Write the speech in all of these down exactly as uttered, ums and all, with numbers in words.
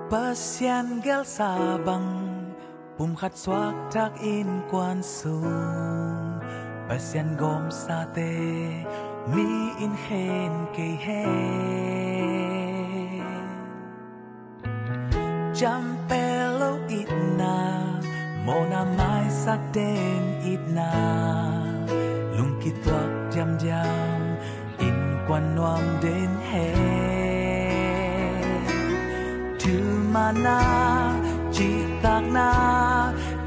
Pasian gelsa bang pumkhat suakthak innkuan sung, Pasian gawmsate mi in khen kei hen. Ciampel lo itna, mawhna maisak den itna, lungkituak diamdiam innkuan nuam den hen. Thumana, cihtakna,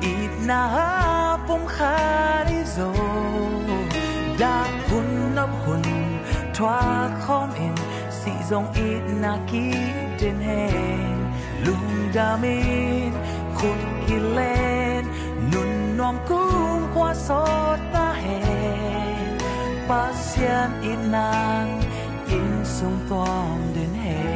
itna a pumkhat hi zaw, dah hun nop hun thuak khawm in, sih zong itna kip den hen. Lungdam in, khut kilen, nun nuam kumkhua sawt ta hen. Pasian itna in sung tuam den hen.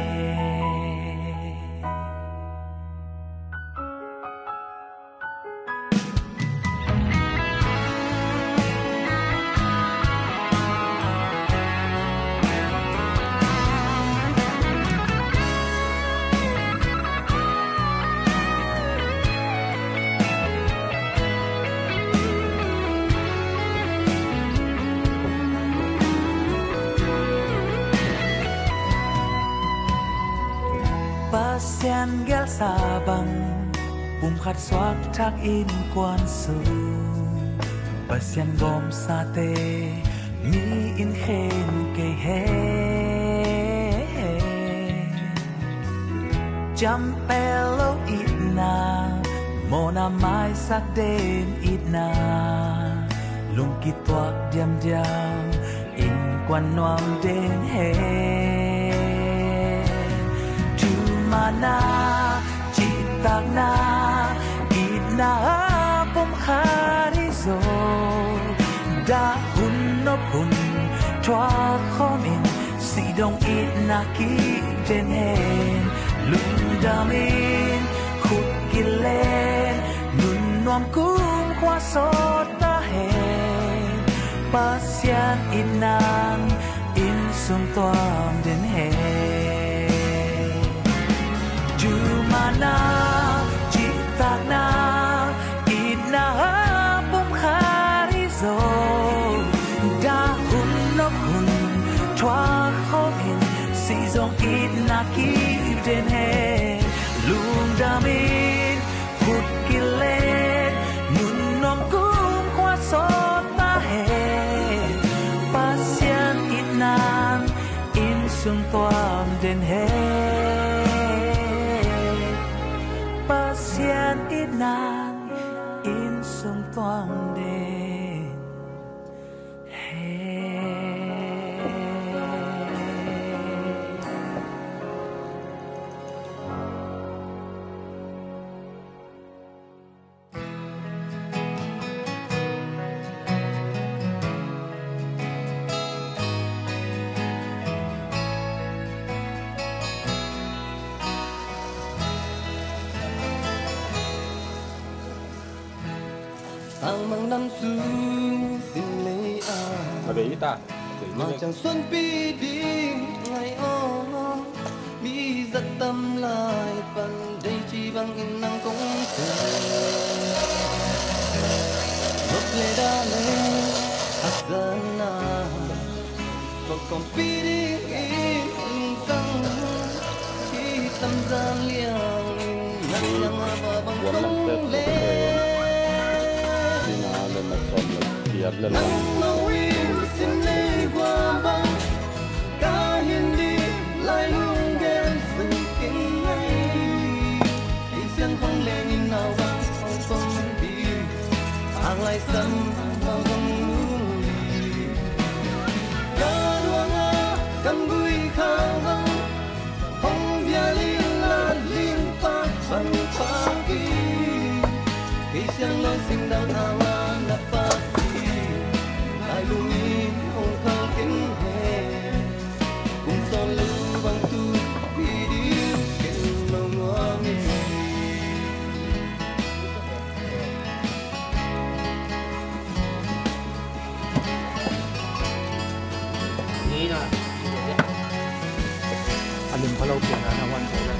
Pasian gelsa bang pumkhat suakthak innkuan sung, Pasian gawmsate mi in khen kei hen. Ciampel lo itna, mawhna maisak den itna, lungkituak diamdiam innkuan nuam den hen. Thumana, cihtakna, itna a pumkhat hi zaw, dah hun nop hun thuak khawm in, sih zong itna kip den hen. Lungdam in, khut kilen, nun nuam kumkhua sawt ta hen. Pasian itna in sung tuam den hen. Thumana, cihtakna, itna a pumkhat hi zaw, dah hun nop hun thuak khawm in, sih zong itna kip den hen. Lungdam in, khut kilen, nun nuam kumkhua sawt ta hen. Pasian itna in sung tuam den hen. Pasian itna in sung tuam den hen. Tangmang nam sung sin lei a, a bei hi ta. Mah ciang suanpih ding ngai aw. Mi zat tam lai pan dei ci bangin nang kong tel. Nop le dah le a zan na, kong kawmpih dingin lungtang. Hi tam zan liangin na siang a va bang kong le. Nang no in sin nei hua bang, ka hin ding lai lunggel sung keng ngai. Kei siang hong lengin nau bang hong kong ding, ang lai sam bang hong lung ding. Ka ruangah kam gui khau bang, hong vial in la ling pak bang pak in. Kei siang lo sing dang a la na pak in, lai lungin hong kal keng hen. Kum sawn lu bang tu pi ding ken lo nuam in. Ni na. A lim pha lo pian a na wan ko la.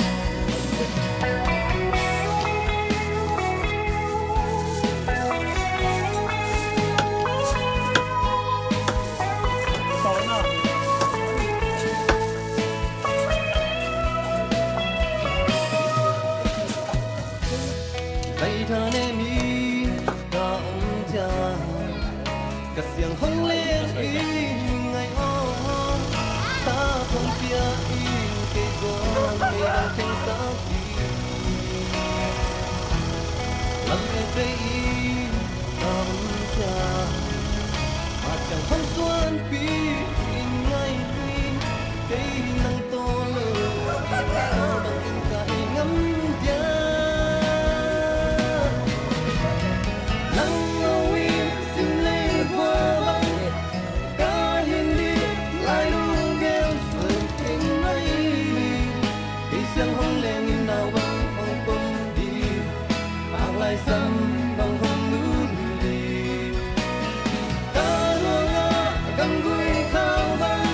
Lam e pe in ka hun cia ma ciang hong suanpi in ngai lui kei nang tawh lo in sa bang in ka he ngam dia. Nang lo in sim le gua bang ka hin dih lai lungel suan teng mai. Kei siang hong leng in nau bang hong pom dih, ak lai sam bang hong nun dih. Ka luang ah gam gui khau bang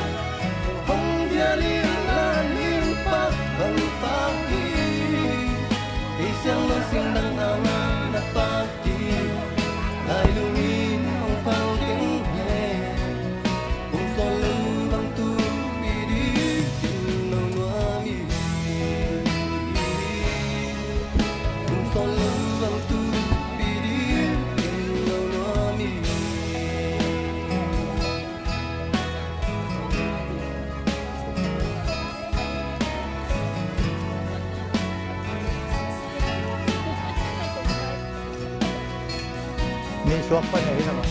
hong dial in, la ling pak bang pak dih. Kei siang lo sing dang hang na pak dih. Lai lungin hong pau keng he. Kum sawl lo bang tu pi dih ken lo nuam hi. Kum sawl lo bang tu pi dih ken lo nuam hi. Ni suak pan ahi na ma.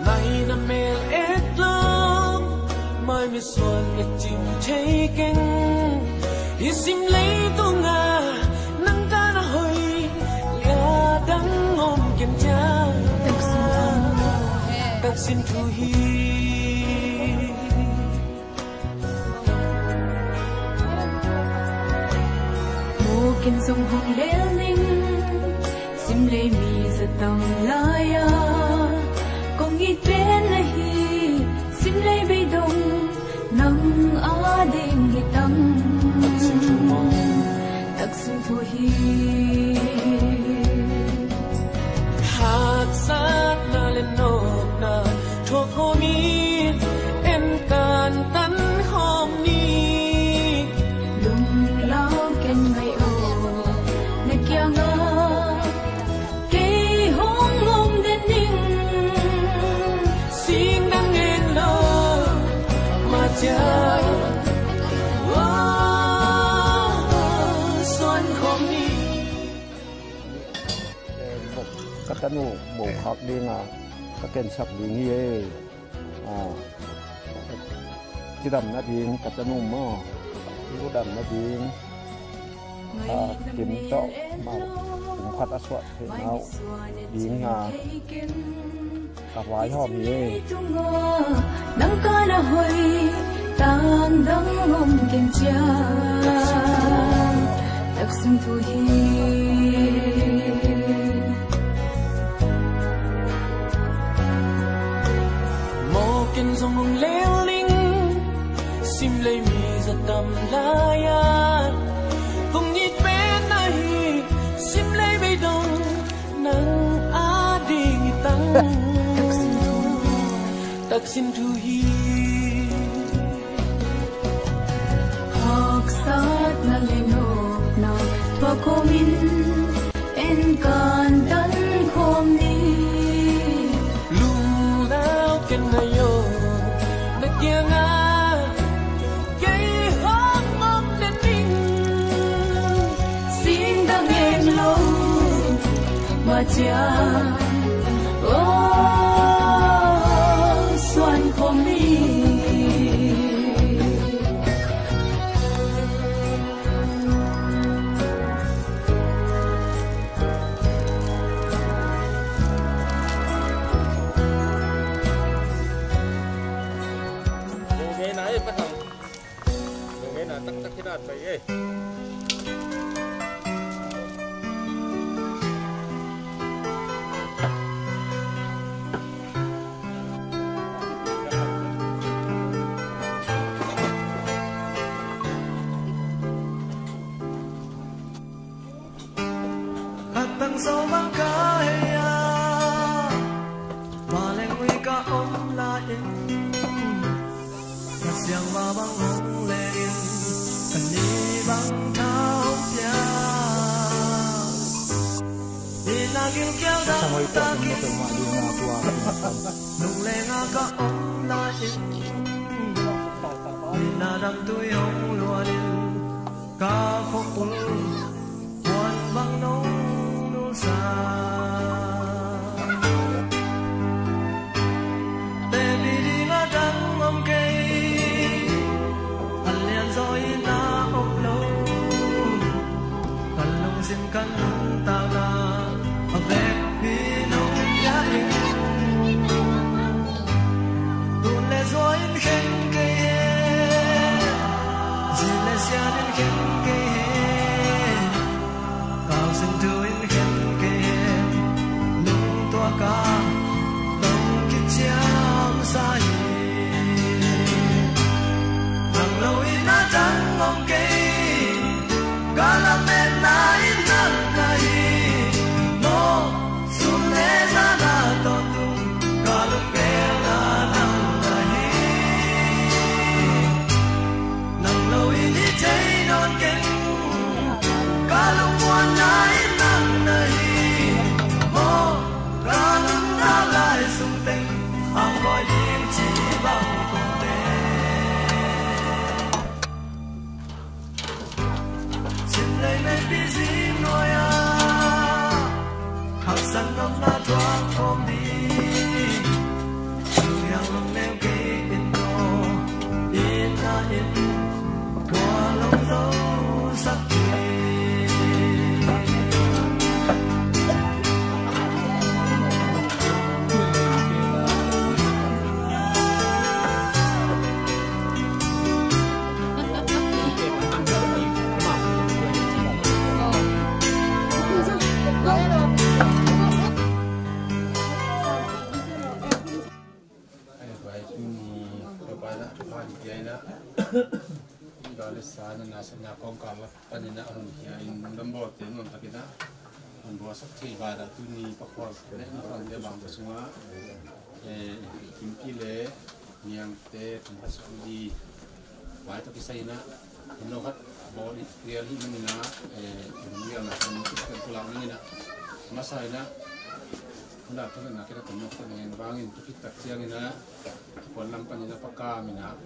Mai na mel et lawm, mai mi suan et cing thei keng. Hih sim leitungah nang ka na hoih, lia dang om ken ciang taksin thu hi. Mawk in zong hong lel ning, sim lei mi za tam lai-a kong it pen ahi, sim lei beidong nang ading hi tang. Taksin thu hi. Haksatna le nopna thuak khawm in, en kantan khawm ni. Lunglau ken ngai aw, na kiangah kei hong om den ning. Sing dang en lo ma cia, oh, suan khawm ni. Ka tanu bo khak dinga ka kensak ding hi e. Ah, cidam nading ka tanu maw, ludam nading, ah, kim tawh mau kum khat a suah theih nau dinga ka vaihawm hi. Nang ka na hoih tang dang om ken ciang taksin thu hi. Mawk in zong hong lel ning, sim lei mi za tam lai-a kong it pen ahi, sim lei beidong nang ading hi tang. Taksin thu hi. Haksatna le nopna thuak khawm in, en kantan khawm ni. Lunglau ken ngai aw, na kiangah kei hong om den ning. Sing dang en lo ma cia, oh, suan khawm ni. Dong e na e, pa tang. Dong e na, taktak hi na pai e. Sawm bang ka hei a, vanleng ui ka om lai-in, Kha Siangtho bang hong len in, ka ni bang thau pia. Ina gilkial dang takin, lunglenga ka om lai-in, ina dam tui hong luanin, ka khua ul puan bang nong nulsa. Tepi ding a dang om kei, a lianzaw ina om lo. Ka lungsim ka nuntakna a vekpi nong pia in, tun le zua in khen kei hen, zi le sian in khen kei hen, kau sung thu in khen kei hen, lungtuak a tong kiciam sa hi. Nang lo in a dang om kei, ka lametna in nang na hi. Maw, sun le zan a tawntung, ka lungpelna nang na hi. Nang lo in hi thei nawn keng, ka lungmuanna in nang na hi. Maw, ka nuntak lai sung teng, hang koi ding ci bang kong te. Sin nei nei pi zing nuai a, haksan nopna thuak khawm ding. Lunghiang lungneu kei in maw, ina in kua long zo sak ding. Ai, bai, tuni, bai, bai, na, bai, bai, na. Bai, le, sa, na, na, sa, na, kong, ka, la, panin, na, hong, hia, in, dam, bawl, te, nuam, takin, na. Hong, bawl, sak, thei, ba, da, tuni, pakhual, le, na, hong, te, bang, ba, sunga. Eh, Kimpi le, Niangte, Kum, ba, sak, di. Bai, to, kisai, na. Hong, no, khat, bawl, i, real, hi, na, na. Eh, real, na, hong, kit, kan, kulak, na, na. Masa, na. Huna thungetna kei na tawm nawk ta ning, en bangin thukhit tak ciangin ah a kuan lam panin a pakam in ah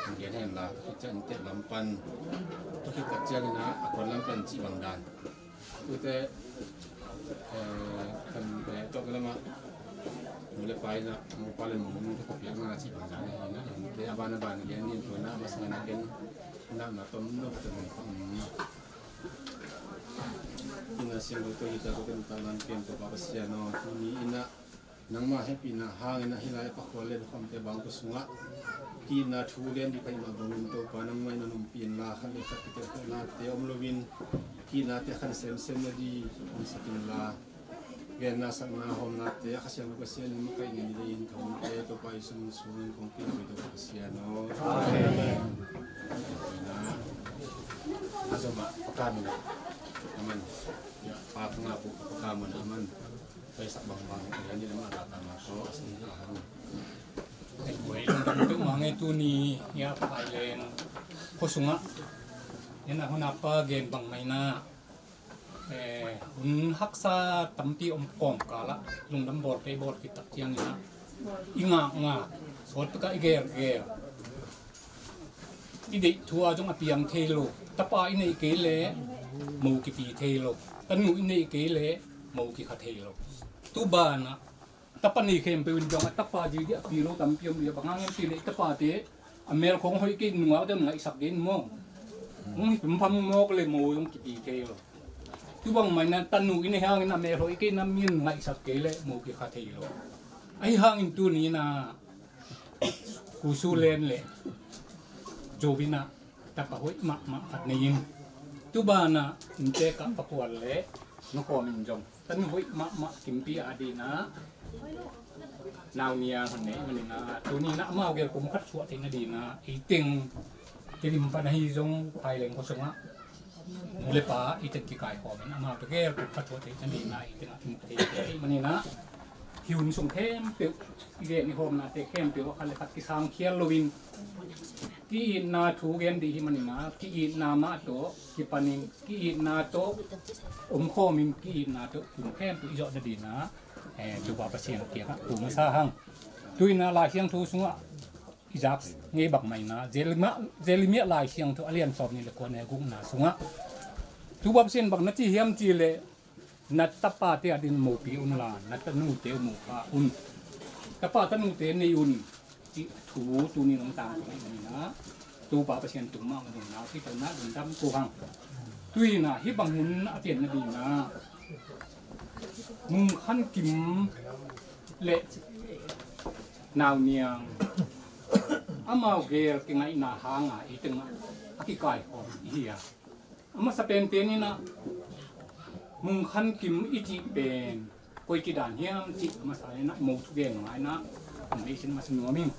hong gen hen la, thukhit ciang inntek lam pan, thukhit tak ciangin ah a kuan lam pan cih bang dan. Tute, eh, kan, eh, tawpna lamah nu le pa in ah mopa le monu te khuapiakna cih bang dan ahi in ah, inntek a ban a ban gen nin, tua in ah a masa in ah ken nakna tawm nawk ta ning. Inn a siangtho tawh hi ta, ko ken ta nan ken Topa Pasian aw, tuni in ah nangmah hehpihna hangin ah hih lai pakhual le na khuamte bang ko sungah ki-itna thu lian ding ka hih mah bangin Topa nangmah in hong ompih inla, khat le khat kitelkhialhnate om loin ki-itnate khan semsem nading hong sak inla, genna sakna hawmnate a Kha Siangtho Pasian in makaih ngei ni dingin ka hunte Topa Jesu min suangin kong kilawm hi Topa Pasian aw. Amen. A zomah pakam in ah a man. Pa khang a pu pakam in ah a man. Paisak bangbang in ah ni lamah a lata mah tawh a sin a hang. Ei, buai lungdam peuhmah ngei tuni hia Phaileng khua sungah. Ina hun a pa gen bang mah in ah, eh, hun haksa tampi om kawmkal ah lungdam bawl pei bawl khit tak ciangin ah i ngakngak, sawt pek ah i gelgel, i deih thu ah zong a piang thei lo. Tapa i neih kei leh mo kipi thei lo. Tanu i neih kei leh mo kikha thei lo. Tu banah tapa nei khempeuh in zong a tapa zidi a pi lo tampi om dih a, bang hang hiam cih leh i tapate a mel khong hoih kei, nungakte hong ngaihsak kei in maw. Hong hi pumpham mawk leh mo zong kipi thei lo. Tu bang mah in ah tanu i neih hangin a mel hoih kei in ah mi in ngaihsak kei leh mo kikha thei lo. Ahi hangin tuni in ah Kusu Len le Zubin ah tapa hoih mahmah khat nei in, tu banah inntek ah pakhual le na khuam in zong tanu hoih mahmah Kimpi a ding ah nau nia hon nei manin ah tuni in ah amau gel kum khat suah theih nading ah ei teng Tedim pan ahi zong Phaileng khua sungah Nu le pa i teng kikaikhawm in amau tawh gel tuk phathuah theih nadingin i tengah i muk thei kei manin ah, hih hun sung khempeuh i gen i hawmnate khempeuh ah khat le khat kisang khial loin, ki-itna thu gen ding hi manin ah, ki-itna mah tawh kipanin, ki-itna tawh omkhawmin, ki-itna tawh hun khempeuh i zawh nadingin ah, eh, Topa Pasian kiangah ko masa hang. Tu-in ah Lai Siangtho sungah i zak ngei bang mah in ah, Jeremiah, Jeremiah Lai Siangtho a lian sawmnih le kua, a neu gukna sungah Topa Pasian bang na ci hiam cih leh, na tapate adingin mopi un la, na tanute uh mopha un. Tapa tanute nei un, cih thu tuni-in hong tangko hi in ah, Topa Pasian tung mah hong dong na, cih tawh na lungdam ko hang. Tu-in ah hih bang hun a pian nadingin ah, Mung Khan Kim le Nau Niang, amau gel kingaihna hangin ei tengah a kikaikhawm i hi a, a masa penpen in ah Mung Khan Kim i cih pen koi ci dan hiam cih a masa in ah mo thugen ma in ah hong beisei masa nuam ing.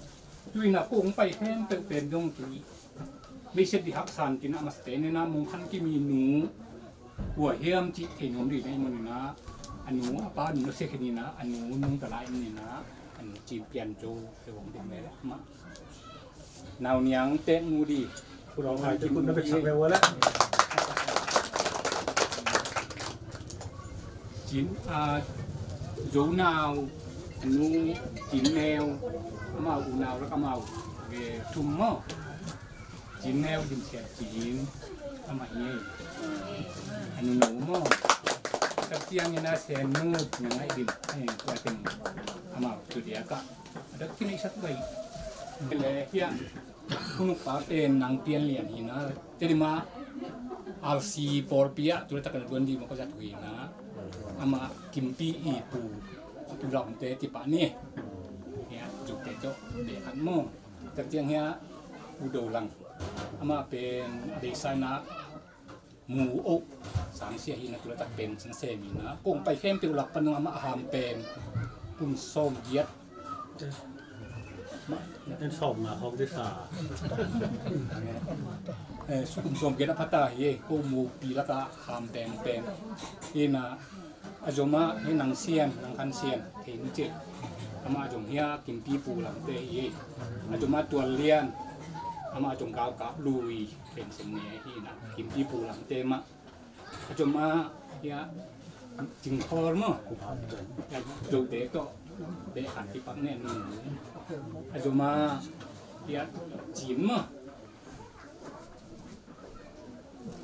Tu-in ah kong pai khempeuh pen dong tu-in beisei ding haksa in, tu-in ah a masa pen in ah Mung Khan Kim i nu kua hiam cih thei nuam ding hi manin ah, a nu a pa nu na sia khin in ah, a nu nungta lai in ah, a nu Cin Pian Zo, Zo Hong Ding le amah Nau Niang tek mu di. Pulawng hai te kun na pek sak le wa le. Cin, a, Zo Nau, a nu Cin Neu, amau unau lak amau ve thum maw. Cin Neu Dim Sian Cin, amah hi. A nu no maw. Tak ciangin a Sen Nu, na ngaih dim, eh, tua teng amau tu dia ka. Adak kini sat bai. Le hiah, hunuk pa pen Nang Pian Lian hi na. Tedi ma R C Paul Pia tu le tak na duan di ma ko zat hui na. Ama Kimpi i pu, pu lam te ti pa ni. Hiah, juk te to de kan mo. Tak tiang hiah, U Do Lang. Ama pen a dei sai na. Mu oh, sangsia hi na, tu le tak pen sangsia mi na. Kong pai khempeuh lak pan amah a ham pen kum sawm giat. En sawm nga hong di sa. Eh, kum sawm giat a phata hi, ko mu pi lak a ham pen pen. Hi na, a zom ah hi Nang Sian, Nang Khan Sian, thei nu cih. Amah a zom hiah Kimpi pu lamte hi. A zom ah Tual Lian, amah a zom Gau Kap Lui. Pen sen ne hi na, Kimpi pu lamte mah. A zom ah hiah Cing Khawl maw. Hiah Zote tawh beh khan kipak ne nu. A zom ah hiah Cin maw.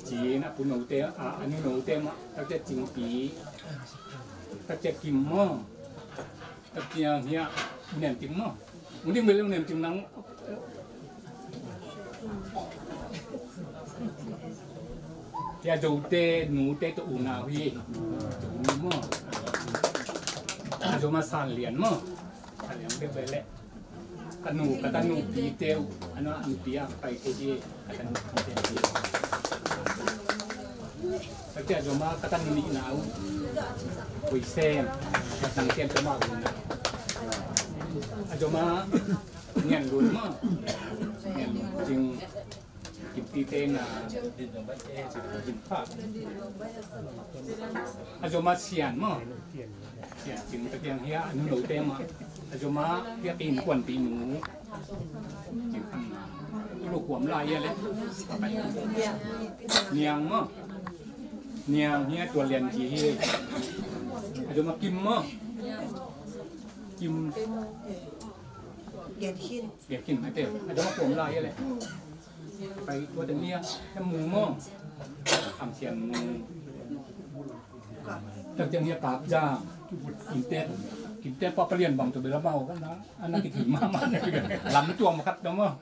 Cin a pu note, a, a nu note mah, tak ciang Cingpi, tak ciang Kim maw. Tak ciang hiah, nem ting maw. Ung ding bel ung nem ting nang. Tia Zote, nute tawh unau hi. Zo nu maw. A zom ah San Lian maw. San Lian bek bek leh. Ka nu, ka tanu pi teu, a nu a nu pi a pai te di, ka tanu pi teu di. Ka tia zom ah, ka tanu nih nau. Hui sem, ka tang sem teu ma gun na. A zom ah, Ngian Lun maw. Ngian Lun Cing. Kimpi te na, Cing Pha. A zom ah Sian maw. Sian Cing, tak ciang hiah a nu note mah. A zom ah hiah Kin Kuan Pi nu. Cing Pha na. Tu lo kuam lai hiah le. Niang maw. Niang hiah Tual Lian ci hi. A zom ah Kim maw. Kim. Gen Khin. Gen Khin, mai te. A zom ah kuam lai hiah le. Pai tua teng hiah, hiah Mu maw. Kham Sian Mu. Tak ciang hiah Kap Zang. Kim Tet. Kim Tet pa palian bang tu bel amau kan na. Ana kithei mahmah na. Lam tuam khat na maw.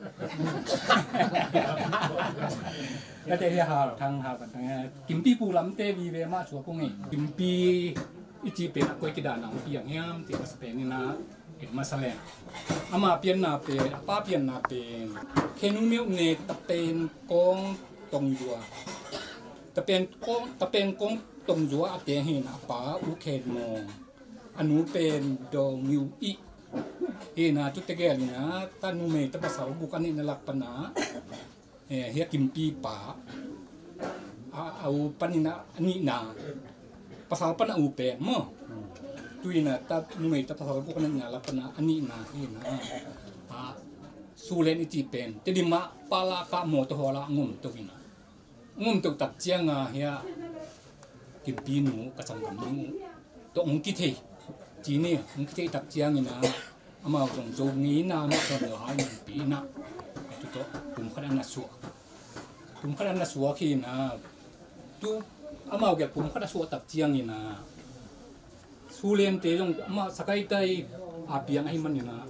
Ka te hiah Hal Thang, Hal Thang hiah. Kimpi pu lamte vive mah suak ung ei. Kimpi i cih pen a koi kidan a hong piang hiam, cih masa pen in a, et masa leng. Ama pianna pen, a pa pianna pen, Khen U Myo Ne, Tapen Kong Tong Zua. Tapen Kong, Tapen Kong Tong Zua a te hi na, a pa U Khen Mong. A nu pen Daw Myo Ih. Hi na, tu tegel hi na, ta numei ta pasal guk a neihna lak pan a. Eh, hiah Kimpi pa. a, a u panin a nihna, pasal pan a u pen maw. Tu-in a ta numei ta pasal buk a nihna lak pan a nihna hi-in a, a, Sulen i cih pen Tedim ah pala kah mawtaw hawl a ngom to hi-in a, ngom to tak ciang a hiah Kimpi nu, ka sanggam nu tawh hong kithei. Ci ni, hong kithei tak ciangin a, amau zong Zo ngeina mah tawh na lai nunpi in a, tu tawh pumkhat an a suak. Pumkhat an a suak hi-in a, tu amau gel pumkhat a suak tak ciangin a, Sulente zong amah Sakaitai a piang ahih manin a,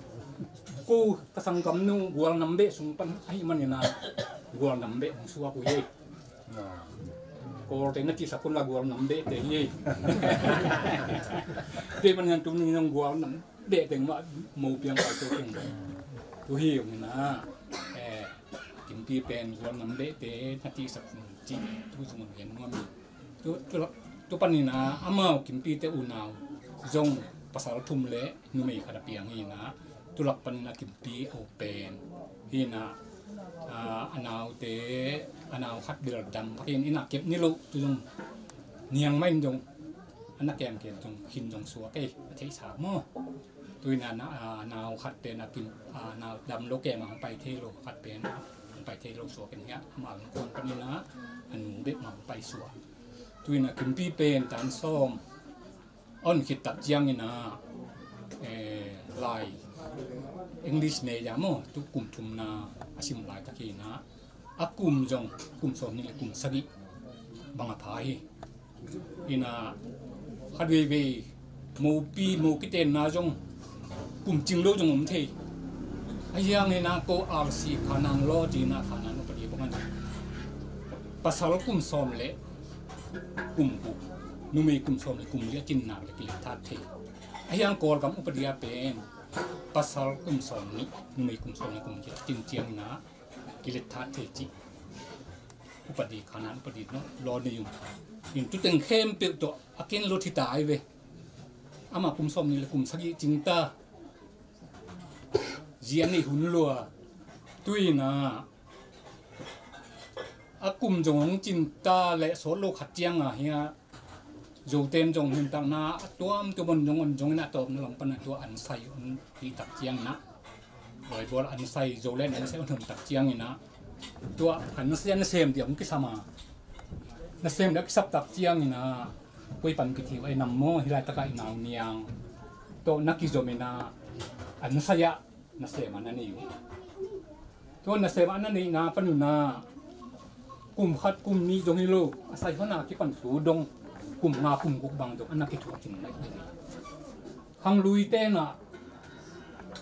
ko ka sanggam nu Gualnam beh sung pan ahih manin a, Gualnam beh hong suak uh hi. Kawlte na cihsak un la Gualnam behte hi. Kei man hian tuni nong Gualnam behteng mah mo piang pai to keng. Tu hi ung ina, eh, Kimpi pen Gualnam behte na cihsak un cih tu sung un gen nuam hi. Tu, tu, tu panin a amau Kimpite unau zong pasal thum le numei khat a piang hi-in a, tu lak panin a Kimpi a u pen hi-in a, a, a naute, a nau khat bel dam phak hi-in, inn ah kep ni lo, tu zong niang mah in zong a na kemkem zong khin zong suak ei, a theihsa maw. Tu-in a na, a, nau khat pen a Kim, a, nau dam lo kem a hong pai thei lo, khat pen a hong pai thei lo suak in hiah, amau innkuan panin a, a nu bek mah hong pai suak. Tu-in a Kimpi pen tan sawm a on khit tak ciangin a, eh, lai English ne ya maw, tu kum thumna a sim laitak hi-in a, a kum zong kum sawmnih le kum sagih bang a pha hi. Ina khat veivei mopi, mo kitenna zong kum cing lo zong om thei. A hiang ina ko R C Khanan law ci-in a Khanan upadi bang a, pasal kum sawm le kum guk, numei kum sawm le kum giat cin nak le kilet that thei. A hiang Kawlgam upadi a pen pasal kum sawmnih, numei kum sawm le kum giat cin ciangin a kilet that thei cih upadi, Khanan upadi no law nei ung. In tu teng khempeuh tawh a ken lo thita ai ve. Amah kum sawmnih le kum sagih cing ta. Zia nei hun lua. Tu-in a, a kum zong hong cin ta le sawt lo khat ciang a hiah Zoten zong nuntakna a tuamtuam on zong, on zong in a tawpna lam pan a tua an sai on hi tak ciang na. Lawibual an sai, Zolen an sai on hon tak ciangin a, tua an sai a nasem dia hong kisam a. Nasem dia kisap tak ciangin a, koi pan kithiu ai nam maw, hi laitak a i nau niang tawh na kizom in a, an sai a nasem a na nei uh. Tua nasem a na neihna pan un a, kum khat kum nih zong hi lo, a sai hon a kipan su dong kum nga kum guk bang zong a na kithuah cing na hi. Khangluite in a,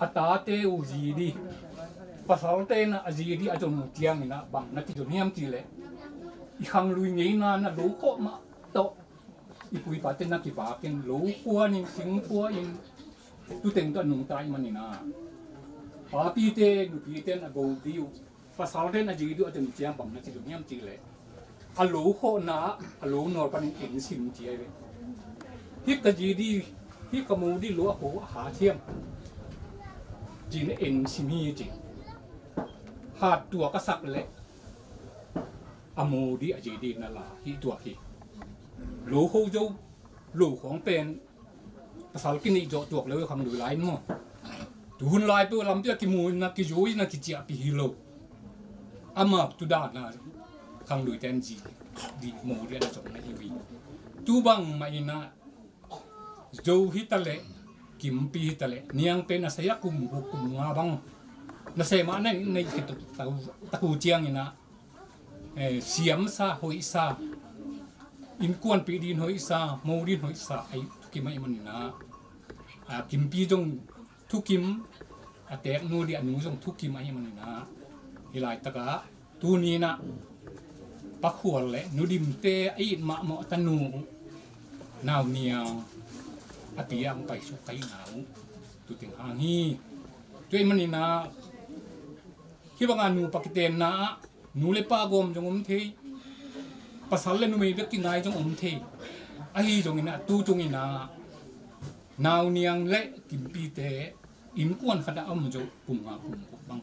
a tate uh zi dih, pasalte in a, a zi dih a zon uh ciangin a bang na kizom hiam cih leh, i khanglui ngeina na lo khawh mah tawh i pu i pate na kivak in, lo kuan in, sing kuan in, tu teng tawh a nungta ahih manin a, papite nupite in a go dih uh, pasalte in a zi dih uh a zon ciang bang na kizom hiam cih leh, a lo khawhna ah a lo nawl panin en sim ci ai ve. Hih ka zi dih, hih ka mo dih lo a ko a hat hiam ci-in en sim hi ci. Hat tuak a sak leh a mo dih a zi dih na la hi tuak hi. Lo ho zo lo khawng pen pasal kineih zawh tuak lo i khanglui lai in maw. Tuhun lai peuh lampi a kimu in a, kizui in a, kiciahpih hi lo. Amau tu dan a khangluite in zi dih mo dih a na zong na hi uh hi. Tu bang mah in a, Zo hi ta leh, Kimpi hi ta leh, niang pen a sai a kum guk kum nga bang nasem a na neih khit tak uh ciangin a, eh, siamsa, hoihsa, innkuanpih ding hoihsa, mo ding hoihsa, a thukim ahih manin a, a Kimpi zong thukim, a teek nu dih a nu zong thukim ahih manin a, hih laitak a, tuni in a, Pa Khual le Nu Dimte a it mahmah tanu uh, nau niang a pi a hong paisuk ka hihna uh, tu teng hang hi. Tua ahih manin a, hih bang a nupa kitenna ah, nu le pa gawm zong om thei, pasal le numei bek kingai zong om thei. Ahi zongin a, tu tung in a, nau niang le Kimpite innkuan khat ah a om zo kum nga kum guk bang,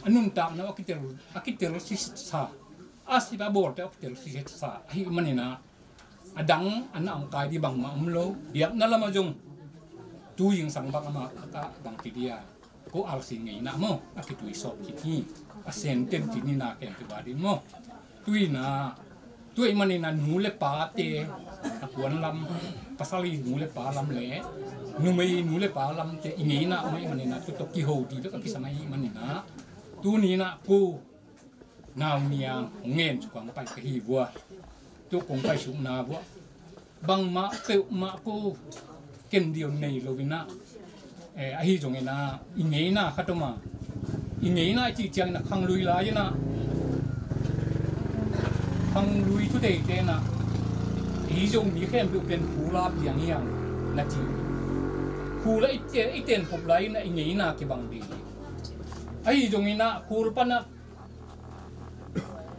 a nuntakna uh a kitel, a kitel sisa, A sip a bawlte a telsiatsa ahih manin ah, a dang a na ong kai ding bangmah om lo. Biakna lamah zong tu zingsang bang amah a bang ci ding a, ko alsi ngeina maw, a kituisawp khin hi. A senten ci ni na ken kiba ding maw. Tu in ah, tu ahih manin ah nu le pate a puan lam, pasal i nu le pa lam le numei i nu le pa lamte i ngeina om ahih manin ah, tu tawh kiho ding bek a kisam ahih manin ah, tuni in ah ko nauniang hong ngen suk a hong pai ka hi vua. Tu kong paisukna vua bangmah peuhmah ko ken diau nei lo in ah, eh, ahi zongin ah i ngeina khat om a, i ngeina i cih ciangin ah khanglui lai in ah, khanglui thuteite in ah, i Zomi khempeuh pen khul a piang hiam na ci. Khul a i te-, i ten khop lai in ah i ngeina kibang ding hi. Ahi zongin ah khul pan ah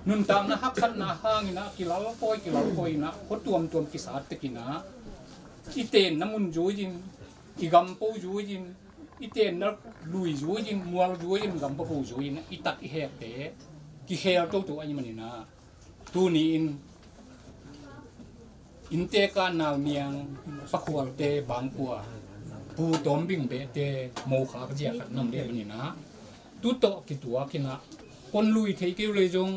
nuntakna haksatna hangin ah kilalkawi, kilalkawi in ah khua tuamtuam kisat tek in ah, i tenna mun zui in, i gampo zui in, i tenna lui zui in, mual zui in, gampo zui in ah i tat i hekte kikhel toto ahih manin ah, tuni in inntek a nauniang, pakhualte bangkua, pu tawmbing behte mokha ka zia khat nam deh manin ah, tu tawh kituak in ah, kon lui thei kei uh leh zong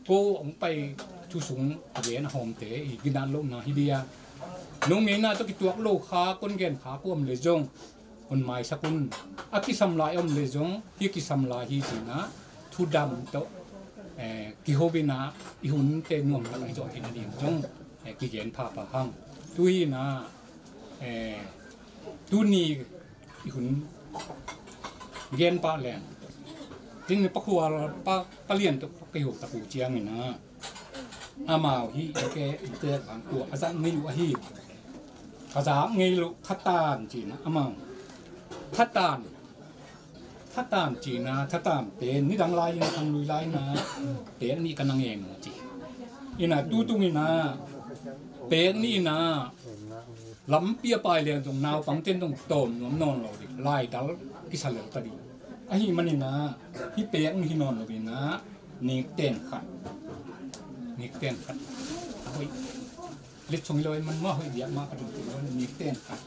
ko hong pai thu sung a gen a hawmte i ginat lohna hi ding a. No ngeina tawh kituak lo kha, kon gen kha ko om leh zong kon maisak un. A kisam lai om leh zong, hi kisam lai hi ci in ah, thudam tawh, eh, kiho in ah, i hunte nuam tak a i zawh theihna ding zong, eh, kigen phapha hang. Tu hi in ah, eh, tuni i hun gen pah leng, tin ni pakhual pa, palian tawh ka hi uh tak uh ciangin ah, amau hi, i ke, i te bang tua a zak ngei uh ahi. A zak ngei loh Thatan ci in ah amau. Thatan, Thatan ci in ah, Thatan pen nidang lai in ah, khanglui lai in ah, pek nih ka na ngen uh ci. In ah tu tung in ah, pek nih in ah, lampi a pai leng zong naupangten zong tawm nuam nawn lo ding, laidal kisa lel ta ding. Ahih manin ah, hih pek nih hi nawn lo in ah, nikten khat. Nikten khat. A hoih. Letsong lo in man mah hoih biak mah ka ding lo, nikten khat.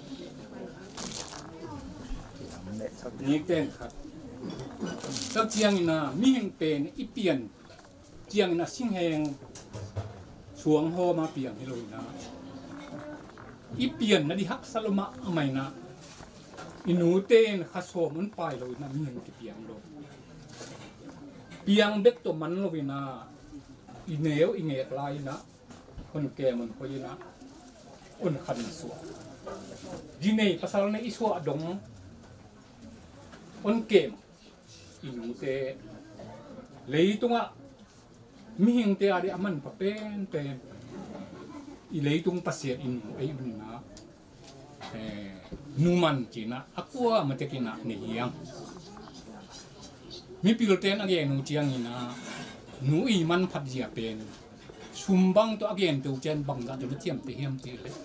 Nikten khat. Tua ciangin ah, mihing pen i pian ciangin ah singheng suang hawm a piang hi lo in ah, i pianna ding haksa lo mahmah in ah, i nute in kha sawm hong pai lo in ah mihing kipiang lo. Piang bek tawh man lo in ah, i neu i ngek lai in ah, hong kem hong khoi in ah, hong khan suah. Zi nei pasal nei i suah dong hong kem. I nute leitungah mihingte a ding a manpha penpen, i leitung Pasian i nu ahih manin ah, eh, nu man ci in ah a kuamah tek in ah nei hi hang. Mipilte in a gen uh ciangin ah, nu i manphat zia pen sum bang tawh a gente uh ciang bangzah tawh na ciamteh hiam cih leh,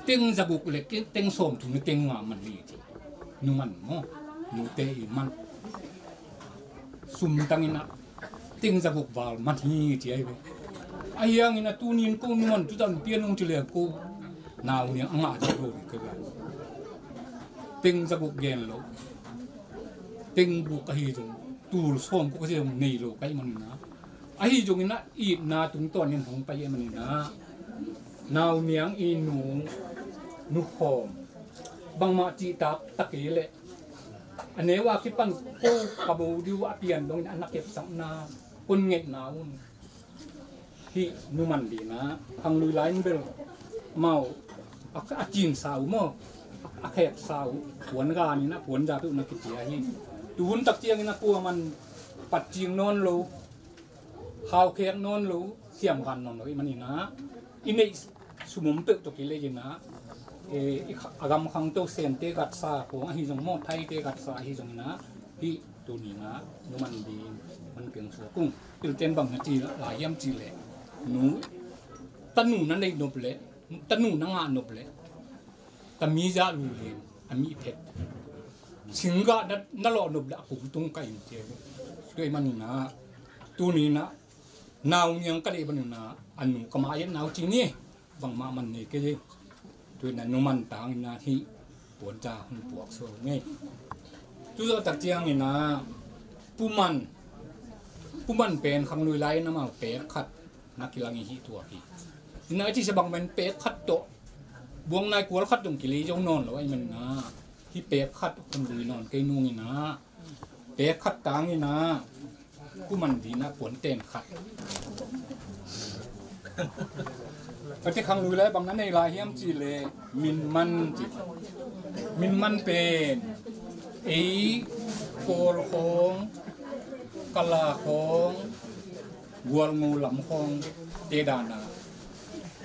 teng za guk le teng sawm thum le teng nga man hi ci. Nu man maw, nute i man. Sum tang in ah teng za guk val man hi ci ahi ve. Ahi hangin ah tuni in ko nu man tu tan pian ung ci leng ko nauniang a ngah zia lo ding ka hi. Teng za guk gen lo, teng guk ahi zong, tul sawm guk ahi zong nei lo ka hih manin ah, ahi zongin ah itna tungtawn in hong pai ahih manin ah, nauniang i nu, nu khawm bangmah cihtak ta kei leh, a neu a kipan ko ka bo ding uh a pian dongin a na kepsakna kon ngetna un. Hih nu man ding in ah, khanglui lai in bel amau a, a cinsa uh maw, a kheksa uh, puan gan in ah puan za peuh na kici ahi. Tu hun tak ciangin ah kuaman patcing nawn lo, haukhek nawn lo, siamgan nawn lo ahih manin ah, i neih sum om peuh tawh kilei in ah, eh, i kha-, a gam khangto Sente gatsa khawng ahi zong maw, Thaite gatsa ahi zongin ah, hih tuni in ah nu man ding hong piang suak ung. Pilten bang na ci lai hiam cih leh, nu, tanu na neih nop leh, tanu na ngah nop leh, tami zah lu leng a mi phet. Singgah na, na lawh nop leh a kung tung ka in ci. Tua ahih manin ah, tuni in ah Nau niang ka deih bangin ah a nu ka mah et nau ci ni. Bangmah man nei kei. Tuina nu man tangin ah hih puanza hun puak suak ngei. Tu zawh tak ciangin ah puman puman pen khanglui lai in amau pek khat na kilang i hih tuak hi. Ina i ci sa bang pen pek khat tawh buang nai kual khat dong kilei zong nawn lo ahi manin ah hih pek khat hun lui nawn kei nungin ah pek khat tangin ah kuman dina puanten khat. Ka ti khanglui lai bang na nei lai hiam ci le min man ci. Min man pen ei Kawl khawng, Kala khawng, Gualngo lam khawng te dana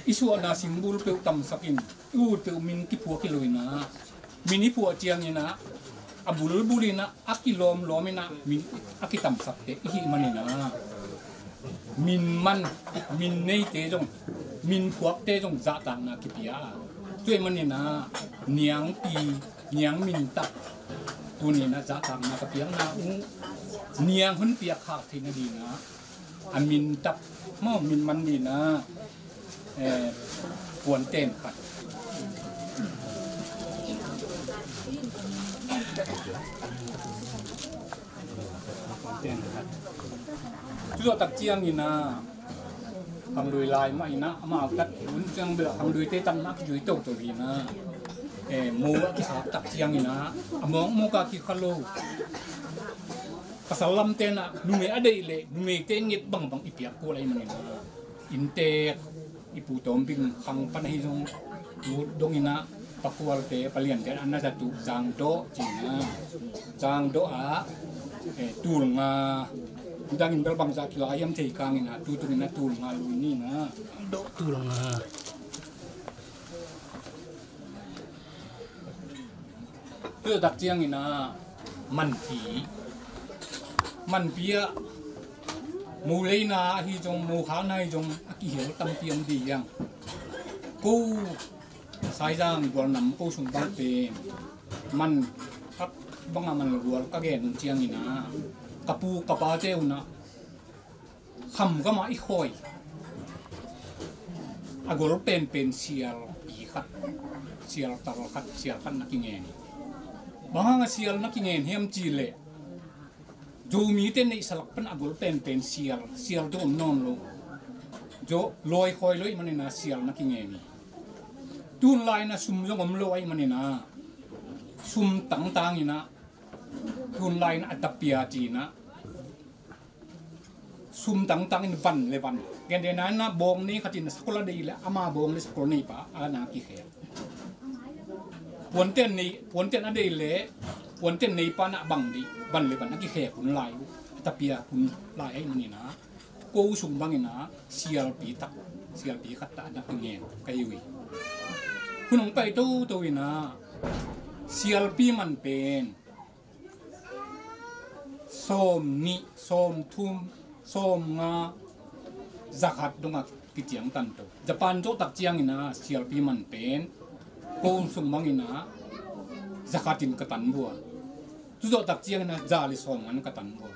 i suahna singbul peuh tamsakin i ut peuh min kiphuak hi lo ina min i phuah ciangin ah a bulbul in ah a kilawmlawm in ah min a kitamsakte i hih manin ah min man min neite zong min phuakte zong zahtakna kipia a. Tua ahih manin ah niangpi niang min tak tunin ah zahtakna ka piakna uh niang hun piak khak theihna dingin ah a min tak maw min man dingin ah eh, puanten khat. Puanten khat. Tu zawh tak ciangin ah khanglui lai mah in ah amau tat hun ciang bel ah khangluite tat mah kizui toto in ah eh, mo a kikhak tak ciangin ah a mawkmawk a kikha lo. Pasal lamte in ah numei a deih leh numeite nget bangbang i piak kul ahi manin ah inntek i Pu Tawm Bing khang pan ahi zong tu dongin ah pakualte paliante an na zat uh zangdawh cina zangdawh ah eh, tulnga dangin bel bangzah kila hiam thei kangin ah tu tungin ah tulnga lui ni na dawh tulnga. Tu tak ciangin ah manpi manpi ah muleina ahi zong mukhakna ahi zong a kihel tampi om dih hiang. Ko Saizang gualnam ko sung bang pen man kak banga man gual ka gen un ciangin ah ka pu ka pate unah khamgam ah i khawi a gol penpen sial pi khat sial tal khat sial khat na kingen hi. Bang hanga sial na kingen hiam ci leh Zomite neihsa lak pan a gol penpen sial sial tu om nawn lo. Zo lawi khawi lo i manina sial na kingen hi. Tun laina sum zong om lo a i manina sum tangtangina tun laina a tapia tina sum tangtangin van le van. Gende na na bawng nei khatin sakol a dei le ama bawng le sakol nei pa a na kikhel. Puanten nei puanten a dei le puanten nei pa na bang dei van le van a kikhel hun lai uh. A tapia hun lai a i manina ko sung bangina sialpi tak sialpi khat ta na kingen ka hi uh hi. Hun hong pai toto ina sialpi man pen sawm nih, sawm thum, sawm nga, zakhat dongah kiciang tanto. Japan zawhtak ciangina sialpi man pen ko sung bangina zakhatin ka tan bua. Tu zawhtak ciangina za le sawm ngan ka tan bua.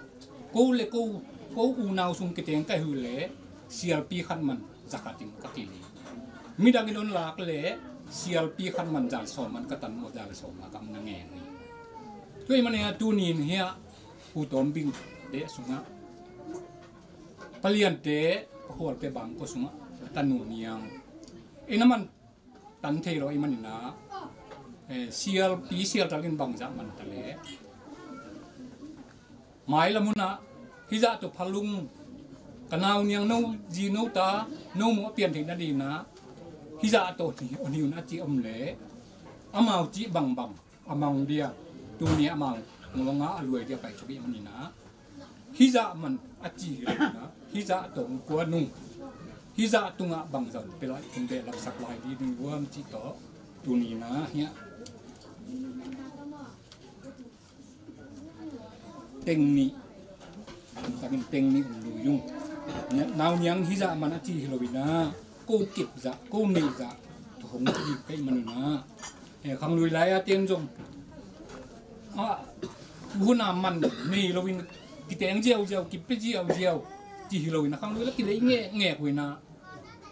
Ko le ko ko unau sung kiteng ka hi uh le sialpi khat man zakhatin ka kili. Midangin on lak le sialpi khat man za le sawm ngan ka tan bua za le sawm nga ka na ngen hi. Tua i manina tunin hiah Pu Tawm Bing te sungah paliante pahualte bangko sungah a tanu niang ina man tan thei lo i manina eh, sialpi sialtalin bangzah man ta le mailam hunah hizah tawh phalung ka nau niang no zi no ta no muh a pian theihna dina hizah tawh ni on hi un a ci om le amau cih bangbang a mang dia tuni amau ngawlnga a luai dia pai cuk i manina hizah man a ci hi lo na hizah tawh kua nung hizah tungah bangzah pia lai tung beh lapsak lai di ding guam cih tawh tunina hiah teng nih takin teng nih um lui ung. Nau niang hizah man a ci hi lo ina ko kip zah ko neih zah tawh hong ci kei manina eh, khanglui lai a ten zong a huna man nei loin kiteng ziauziau kipe ziauziau Ci hi lo in a, khanglui la kilei ngekngek uh in a,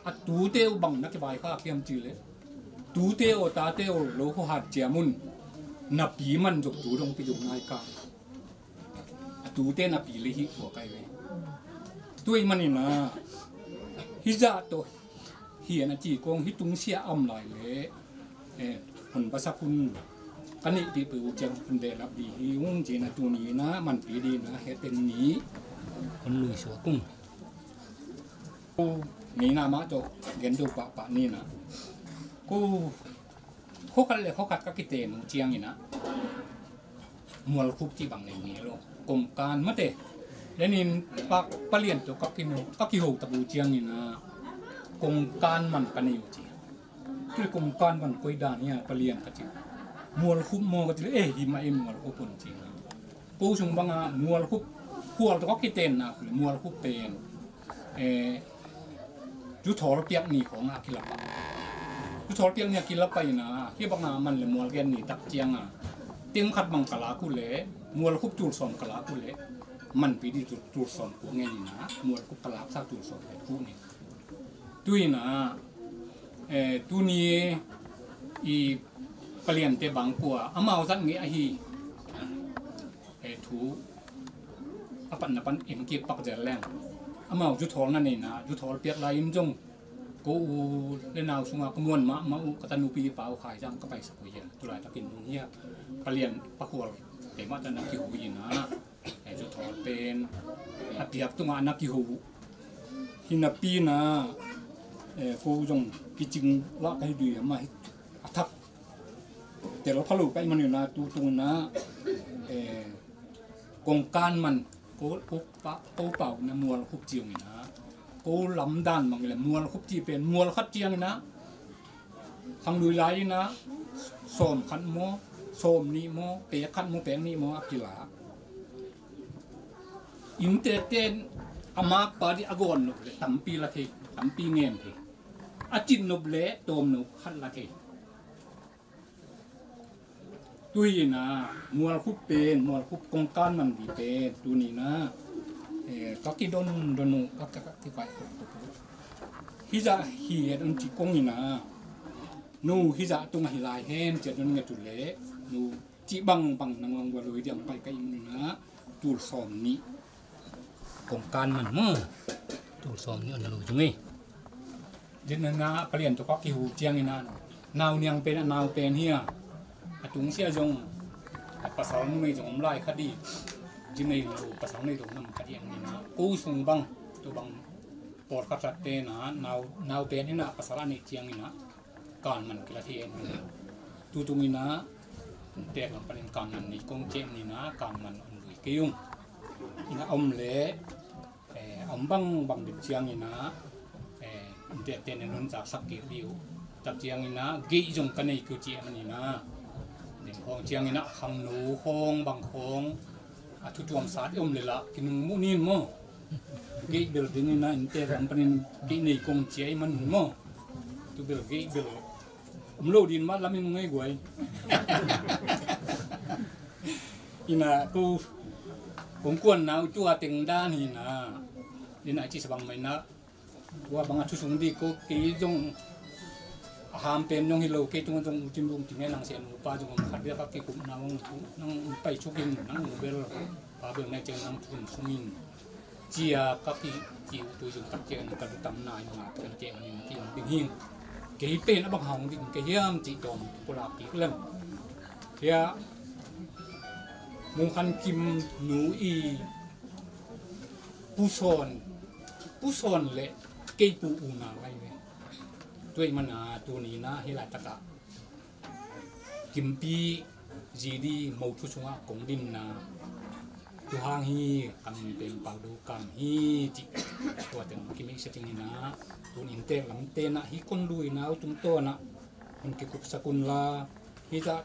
a tute uh bang na kivaikhak hiam cih leh, tute aw tate aw lo khuahat ciam un, na pi man zong tu dong pi dong nai ka. A tute na pi lei hi tua kai ve. Tua ahih manin a, hih zah tawh hi a na ci kong, hih tungsiah a om lai leh, eh, hun basak hun ka neihpih peuh uh ciang hun behlap ding hi ung ci-in a, tuni in a manpih ding in a hih teng ni hun luisuak ung. Ko ngeina mah tawh gen do pahpah ni in a, ko khuakhat le khuakhat ka kiten uh ciangin a, mualkhup cih bang nei ngei lo. Kongkan mate. Lenin pa, palian tawh ka kino, ka kiho tak uh ciangin a, kongkan man ka nei uh ci. Tule kongkan man koi dan hia palian ka ci. Mualkhup maw ka ci leh, eh, hi mah e, mualkhup un ci. Ko sung bang a mualkhup, khual tawh ka kiten nak leh mualkhup pen, eh, juthawl piak ni khawng a kilap a. Juthawl piak ni a kilap a in a, hih bang a man leh mual gen ni tak ciang a, teng khat bang ka lak uh leh, mualkhup tul sawm ka lak uh leh, manpih ding tul, tul sawm kua ngen in a, mualkhup ka laksak tul sawm kua khuh ni. Tu in a, eh, tuni i paliante bang kua amau zat ngei ahi, eh, thu a patna pan en kik pak zel leng. Amau juthawl na nei in a, juthawl piak lai in zong ko u le nau sungah ka muan mahmah uh ka tanupi pa uh Khai Zang ka paisak uh hiam, tu laitakin hong hi a, palian pakhualte mah tawh na kiho in a, eh, juthawl pen a piak tungah na kiho uh. Hi napi in a, eh, ko zong kicing lah ka hi dih a, mah hi a thak tel pha lo ka hih manin a, tu tung in a, eh, kongkan man ko, ko pa, ko pau in a mualkhup ci ung in a, ko lamdan bang leh mualkhup cih pen mual khat ciangin a, khanglui lai in a, sawm khat maw, sawm nih maw, pek khat maw, pek nih maw a kila. Inntekte in a makpa ding a gawn nop leh tampi la thei, tampi ngen thei. A cin nop leh tawm nop khat la thei. Tu hi in a, mualkhup pen, mualkhup kongkan man ding pen, tuni in a, eh, ka kidon don uh, ka, ka, ka kipaih kop kop uh. Hih zah hi et un ci kong in a, nu hih zah tung a hi lai hen ci et un nget uh leh, nu cih bangbang nangawn gualui diam pai ka im in a, tul sawm nih. Kongkan man maw. Tul sawm nih on a lo zung ei. Din na palian tawh ka kiho ciangin a, nau niang pen a nau pen hi a, a tungsiah zong a pasal numei zong om lai kha dih. Din nei lo pasal nei lo nam kha dih a ni na. Ko sung bang, tu bang pawlkhat khat pen a, nau, nau pen hi na pasal a neih ciangin a, kan man kila thei a ni na. Tu tung in a, tek lam panin kan man nei kong cih a ni na, kan man on lui kei ung. In a om leh, eh, a om bangbang ding ciangin a, eh, inntekte in a nuntaksak kik dih uh. Tak ciangin a, geih zong ka nei kei uh ci a manin a. Dim khawng ciangin a, khangno khawng bang khawng, a thu tuamsa dih om leh lah, kinung muh nin maw. Geih bel ding in a, inntek lam panin geih nei kong ci a i man maw. Tu bel geih bel om lo din mah lam in ngei guai. In a ko, kong kuan nau tua teng dan hi na. In a ci sa bang mai na. Tua bang a thu sung dih ko kei zong a ham pen zong hi lo, kei tung zong u cin bung ti me nang sian u pa zong om khat bia ka kikup nang, nang pai suk in, nang u bel, pa bel me ceng nang thu sung in. Cia ka ki, ki u tu zung tak cia ka lu tam nai nga kan cia ni ki ding hing. Kei pen a bang hang ding kei hiam ci tawm pulak kik lem. Cia Mung Khan Kim nu i pusawn, pusawn le kei pu u na lai ve. Tua i mana tuni na hi lai taka Kimpi G D mo thu sunga kong dinna tu hang hi, kam pen Pau Do Kam hi ci. Tua teng kimi setting ina tun inntek lamte na hi kon lui na u tung to na hun kikup sakun la hi ta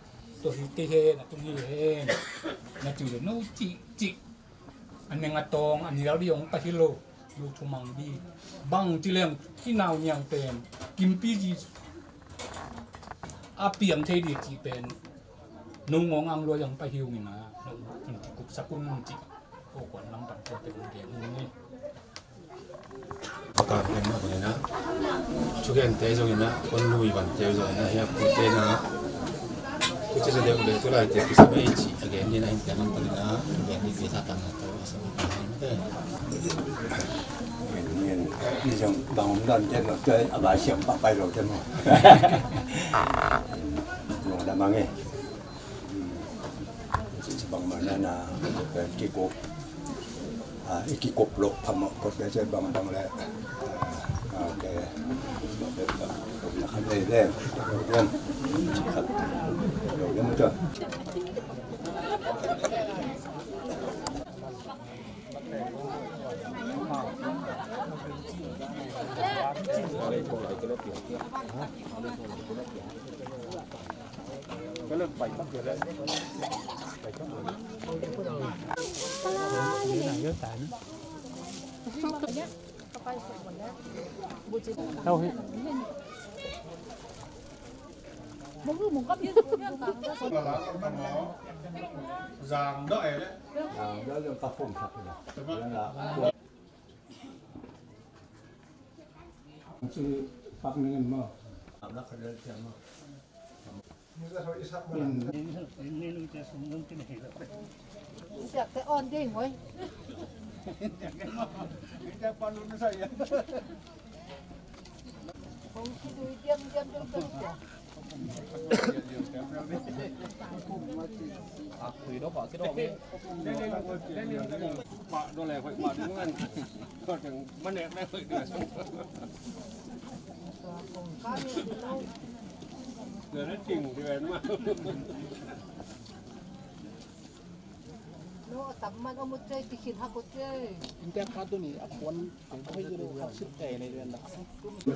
to hi te he na tung hi he na ci le no ci ci. A neng a tawng a nial di ong ka hi lo. Lu thumang di bang ci leng ki nau niang pen Kimpi G a piang thei di ci pen no ngong ang lo yang pa hiu ngina no un ti kup sakun ci. Ko kuan lam pan ko pe ung gen ung ni. Kap ding mah bangin ah, thugente zongin ah, kon lui vante zongin ah, hiah pute na, kuci sa deuh le tu laite kisa mei ci a gen ding ah, hin tiang an tangin ah, a gen ding kisa tang ah, to a sa mei tang ah, te. Ni zong bang om dan te mah, te a bai siam pak pai lo te mah. Zong da mang e. Ci bang mah na na, kikup. Ah, i kikup lok phamawh kawt le, ci bang dang le. Ah, ok. Lok le, lok le, lok le, lok le, lok le, lok le.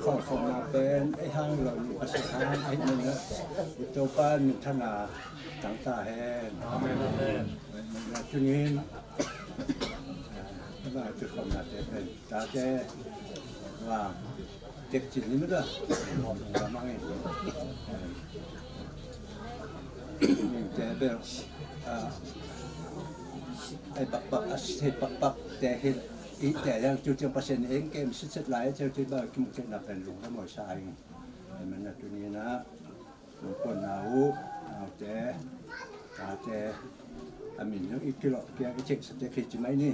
Khawmna pen ei hang lo, Pasian hang ahih manin ah, i Topa minthanna tang ta hen. Amen. Tuni in, ah, khawmnate pen tate vang tek cin ni mah ta. Khawmna mah ngei. Minte bel, ah, ei pakpak, a thei pakpak te hin, i te leng tu ciang Pasian in kem sitset lai, a ciang tu bel kimu ciang na pen lungdam mawh sa ing. Ei man na tuni na, lungkuan na uh, naute, tate, a min zong i kilawh piak i theihsa tek hi ci mai ni.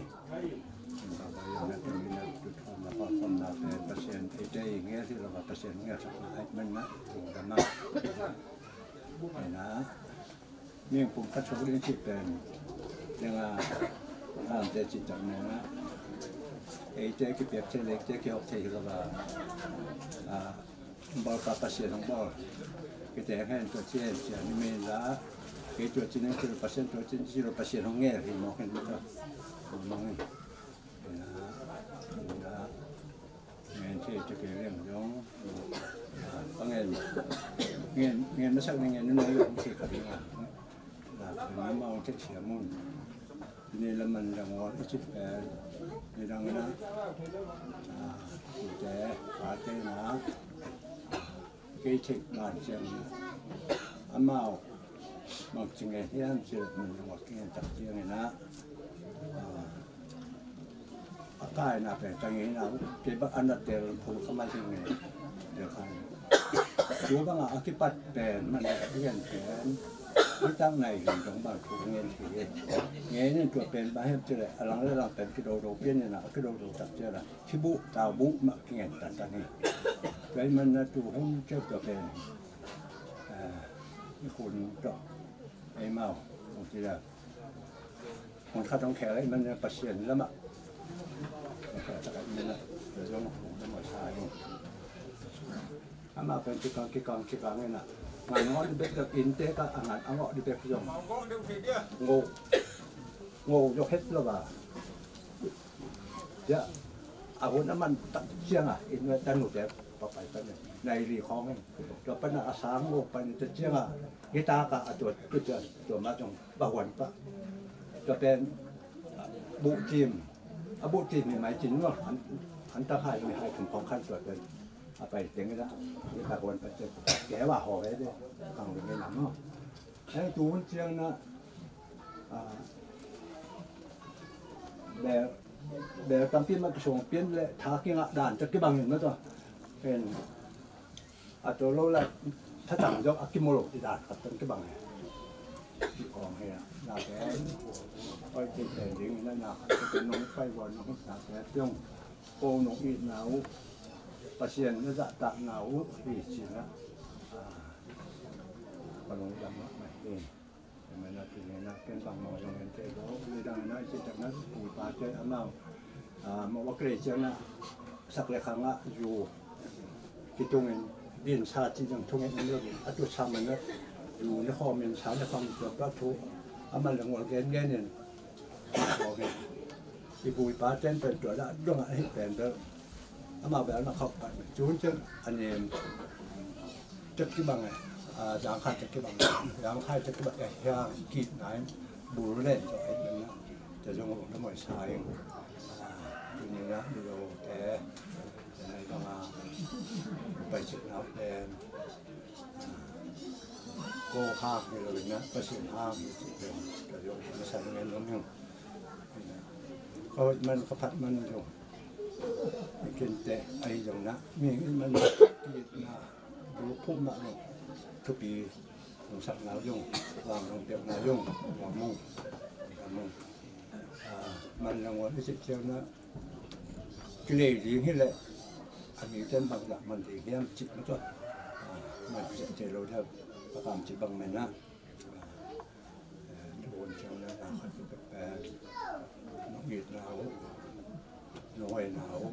Baba yong na tuni na, tu thawm na, khawmna pen Pasian ei te i ngel hi lo, Pasian ngelsakna ahih man na, lungdam mah. Ei na, mihing pum khat suak ding cih pen, nang a, a, te cih tak nang a, eite kipiak thei le eite kihawk thei hi lo a, a, bawl pa Pasian hong bawl. Kite hen tua ci hen ci a ni men la, kei tua ci ning ci lo Pasian tua ci ning ci lo Pasian hong ngel hi mawk hen mawk a. Mawk hi. Ei na, ei na. Ngen thei tek kei leng zong, a, a ngen, ngen, ngen masak ni ngen nunung zong thei kha ding a. A, ngen amau thei siam un. Ni laman zong awl i cih pen, ni dang na, a, tute, pate na, kei theih ban ciang na, amau bang ci ngen hiam cih laman zong awl kingen tak ciangin a, a, a kaina pen ka ngeina uh, kei bang a na tel phul kha mai hi nge, tel kha hi. Tua banga a kipat pen man a kigen pen, nitak nai hi dong bang thu ngen hi. Ngen in tua pen bang hiam cih leh a lang le lang pen kidodo pian in a, a kidodo tak ciang a, khibuh taubuh mah kingen tak tak hi. Tua ahih man a tu hun ciang tua pen, eh, i khun tawh, eimau, ong ci leh hun khat hong khel ahih manin Pasian lamah hong khel tak ahih manin tua zong hong lam a sa hi. Amah pen kikang, kikang, kikang in a, ngan ngawh ding bek zong, innte ka a ngan a ngawh ding bek zong, ngo, ngo zong het lo a. Tua a hun a man tak ciang a, inn a tanute papai pan in nai li khawng in, tua pan a a sang ngo pan in tak ciang a, hita ka a tua, tua, tua, tua mah zong ba huan pah. Tua pen buhcim, a buhcim hi mai cin maw, an, an tak hai mi hai thum khawng khan tua pen a pai teng ila, hita huan pah ciang keu a haw ve ve, kang ve ve na maw. Hei tu hun ciang na, a, bel Bel tampi mah kisawng pian le tha kingah dan tawh kibang in mah tawh. Pen a tawh lo le thatang zong a kimu lo i dan khat tawh kibang in. Kong hi a na pen oi ti pen ding na na khat pen nong pai wan nong na pen tiong ko nong itna uh Pasian na zahtakna uh hi ci na. Ka lungdam mahmah hi. Amen. A tuni na ken bangmah zong en thei lo, nidang na i cihtak na pu i pate amau, ah, mawh a kei ciang na sak le khang ah zu kitungin din sa ci zong thungen in lo din a tu sa man na zu ne khawm in sa ne khawm in tua pa thu amah le ngol gen gen in. I pu i pa ten pen tua dah dong a hi pen bel amau bel na khawk pan cun cun a nem tek kibang e. Zangkhai tek kibang, zangkhai tek kibang e. Hiang kit nai bul len tua e pen na tua zong ong na moi sa ing. Tuni na mi lo te nai bang a pai cik nau pen ko hang hi lo na Pasian hang hi cik pen tua zong na sa ngen lo ning. Ka hoih man ka phat man zong kinte ahi zong na mi man ki na du phuh mah zong thupi zong sak na zong wang zong piak na zong wang mong wang mong man zong wang i cik ciau na kilei ding hi leh a mi ten bang zah man ding hiam cik mah tua man cik cik lo deuh ka kam cik bang men na. Tuan ciang na na khat pek pen nong itna uh nong hoihna uh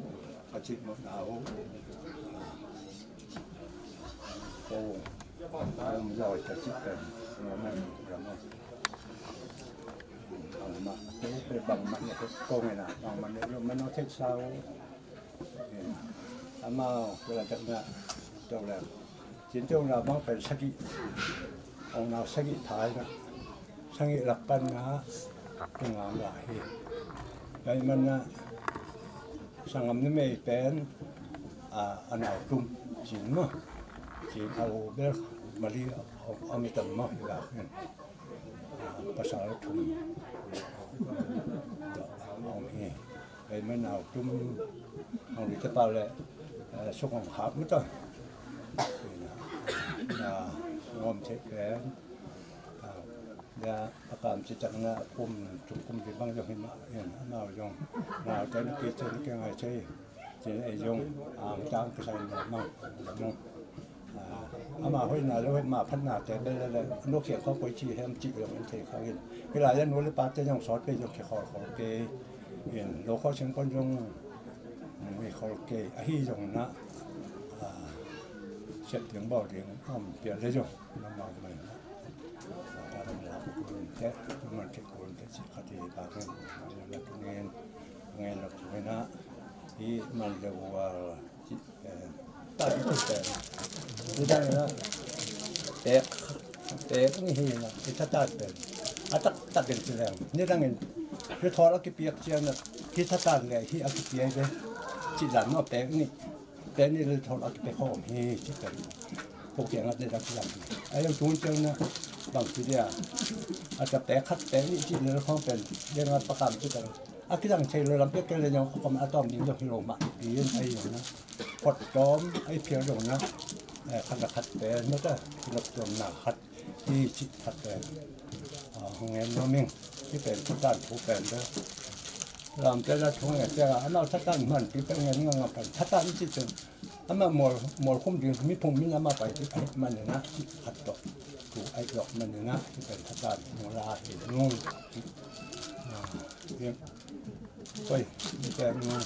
ka cihmawhna uh ko om zawi ka cih pen nong man ram uh bangmah pe bangmah na ko ngena bangmah na lo man nong theih sa uh. Amau kula tak na tok le cin tok na bang pen sagih ong nau sagih thai na sagih lak pan na tung ang la hi. Pai man na sangam na mei pen a nau tum cin ma cin a u bel mali om i tam ma hi la hin. Pasal thum a om hi. Ei man nau tum hong ri te pau le suk hong hap mata. Na ngom thei pen ya a kam ci tak na kum tum kum ri bang zong hi ma in amau zong nau te na ki te na ki ngai thei. Tin ei zong ang tang pasal na mang na mong. Ama hoihna le hoih ma phatna te bel le no khia kho koi ci hem ci lo in thei kha in. Hilai a nu le pa te zong sawt pe zong khia khol khol ke in lo kho sing kon zong mi khol ke ahi zong na sep ding bawl ding om pia le zong na ma mai na. Ka ram la kun te man te kun te ci kha ti ba ke na tu ngen ngen lo tu na i man le wa. Nidang na pek pek ni hi na i thatan pen a taktak in ci leng nidang in ri thawl a kipiak ciang na hi thatan le hi a kipiak ve ci dan ma pek ni pek ni ri thawl a kipiak khawm hi ci pen ko kiang a nidang ci leng a yau tun ciang na bang ci dia a ta pek khat pek ni ci le khawm pen dia nga pakam ci pen a kidang thei lo lam pek ke le nyong khawm a tawm ding dong hi lo ma pi in a yau na. Phot tawm a i phial zong na khat le khat pen mata kilop tuamna khat i cih khat pen hong ngen nuam ing. Ci pen thatan thu pen pen lam pen a thu ngen ciang a amau thatan man pi pen ngen ngangam pen thatan i cih pen amah mual mual khum ding mi phung min amah pai cih a hih man ina cih khat tawh thu a i lok man ina ci pen thatan mual a hi nung. Oi, ni pen nu.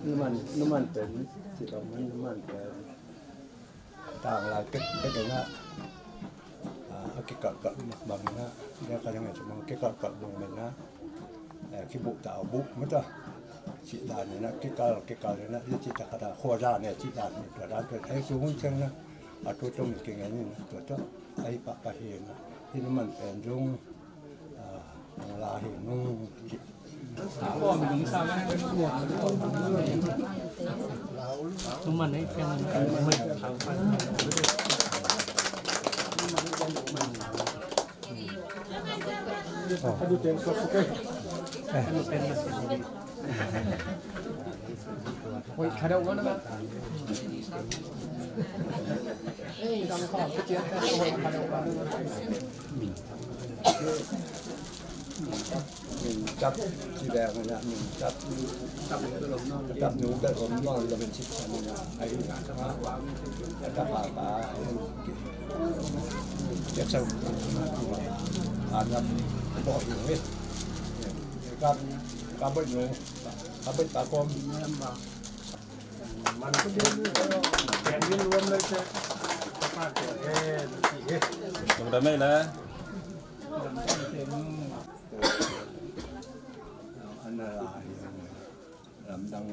Numan numan pen ci tawh man numan pen tang lai pek pek na a kikalkal makmang na dia ka dang a cumang kikalkal mang men na kibuh ta buh mata ci dan na kikal kikal na dia ci ta ka da khua dan na ci dan na tua dan pen hei su hun ciang na a tu tum ki ngen na tua tua. Ai pa pa hi na hi numan pen zong a la hi nung ci. Numan ai fiang numan. Min cak ci leng na, min cak, cak nu ka rom no la min cik sa na ai na ka pa pa. Cak sa a na bo ni. Ka ka bo nu ka bo ta kom. Tung da mei la. Lamdang.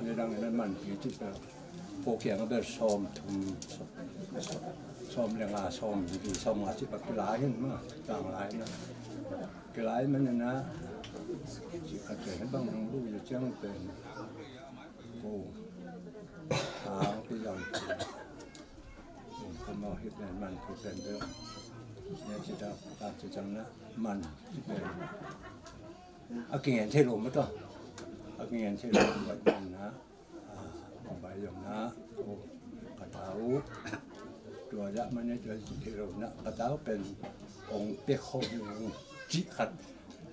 Ni dang na man pi ci ta. Ko kiang a bel sawm thum, sawm le nga, sawm li, sawm nga ci bek kilai hin ma, tang lai na. Kilai man na, ci khat pen bang nong lu ya ciang pen. Ko, tang pi yang ci. Ko mo hit nen man ko pen bel. Ne ci ta, ka ci ciang na, man ci pen. A kingen thei lo ma ta. A kingen thei lo ma na. Bai zong na, ka tau. Tua zah man e, tua zah thei lo na, ka tau pen ong pek ho hi ong cih khat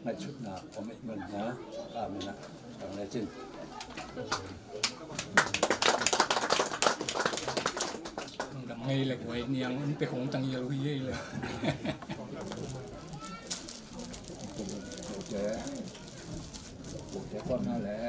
ngaihsutna om e man na, ka man na, tang le cin. Dam ngei le guai niang ong pek hong tang yel hui yei le. Ute, ute kong na le.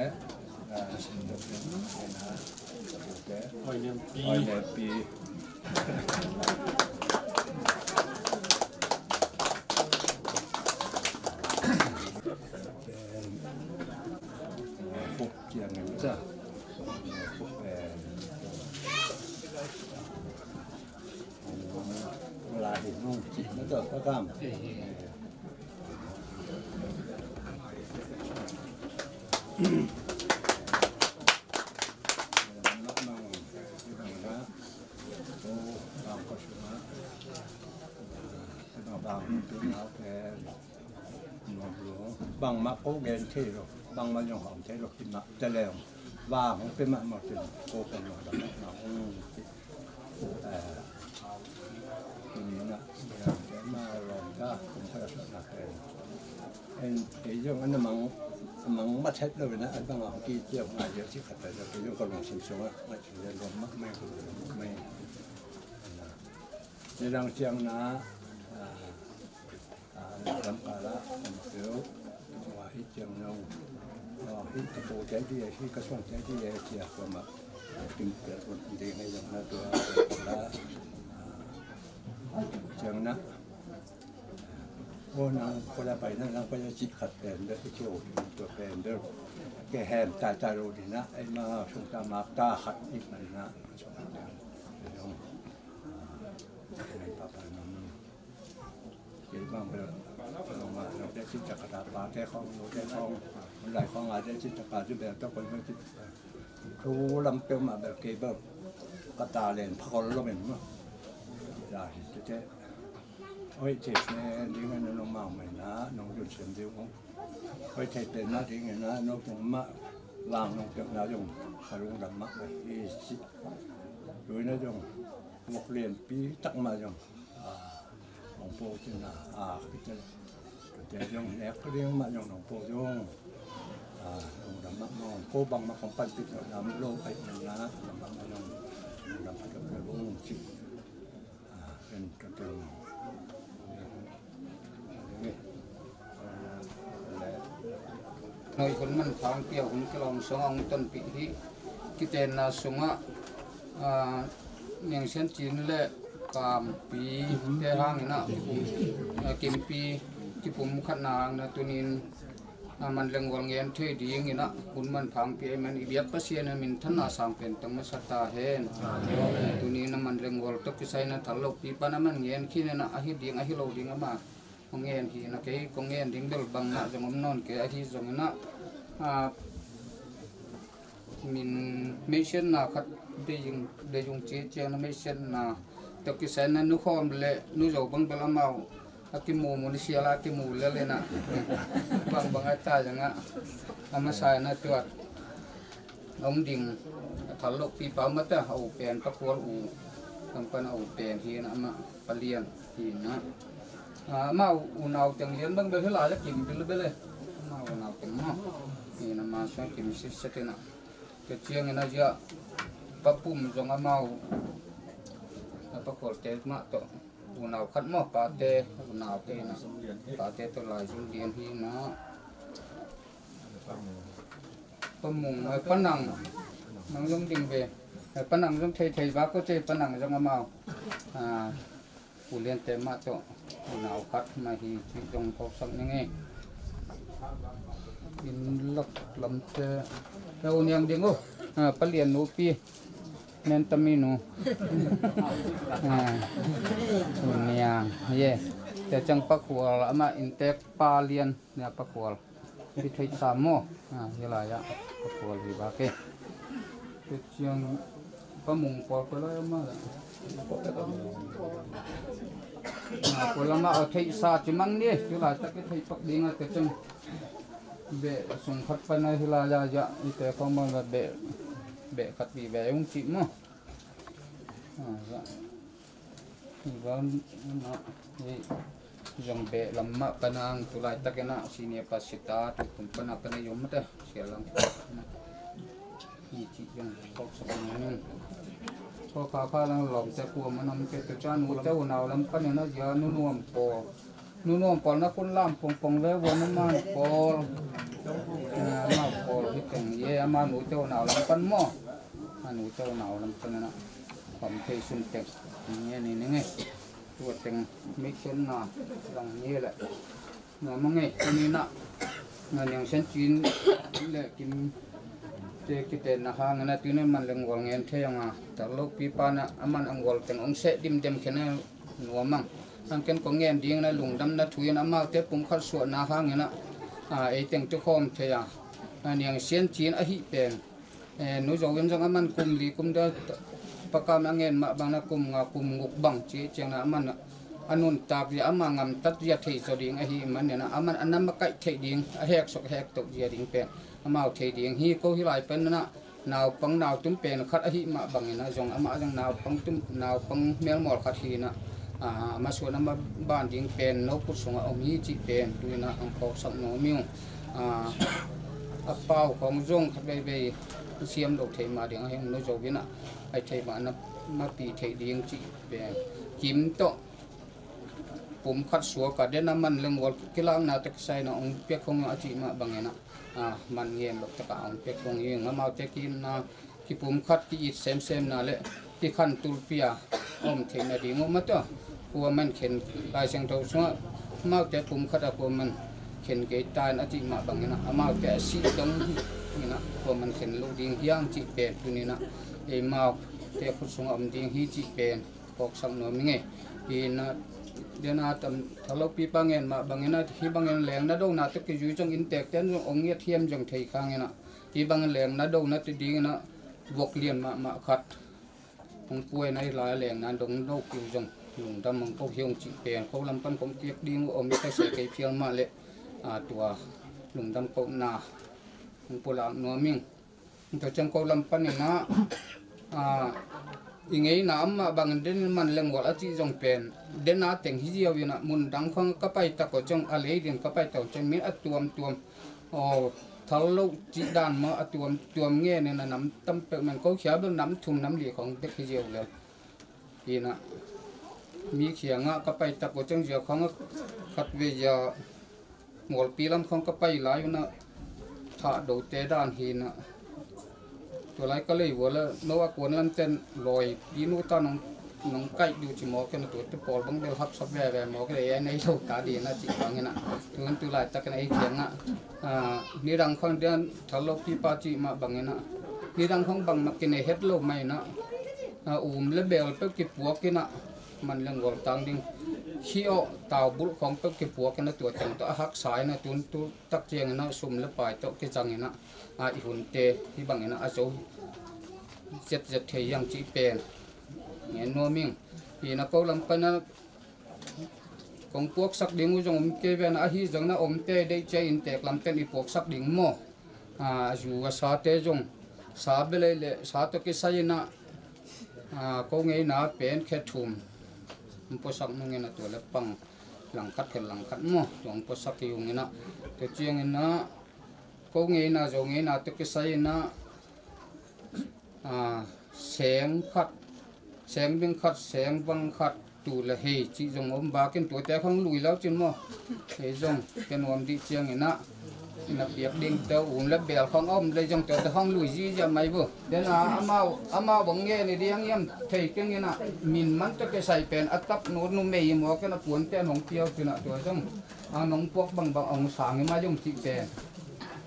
Bangmah ko gen thei lo, bangmah zong hawm thei lo, hi mah ta leng. Vang hong pe mahmah kin ko pen lo, bangmah hong. Ei zong an a mang, a mang mat het lo na, a bang a hong ki ciau ngai zia ci khat ta zia, kei zong ka lungsim sungah ngai ci zia lo mah mai, ka lungsim mah mai. Ni dang ciang na, lam kala om peuh. Tua hi ciang nong, hi ka pote di, hi ka suangte di cia kuamah. Kim peuh kun ding hi zong na tua la ciang na. Aw nang kua la pai na, nang kua la cih khat pen beuh, i cio tua pen beuh. Ke hem ta ta lo di na, ei ma sung ta mak ta khat i man na. Papa nang. Kei bang bel, nong ma, nong te cin cak kata pa te khong, nong te khong, nong lai khong a te cin cak kata bel, to koi bel cin. Tu lam peuh mah bel kei bel, kata len phakol lo men ma. Ya hi te te. Oi te te, ding na nong mau mai na, nong yun sem ding. Oi te te na ding na, nong tung ma, lang nong peuh na yung, ka lung lam ma, hi si. Lui na yung, mok lian pi tak ma yung. Nong po cin a, a, kite, kite zong nek ring mah zong nong po zong. Nong dam mah nong po bang mah kong pan pit nong dam lo ai nong na, dam mah nong, nong dam mah zong nong ci. Ken ka teng. Noi hun man phang piau hun kilawm sungah hong tonpih hi. Kitenna sungah, ah, Niang Sian Cin le Kampi te hangin ah, ah, Kimpi kipum khatna hangin ah tunin A man lengol ngen thei dingin ah hun manpha hong pia ahih man i biak Pasian in minthanna sang pen tang masa ta hen. Tuni na man lengol tawh kisai na thal lopi pan a man ngen khin in ah ahi ding ahi lo ding ama hong ngen hi na kei kong ngen ding bel bang mah zong om nawn kei ahi zongin ah, a, min meisiatna khat dei ung, dei ung ci ciang na meisiatna tawh kisai na nu khawm le nu zo bang bel amau a kimu mu ni sial a kimu lel in ah bangbang a ta zang ah a masa in ah tuat hong ding a thal lopi pa mah ta a u pen Pa Khual u kan pan a u pen hi in ah amah Pa Lian hi in ah, a, amau unau teng Lian bang bel hi lai a kim bilbel e. Amau unau teng maw hi in ah ma suang kim sitset in ah. Tua ciangin a ziah Pa Pum zong amau a Pa Khualte mah tawh unau khat maw, pate unau te in ah pate tawh lai zong Lian hi in ah. Pa Mung, eh, Pa Nang, nang zong ding ve. Eh, Pa Nang zong thei thei va ko ce, Pa Nang zong amau, a, U Liante mah tawh unau khat mah hi cih zong phawksak ning e. Inn lak lamte, eh, U Niang ding uh, a, Pa Lian nupi, nen tami nu, a, U Niang, ye. Tua ciang Pa Khual amah inntek Pa Lian nia Pa Khual. Hi theihsa maw? A, hi lai ah Pa Khual hi bak e. Tua ciang Pa Mung pawl pawl lai a mah la. A, pawl a mah a theihsa ci mang ni. Hi lai tak i theih pak ding a tua ciang beh sung khat pan a hi lai ah i te khawng mah la beh, beh khat pi beh ung cih maw? A, ya. Hi van na hi zong beh lam mah pan ang tu laitak in ah senior pastor tu kum pan a kan a yom mate sial lang hi cih zong phawksak nang in. Khaw kha kha lang lawmte kuam a nam ke tu ca nu ca unau lam pan in a zia nu nuam pawl. Nu nuam pawl na khun lam pongpong ve vua na man pawl. Na ma pawl hi teng ye ama nu ca unau lam pan maw. A nu ca unau lam pan in ah kham thei sun teng. Nge ni ni nge. Tua teng mission na lang nge le. Na ma nge ni na. Na niang sen cin le kim te kite na hang na tu ne man leng wal ngen thei anga. Tar lo pi pa na aman ang wal teng ong se dim dem khen a nuam ang. Ang ken kong ngen ding na lungdam na thu in amau te pum khat suah na hang in ah. A, ei teng tu khawm thei a. A, niang sian cin ahi pen. Eh, nu zo in zong a man kum li kum da pakam a ngen mah bang na kum nga kum nguk bang ci ciang na a man a nuntak zia ama ngamtat zia thei zaw ding ahi man nena a man a na makaih theih ding a hek sok hek toh zia ding pen amau thei ding hi ko hi lai pen na naupang nautum pen khat ahi mah bangin a zong amah zong naupang tum naupang melmawl khat hi na. A, masuan a maban ding pen no kut sungah om hi cih pen tu in ah ang phawksak nuam ing. A, a pau khawng zong khat veivei siam lo thei mah ding a heng no zo in ah ai thei mah na mapi thei ding cih pen kim tawh pum khat suak a den a man leng wal kilakna tak sai na ong piak khawng a cih mah bangin ah, a, man ngen lo tak a ong piak khawng hi. Amaute kim na kipum khat ki-it semsemna le kikhan tulpia om theihna ding uh mah tua kuaman khen Lai Siangtho sungah amaute pum khat a kuaman khen kei ta in a cih mah bangin ah amaute a sih dong in ah kuaman khen lo ding hiang cih pen tuni in ah eimaute khut sungah om ding hi cih pen phawksak nuam ing e. Hi in ah den a tam thalo pipa ngen mah bangin ah hi bangin lengna dona tawh kizui zong inntek ten zong ong ngiat hiam zong thei khang in ah hi bangin lengna dona ti ding in ah buak lian mahmah khat hong puai na hi lai a lengna dong do kiu zong lungdam hong ko hi hong cih pen ko lam pan kong piak ding uh om i ta se kei phial mah le, a, tua lungdam kohna hong pulak nuam ing. Tua ciang ko lam pan in ah, a, i ngeina am mah bangin den man leng wal a cih zong pen den a teng hi ziau in ah mun dang khong ka pai tak uh ciang a lei din ka pai tak uh ciang min a tuamtuam Aw, thal lo cih dan maw a tuamtuam ngen in a nam tam peuh men ko khia bel nam thum nam li khong bek hi ziau lel. Hi in ah mi khiangah ka pai tak uh ciang zia khong a khat vei zia mualpi lam khong ka pai lai un ah thah dote dan hi in ah. Tua lai ka lei vua la no a kuan lam ten lawi pi nu ta nong Nong kaih duh ci mawk in a, tuate pawl bang bel haksa veve mawk in a, ei a nei lo ka ding a cih bangin a, tun tu laitakin a ei kiangah, ah, nidang khawng dian thal lo pipa cih mah bangin a, nidang khawng bang mah kinei het lo mah in a, ah, um le bel peuh kipuak in a, man leng gol tang ding, khi awh taubulh khawng peuh kipuak in a, tua teng tawh a haksa in a, tun tu tak ciangin a, sum le pai tawh kizang in a, ah, i hunte hih bangin a, a zo zetzet thei hiang cih pen ngen nuam ing. Hi na, ko lam pan a kong puaksak ding uh zong om kei ven, ahi zongin a omte deih ciang inntek lam pen i puaksak ding maw? Ah, a zu a sate zong sa belei le sa tawh kisai in a, ah, ko ngeina pen khe thum hong puasak nung in a, tua le pang langkhat khe langkhat maw, tua hong puasak hi ung in a, tua ciangin a ko ngeina, Zo ngeina tawh kisai in a, ah, seng khat, seng bing khat, seng bang khat, tu le hei cih zong om bakin, tuate khawng lui lo cin maw? Hei zong ken nuam dih ciangin a, na piak ding te um le bel khawng a om le zong tuate khawng lui zizia mai bu. Den a amau, amau bang nge ni diang iam thei keng in a, min man tawh kisai pen a tap nu numei maw, ken a puan pen hong piau cin a, tua zong a nong puak bangbang hong sang i mai zong cih pen.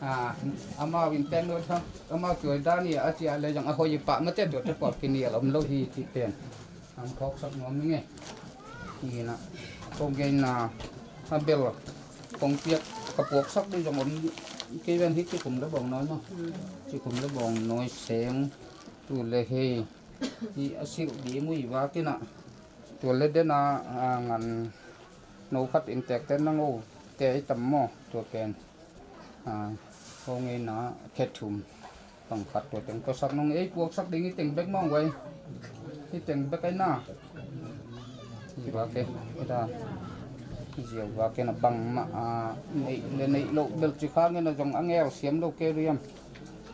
Ah, amau in pen nu thang, amau tuai dan i a ci a le zong a hoih i pah mate, tuate pawl kinial om lo hi cih pen. Ang phawksak nuam ing e. Hi na, ko ngeina a bel kong piak, ka puaksak ding zong om kei ven hi, cikum le bawng nawi maw? Cikum le bawng nawi seng, tu le hei, hi a silh ding uh hi vakin a, tua le den a, a ngan no khat inntek te na ngo te i tam maw? Tua pen, a, ko ngeina khe thum pang khat, tua teng puaksak nung, ei puaksak ding i teng bek mawng vai. I teng bek ai na. I vake, i ta. I ziau vake na bang mah, a, neih le neih loh bel ci kha ngen a zong a ngel siam lo ke riam.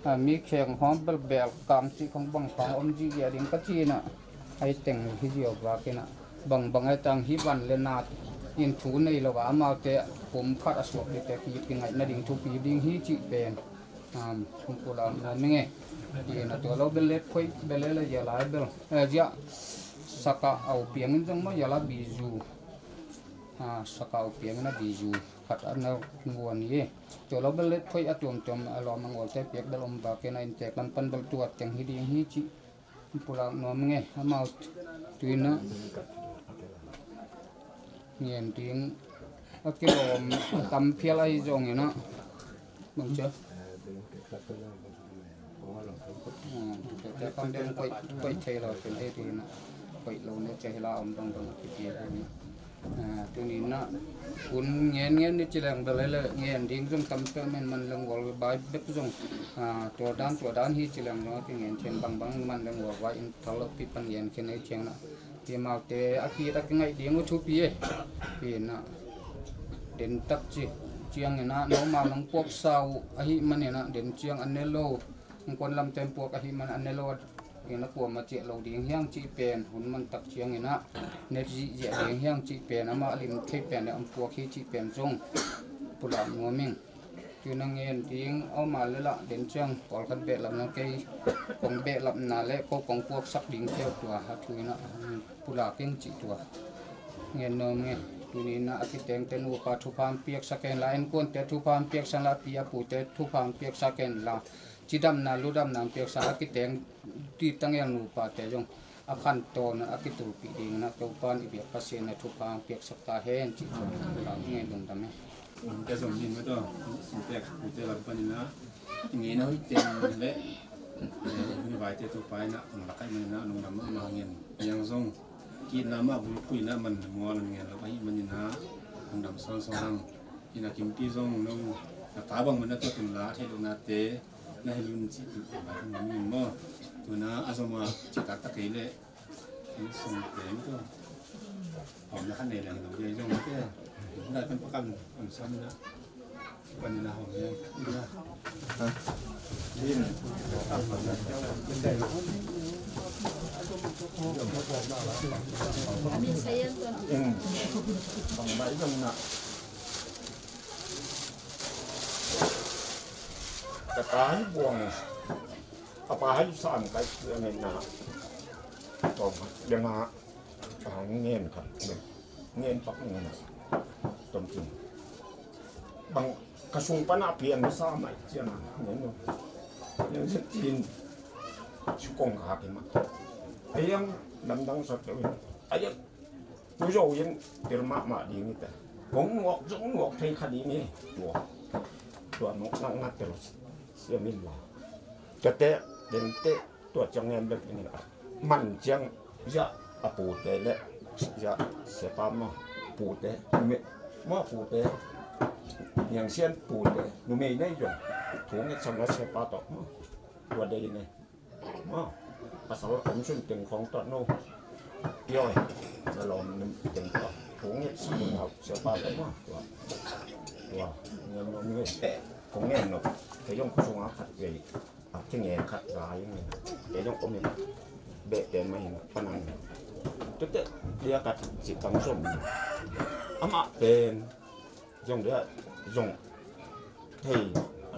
A, mi kheng hawm bel bel kang ci khong bang khong om ci zia ding ka ci na. Ai teng hi ziau vake na. Bang bang ai tang hi van le na in thu nei lo a, amaute pum khat a suak ding te ki, ki ngaih na ding thupi ding hi cih pen. Um, kum pulak nuam ing e. Hi na, tua lo bel let khoih bel le zia lai bel. Eh, zia saka au piang in zong maw, zia la bizu. Ah, saka au piang in a bizu khat a na nguan hi. Tua lo bel let khoih a tuamtuam a lawm a ngualte piak bel om vake na, inntek lam pan bel tua teng hi ding hi cih. Pulak nuam nge, amau tuina ngen ding a kilawm tam phial ahi zongin a, bang cia. Ah, tua te kam den koih, koih thei lo pen ei tuina koih lo ne cia hi la om dong dong a kipi hi. Ah, tuni na hun ngen ngen ni ci leng bel le ngen ding zong tam peuh men, man leng gol bai bek zong, ah, tua dan tua dan hi ci leng zong a ki ngen thiam bang bang, man leng gol bai in thal lo pi pan ngen khen ei thiang na. Hi amaute a ki ta ki ngaih ding uh thupi e. Hi na den tak ci ciang in a, no ma nong puak sa uh ahi man in a, den ciang an ne lo. Hong kuan lam ten puak ahi man an ne lo a, ina kuama ciah lo ding hiang cih pen hun man tak ciangin a, net zihziah ding hiang cih pen, amah lim thei pen le om puak hi cih pen zong pulak nuam ing. Tuna ngen ding a om a le lah den ciang pawlkhat behlapna kei kong behlapna le ko kong puaksak ding tua a thu ina pulak ing cih tua ngen nuam nge. Tuni ina a kitengte nupa thupha piaksak en la, innkuante thupha piaksak la, pi a pute thupha piaksak en la. Cidamna ludamna piaksa a kiteng ditangel nupate zong a khantawn a kitulpih dingin a Topan i biak Pasian a thupha piaksak ta hen cih tawh ngen lungdam e. Te zong ning mataw, pek pute lam panin a i ngeina hoih teng le i vaite Topa in a hong lak ahih manin a lungdam mahmah ngen. Niang zong kitna mah bulphuh in a man mual ngen lo ahih manin a lungdam sawnsawn ang. Ina Kimpi zong no na ta bang man a tua tun la a theih lohnate na hi lun cih tu a hong min maw? Tuna a zom a cih taktak kei leh in song te mi tua. Hawm na khan nei leng lo dei zong te. Dai pan pakan an sam na. Pan na hawm dei. In. Min sayan tuan. In. Bang bai zong na. Ka ta hi buang, a pa hi sam kai sia ngai na. Tawm deng ha. Hong ngen kha, ngen pak ngen. Tom kin. Bang ka sung pana pian sa mai cian a ngen no. Ngen se tin. Sukong kha ki ma. Ayang lamdang sa tawin. Ayang. Tu zo yin tir mahmah ding ite. Kong nuak zong nuak thei kha ding hi. Tua. Tua nuak nak nak tel. Siamin la. Kate dente tua ciang ngen bek ni. Man ciang ya a pute le ya sepa ma pute me ma pute. Niang sian pute numei nei zong. Thu nget sang na sepa tok ma. Tua dei ne. Ma, pasal om sun teng khong tuat no. Yoi, na lom nim teng tuat. Kong nget si kong hau, sia pa tuat ma. Tua, tua, ngen no ngen. Kong ngen no. Kei yong kusung a khat vei. A kei ngen khat ga yong ngen. Kei yong om in. Beh ten ma hin, panang. Tute, dia kat si kang som. Ama pen. Zong dia, zong thei,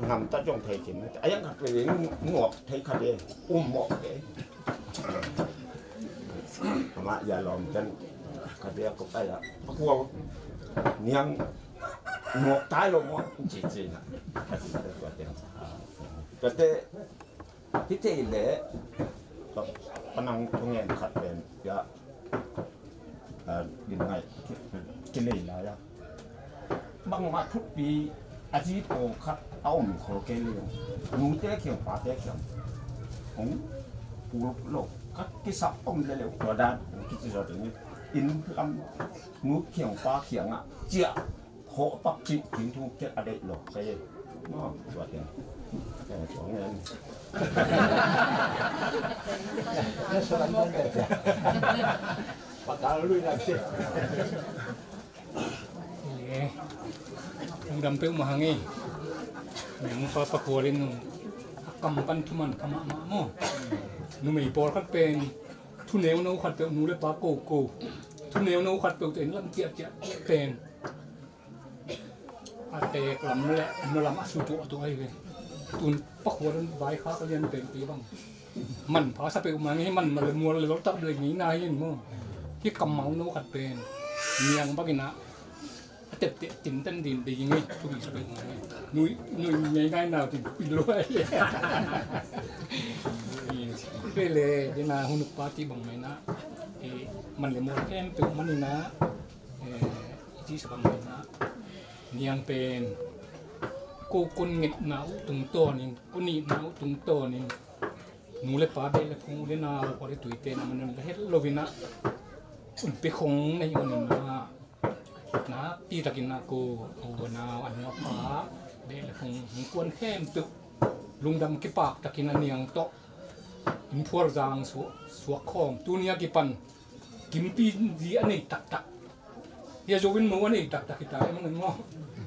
ngam ta zong thei kin. A yang khat vei nuak thei khat de, um mawk de. Ama ya lom ten khat de ko pa ya. Pakua niang nuak tai lo mawk ci ci na. Kate, kate Hi thei le, ka, ka nang thungen khat pen, ya, a, gin ngai, ki, ki lei la ya. Bangmah thupi, a zi pawng khat, a om khol kei le, nute kiang, pate kiang. Hong, pu lo, ka kisap om le le, tua dan, ki ci zo ding, inn lam, nu kiang, pa kiang a, cia. Khawh pak cih, kin thu tek a deih lo, ka hi. Maw, tua teng. Eh, tua ngen. Pakal lui nak cih. Eh, lungdam peuh mah hang e. Niang pa Pakhual in a kam pan thuman pha mahmah maw. Numei pawlkhat pen, thu neuno khat peuh nu le pa koko. Thu neuno khat peuh te in lam ciahciah pen. A teek lam le a nu lam a su tuahtuah ahi ve. Tun Pakhual in vaikhak lian pengte bang. Man pha sa peuhmah ngei, man mah le mual le loltak le ngei na hi in maw. Hih kammal no khat pen niang bangin ah a tepteh tinten din bei ngei, thupi sa peuhmah ngei. Nui, nui ngei ngai nau tin pil lo ahi. Pe le dena hunuk pa ti bang mai na. Eh, man le mual khempeuh manin ah, eh, i cih sa bang manin ah, niang pen ko kon ngetna uh tungtawnin, ko nihna uh tungtawnin, nu le pa, beh le phung, u le nau, khua le tuite na manin la het loin ah, un pe khong na hih manin ah, nakpi takin ah ko, u le nau, a nu a pa, beh le phung, hong kuan khempeuh lungdam kipak takin a niang tawh in phual zang suak, suak khawm, tuni a kipan kimpi zi a nei taktak. Hia zo in mo a nei taktak hi ta em, a ngen maw.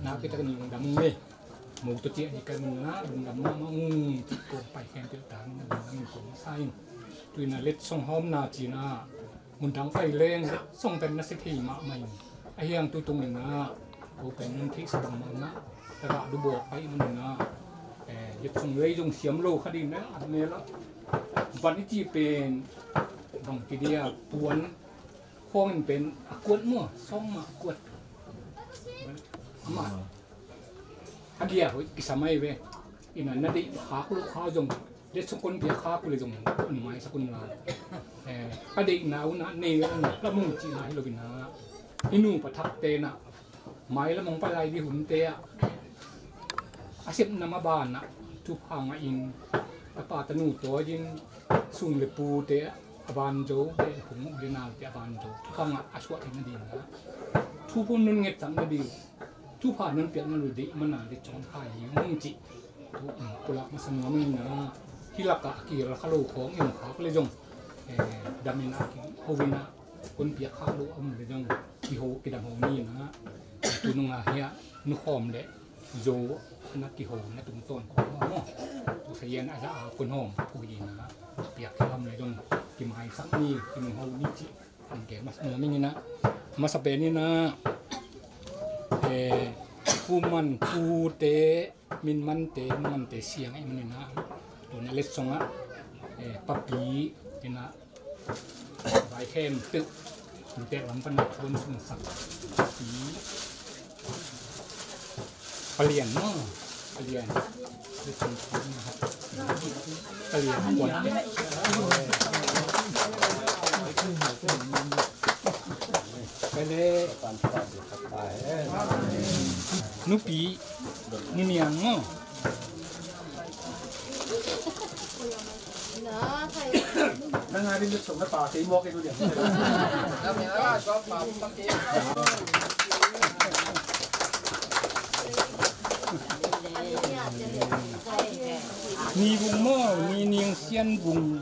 Nakpi takin lungdam ung ei. Mo tawh ciah hi ka ngen na, lungdam mahmah ung, cih kong pai khempeuh ta, lungdam in kong sa in. Tu in a letsong hawmna cih na, mun dang pai leng, letsong pen na sia thei mahmah in. A hiang tu tung in a, ko pen nun theihsa bangmah in a, tagah lubawk pai in a, eh, letsong lei zong siam lo kha ding na, a mel a. Van i cih pen, bang ci dia, puan, khawng in pen a kuat maw, sawng mah a kuat. Amah a gia hoih kisam ahi ve. Ina na deih khak loh kha zong, letsong kon piak khak uh le zong, a nu maisak un la. Eh, a deihna un a nei un a la mung cihna hi lo ina. I nu pa thakte na, mailam hong pai lai ding hunte ah, a sepna ma banah thupha ngah in, tapa tanu tawi in, sung le pute a banzo, beh le phung, u le naute a banzo, thupha ngah a suah theihna dingin ah, thu phun nun ngetsak nading, thupha nun piak na lo deih mana le cawng kha hi ung cih. Tu, um, pulak masa nuam ing na, hih lakah a kihel kha lo khawng i om khak le zong, eh, dam in a, kiho in a, kon piak khak lo a om le zong, kiho, kidam ho ni na, tu nung a hiah, nu khawm le, zo, na kiho, na tungtawn khawng a maw. Tu sa yan a za a kon hawm, pu hi na, piak khak a om le zong, kimaisak ni, kinung ho ni cih. Hong gen masa nuam ing in a, masa pen in a, eh, phuman, phute, min mante, nu mante siang ahih manin a, tuna letsong ah, eh, papi in a, vai khempeuh, Tek lam pan a puan sung sak. Palian maw? Palian. Palian puan. Nupi, niniang maw? Ni vung maw, ni ning sian vung.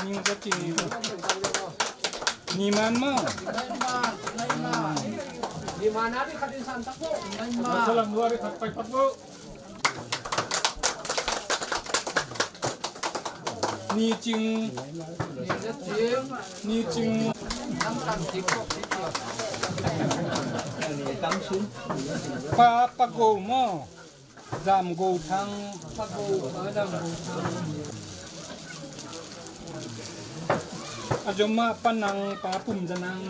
Ning za cing. Ni man maw. Ni man a ni khatin san tak bo. Salam luar khat pai pat bo. Ni cing. Ni cing. Pa, pa go maw. Zam go thang. Pa go, pa zam go thang. A zom ah pa nang, pa pum za nang.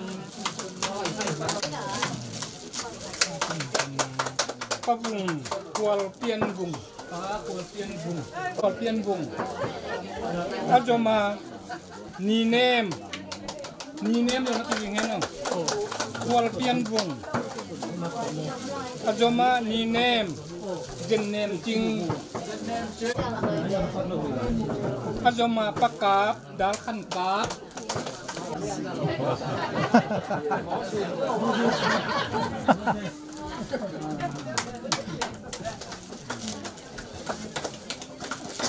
Pa vung, kual pian vung. Pa kual pian vung. Kual pian vung. A zom ah ni nem. Ni nem lo na tu ing hen. Kual pian vung. A zom ah ni nem. Zen nem cing. A zom ah pa kap. Dal khan kap.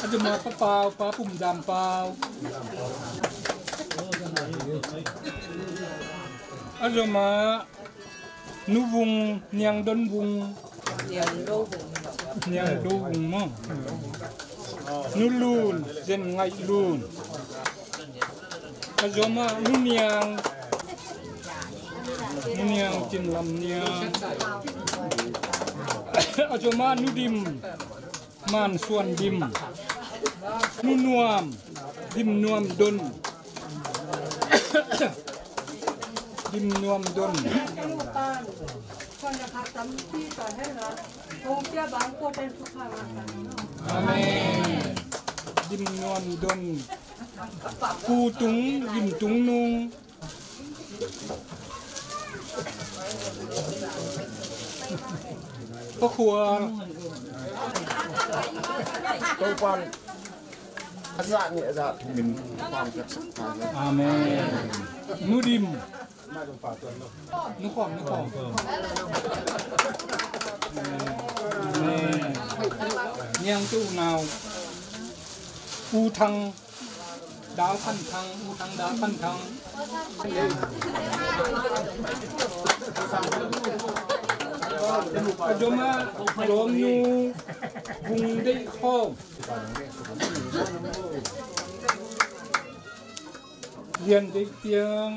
A zom ah pa pau, pa pum dam pau. A zom ah nu vung, niang don vung. Niang do vung maw. Nu lun, zen ngaih lun. A zom ah nu niang. Nu niang cin lam niang. A zom ah nu dim. Man suan dim. Nu nuam. Dim nuam don. Dim nuam don. Amen. Dim nuam don. Pu tung, dim tung nung. Pa khual. Topa'n a zah nih a zah thumin pang piaksak ta. Amen. Nu dim. Nu khawm, nu khawm. Amen. Niang tu nau. U Thang. Dal Khan Thang, U Thang Dal Khan Thang. A zom ah Lawmnu Vung Deih Khawm. Lian Deih Piang.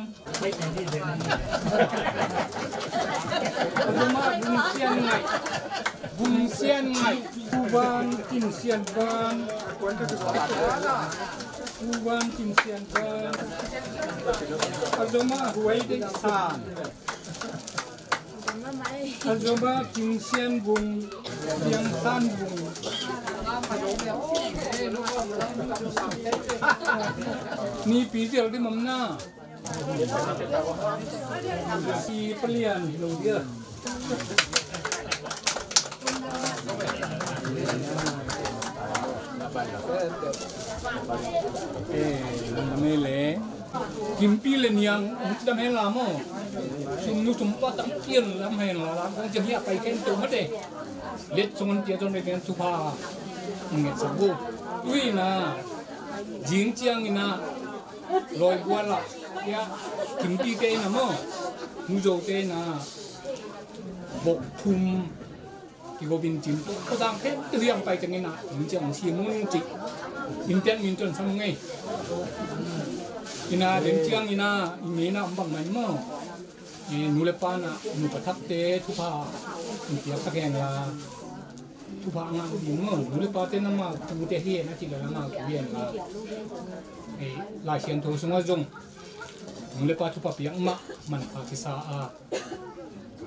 A zom ah Vung Sian Ngaih. Vung Sian Ngaih. Pu Van Cin Sian Van. Pu Van Cin Sian Van. A zom ah Huai Deih San. A zom ah Cing Sian Vung, Siang San Vung. Nipi zial dim om na. Si palian lo dia. Eh, mele. Kimpi le niang, dam hen la maw. Sum nu sum pa tam pian lam hen la, lam kong jia hia pai ken to mate. Let song an pia ton le ken thupha. Nget sa bu. Ui na. Jing ciang ina. Loi bua la. Ya. Kimpi te ina maw. Nu zo te ina. Bok thum. Kigo bin cin tu ko dang khen tu hiang pai teng ina, in ciang si mun ci. In tian min tuan sam ngei. Ina den ciang ina, in ina bang mai maw. I nu le pa na, nu pa thak te thupha. In tiak thak hen la. Thupha ngah ding maw. Nu le pa te na ma tu te hi na ci la na ma tu hi la. Ei, Lai Siangtho sunga zong. Nu le pa thupha piak mah manpha kisa a,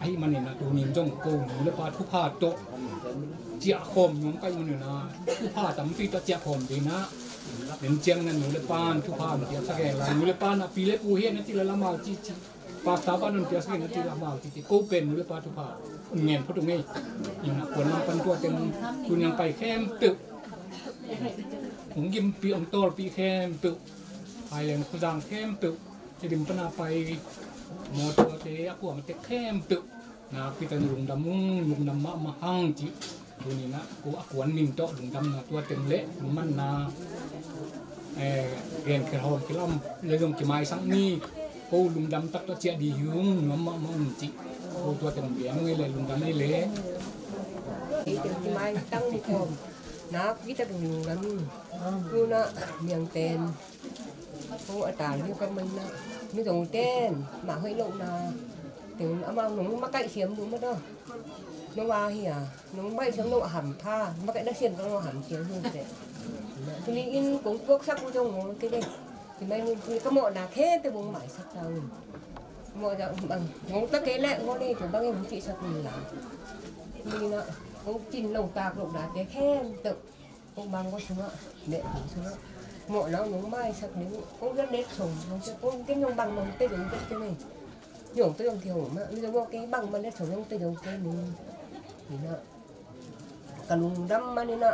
ahih manin a tunin zong ko nu le pa thupha tawh ciahkhawm nuam ka hih manin a, thupha tampi tawh ciahkhawm ding a, den ciangin a nu le pa in thupha hong piaksak hen la, nu le pa in a pi le pu hi a na cih leh amau cihcih, pastor pa in hong piaksak hen na cih leh amau cihcih, ko pen nu le pa thupha hong ngen phot uh ngei. Inn a kuan lam pan tua teng tuni hong pai khempeuh, hong gimpih hong tawlpih khempeuh, Thailand khuzang khempeuh, Tedim pan a pai mawtaw te a kuamah te khempeuh nakpi takin lungdam ung, lungdam mahmah hang cih tuni-in ah ko a kuan min tawh lungdamna tua teng le manna, eh, gen khel hawm khel om le zong kimaisak ni. Ko lungdam tak tawh ciah ding hi ung, nuam mahmah ung cih ko tua teng gen ung ei le, lungdam ei le. Ei teng kimaisak ni ko nakpi takin lungdam. Tuna niang pen ko a tal hi ka mai na, mi zong ten mah hoih lohna teng amau nong makaih siam duh mah daw. Nong a hi a, nong makaih siam nong a ham pha, makaih na siam nong a ham siam duh teh. Tuni in kong puaksak uh zong ngol kei deh. Ci mai nun tuni ka mawhna khempeuh bang maisak ta un. Mawh zah bang ngol ta kei leh ngol ei tu bang ei hong cihsak un la. Tuni na kong cin lo tak lohna te khempeuh Kong bang ko sungah, beh ko sungah. Mawh lau nong maisak ning, kong gen net song, nong sia kong gen nong bang nong te dong te te nei. Yong te yong te hong ma, mi zong mawh kei bang ma net song yong te dong te ning. Ni na. Ka lungdam ma ni na.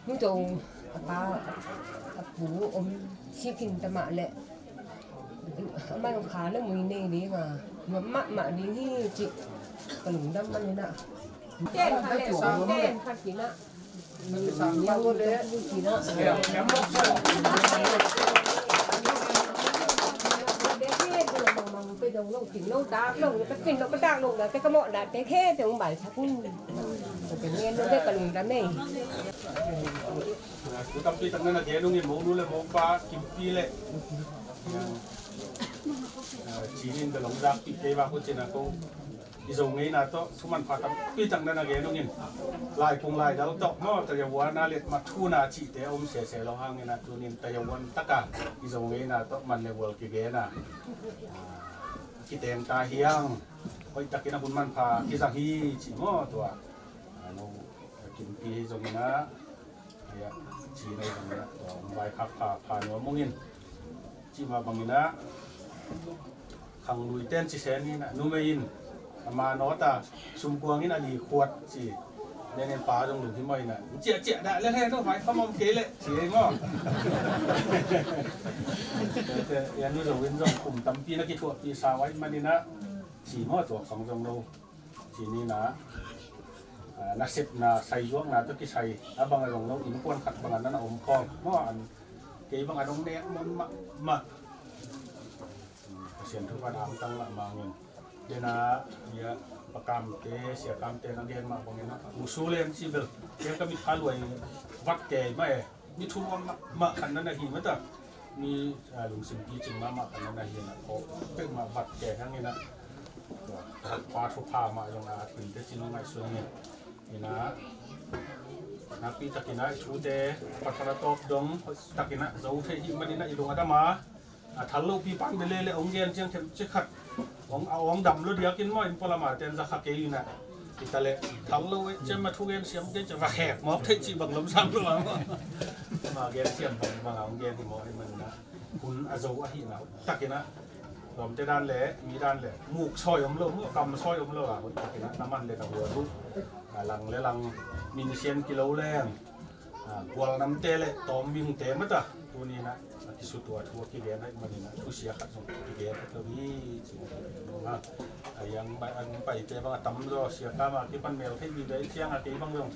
Mi zong a pa, a pu om si king ta mah leh. A mai ong kha le mui nei ding a. Nuam mahmah ding hi cih. Ka lungdam ma ni na. Ten kha le, ten kha ki na. Tampi tak na na gen ung in, mo nu le mo pa kimpi le. Ci nin ka long zak pi te ba ko cina ko. I Zo ngeina tawh thuman pha tampi tak na na gen ung in, laipung laidal tawh maw, tayawan a let ma thuna cihte a om sese lo hangin a tunin tayawan taka i Zo ngeina tawh man le gual kigen a, kiteng ta hiang. Hoih takin a hun manpha kizang hi ci maw tua. A no, a kimpi hi zongin a, ci nei zongin a tua hong vaikhak pha pha nuam ung in. Cih mah bangin ah, khanglui ten ci sen in ah, numei in ama nawt a, sumkuang in a li khuat ci. Nen in pa zong lungkim mawh in ah, ciah ciah dah lel he, no vai kham om kei leh ci ei maw. Yan nu zo in zong kum tampi na kithuahpih sa uh ahih manin ah, ci maw, tua khang zong lo. Ci ni na, ah, nasepna, saizuakna tawh kisai a bang a zong lo, innkuan khat bang a na na om khawm maw, an kei bang a dong nek mon mahmah. Pasian thupha angtang lah mangin. Dena, ia, pakamte, siakamte na gen mah bangin a, musu len ci bel, ia ka mit kha luai vat kei mah e. Mi thu nuam mahmah khat na na hi mah ta. Mi, ah, lungsim picing mahmah khat na na hi na, ko pek mah vat kei hang in a. Pa thupha mah zong a thinte cin ngaihsun in. In a, nakpi takin a i thute a phat a tawp dong takin a zo thei hi manin a i lung a dam a. A thal lopi pan bia lele ong gen ciang them ci khat. Ong, a ong dam lo diakin maw in pualama ten za kha kei in a. Kita le thal lo e, ciang ma thu gen siam kei ciang va khek mawk thei ci bang lam sang lo a maw. Ma gen siam bang bang a ong gen hi maw in man na. Hun a zo a hi na takin a. Lawmte dan le, mi dan le, muk sawi om lo, kam sawi om lo a, hun takin a, na man le na hua tu. A lang le lang, min sian kilo leng. Ah, gualnamte le tawmbingte mah ta. Tuni in a, a kisutua thu a kigen ahih manin a, thusia khat zong kigen khat lo hi, ci. Ah, a yang bai, ang baite bang a tam zaw, sia kama kipan mel thei mi bai ciang a kei bang zong.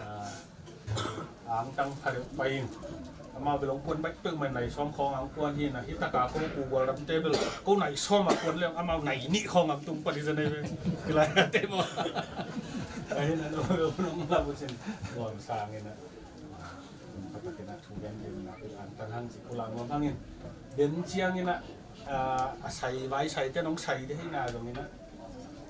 Ah, angtang pha deuh pai in. Amau bel ong kuan baih peuhmah in nai sawm khawng ang kuan hi in a, hi taka ko ku gualnamte bel ko nai sawm a kuan leng amau nai nih khawng ang tung pan hi za nei ve. Kilai te maw. Ahi na lo lo nong la bu cin. Guam sang in a. Patakin a thu gen gen na, an tan hang ci kula nuam hangin. Den ciangin a, a, a sai, vai sai te nong sai de hei na zongin a.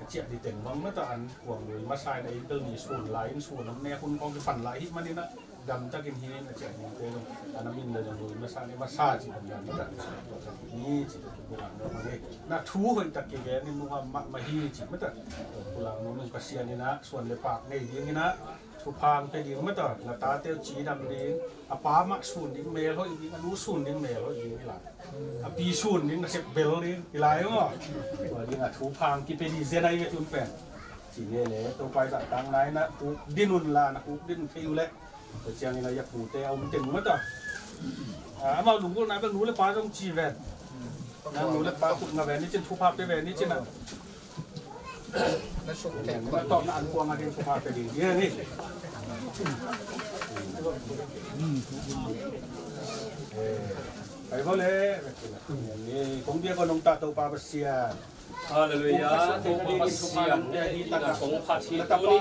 A ciah di teng bang mah ta an kuang lui masa in a in bel ni sun lai in sun om ne hun kong kipan lai hih manin a. Damtakin hi in a ciah dingte zong a na min le zong hui masa ni masa ci dam dam mata. Tua tak ni ci tak kipulang dong hi. Na thu hoih tak kigen ni nunga mahmah hi ci mata. Tua pulang dong nung Pasian in a suan le pak ngei ding in a thupha hong pia ding mata. Na tate uh cidam ding, a pa mah sun ding mel hoih ding, a nu sun ding mel hoih ding hi lai. A pi sun ding nasep bel ding hi lai maw. Tua ding a thupha hong kipia ding zen ahi ve tun pen. Ci nge le Topa i zahtakna in a kuk din un la, na kuk din thei uh leh tua ciangin a ya pute a um teng mata. Amau lunggulhna bel nu le pa zong ci ven. Nang nu le pa khut nga ven ni cin, thupha pia ven ni cin a. Tawpna an kuang a ding thupha pia ding hi ni. Pai bo le. Kong bia ko nong ta Topa Pasian. Halleluiah. Topa Pasian, na kong phat hi tuni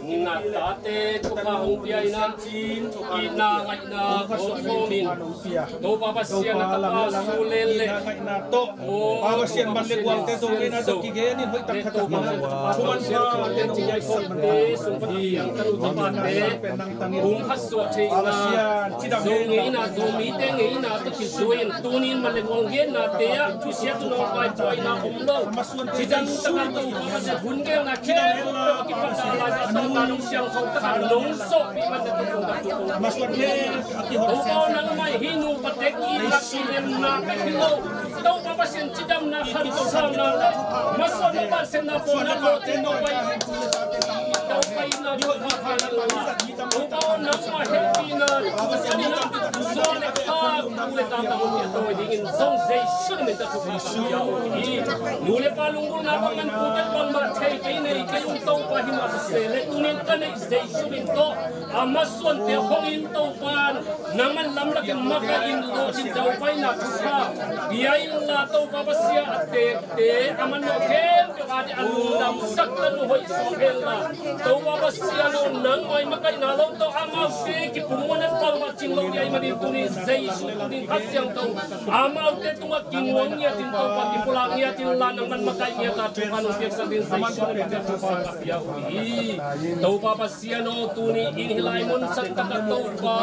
in na tate thupha hong pia in a, itna ngaihna hong khawm in. Topa Pasian, na tapa su len le Topa Pasian, man le gualte zong ngeina tawh kigen in hoih tak khat tak thuman pha te nong ngai khawm man ta. Hong phat suah theihna, Zo ngeina, Zomite ngeina tawh kizui in tuni in man le gual ngeina te ah thusia thunawng kai buaina om lo. Cidam taka Topa Pasian, hun gelna khempeuh a kipat a laizah tawh ta nong siangtho taka nong sawhpih man le tawh Topa Pasian, Topa nangmah hi, nupa tek i lak i lemna ka hi lo. Topa Pasian, cidamna khantohna le masuanna bansenna pawlna lawhte Topa i Topa i na Topa i na Topa nangmah hehpihna, suan le kha, u le tata hong piatawi dingin zong Jesu na min tawh thupha ka pia uh hi. Nu le pa lunggulhna bang man pute bangmah thei kei nei kei ung Topa hi mah ka se le tunin ka neih Jesu min tawh a masuante hong in Topa nangman lamlakin makaih in lawhcin daupaina thupha pia inla Topa Pasian a tekte a manawh khempeuh a ding a lungdamsak ta nu hoih suak henla Topa Pasian aw nangmah i makaihna lo tawh amaute kipumhuan an bangmah cing lo ding ahih manin tuni Jesu tunin Kha Siangtho amaute tungah kinguang ngiatin Topa kipulak ngiatin la nangman makaih ngiat a thupha nong piaksak ding Jesu na min tawh thupha ka pia uh hi. Topa Pasian aw tuni in hih lai mun santak ah Topa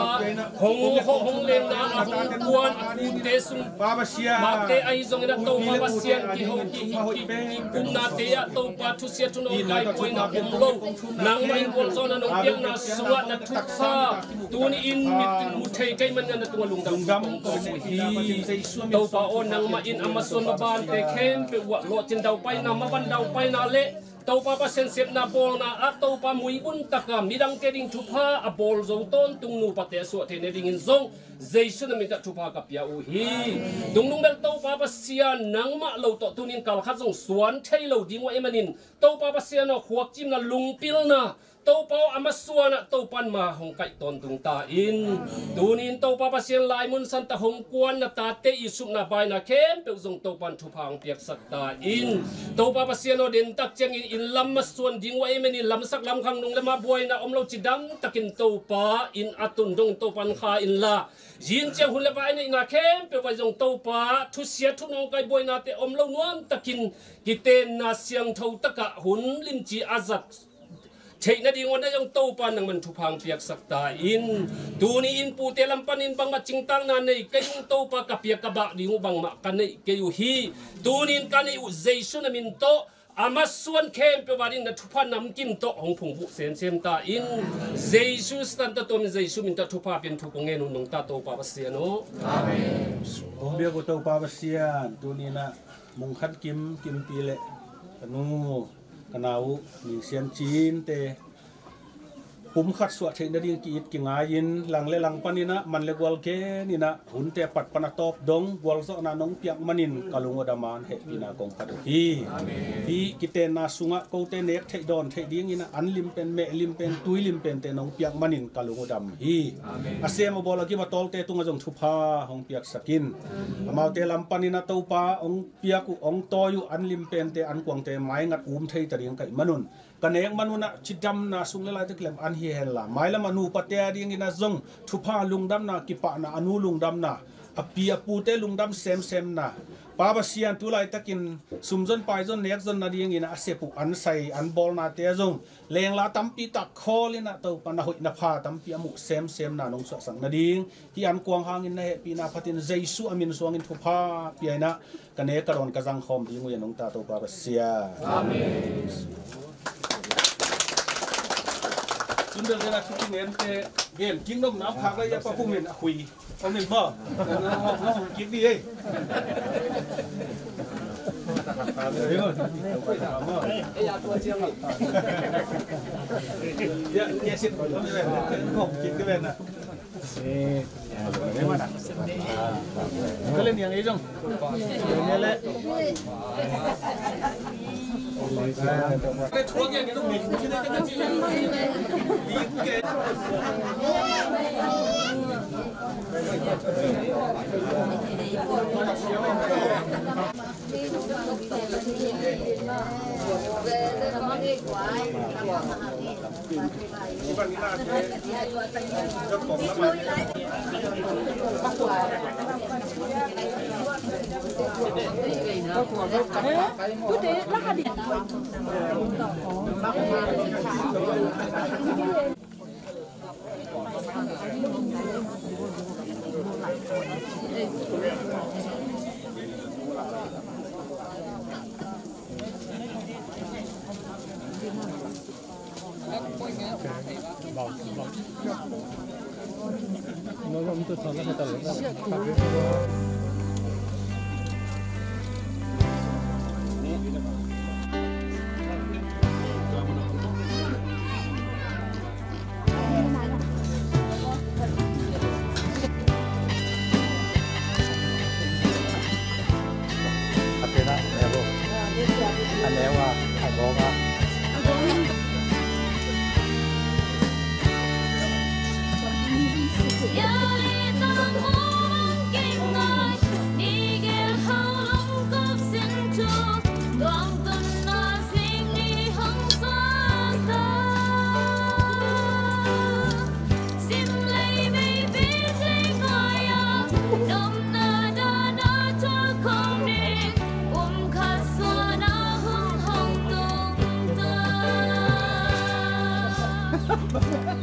hong hawh hong lenna a hong kuan a pute sung pate ahi zongin a Topa Pasian kiho ki- ki- ki- kumnate ah Topa thusia thunawng kai buaina om lo. Nangmah in gualzawhna nong piakna sungah na thupha tuni in mit mu thei kei man na tungah lungdam kong ko uh hi. Topa aw nangmah in a masuan mabante khempeuh uh ah lawhcin daupaina maban daupaina le Topa Pasian sepna bawlna ah Topa muibun taka midangte ding thupha a bawl zo tawntung nupate a suah theihna dingin zong Jesu na min tawh thupha ka pia uh hi. Tungnung bel Topa Pasian nangmah lo tawh tunin kalkhat zong suan thei lo ding uh ahih manin Topa Pasian aw khuakcimna lungpilna Topa aw a masuanah Topan ma hong kaih tawntung ta in. Tunin Topa Pasian lai mun santa hong kuan na tate i supna baina khempeuh zong Topan thupha hong piaksak ta in. Topa Pasian aw dentak ciangin inn lam masuan ding uh ahih manin lamsak lamkhang nung le mah buaina om lo cidam takin Topa in a tun dongin Topan kha inla zin ciang hun le vai neihna khempeuh vai zong Topa thusia thunawng kai buainate om lo nuam takin kitenna siangtho takah hun limci a zat theih nading uh na zong Topa nangman thupha hong piaksak ta in. Tuni in pute lam panin bangmah cingtakna nei kei ung Topa ka piak ka bah ding uh bangmah ka neih kei uh hi. Tuni in ka neih uh Jesu na min tawh a masuan khempeuh a ding na thupha namkim tawh hong phungvuh semsem ta in. Jesu santa tuamin Jesu min tawh thupha pian thu kong ngen uh nong ta Topa Pasian aw. Amen. Kong biak uh Topa Pasian tuni in ah mungkhat kim kimpi le ka nu ka nau uh Ming Sian Cin te pumkhat suah theih nading ki-it kingai-in lang le lang panin ah man le gual genin ah hunte a pat pan a tawp dong gualzawhna nong piak manin ka lung uh dam a hehpihna kong phat uh hi. Hih kitenna sungah kote nek theih dawn theih dingin ah an lim pen meh lim pen tui lim pente nong piak manin ka lung uh dam hi. A sem a bawl a gim a tawlte tungah zong thupha hong piaksak in. Amaute lam panin ah Topa hong piak uh hong tawi uh an lim pente an kuangte maingat um thei ta ding ka hih manun ka nek manun ah cidamna sung le lai te kilem an hi henla mailam a nupate a dingin ah zong thupha lungdamna kipahna a nu lungdamna a pi a pute lungdam semsemna, Pa Pasian tu laitakin sumzon paizon nekzon nadingin a sep uh ansai anbawlnate ah zong lengla tampi tak khawl inah Topa na hoih na pha tampi a muh semsemna nong suahsak nading hih ankuang hangin na hehpihna phatin Jesu a min suangin thupha pia inah ka nek ka dawn ka zangkhawm ding uh hi a nungta Topa Pasian. Amen. Tun bel dena thupi nente gen kingdom nam khak lai a papumin a hui. Amen ba? Kik di ei. Ya, ya sit. Kik di ben na. Kalen yang ei zong.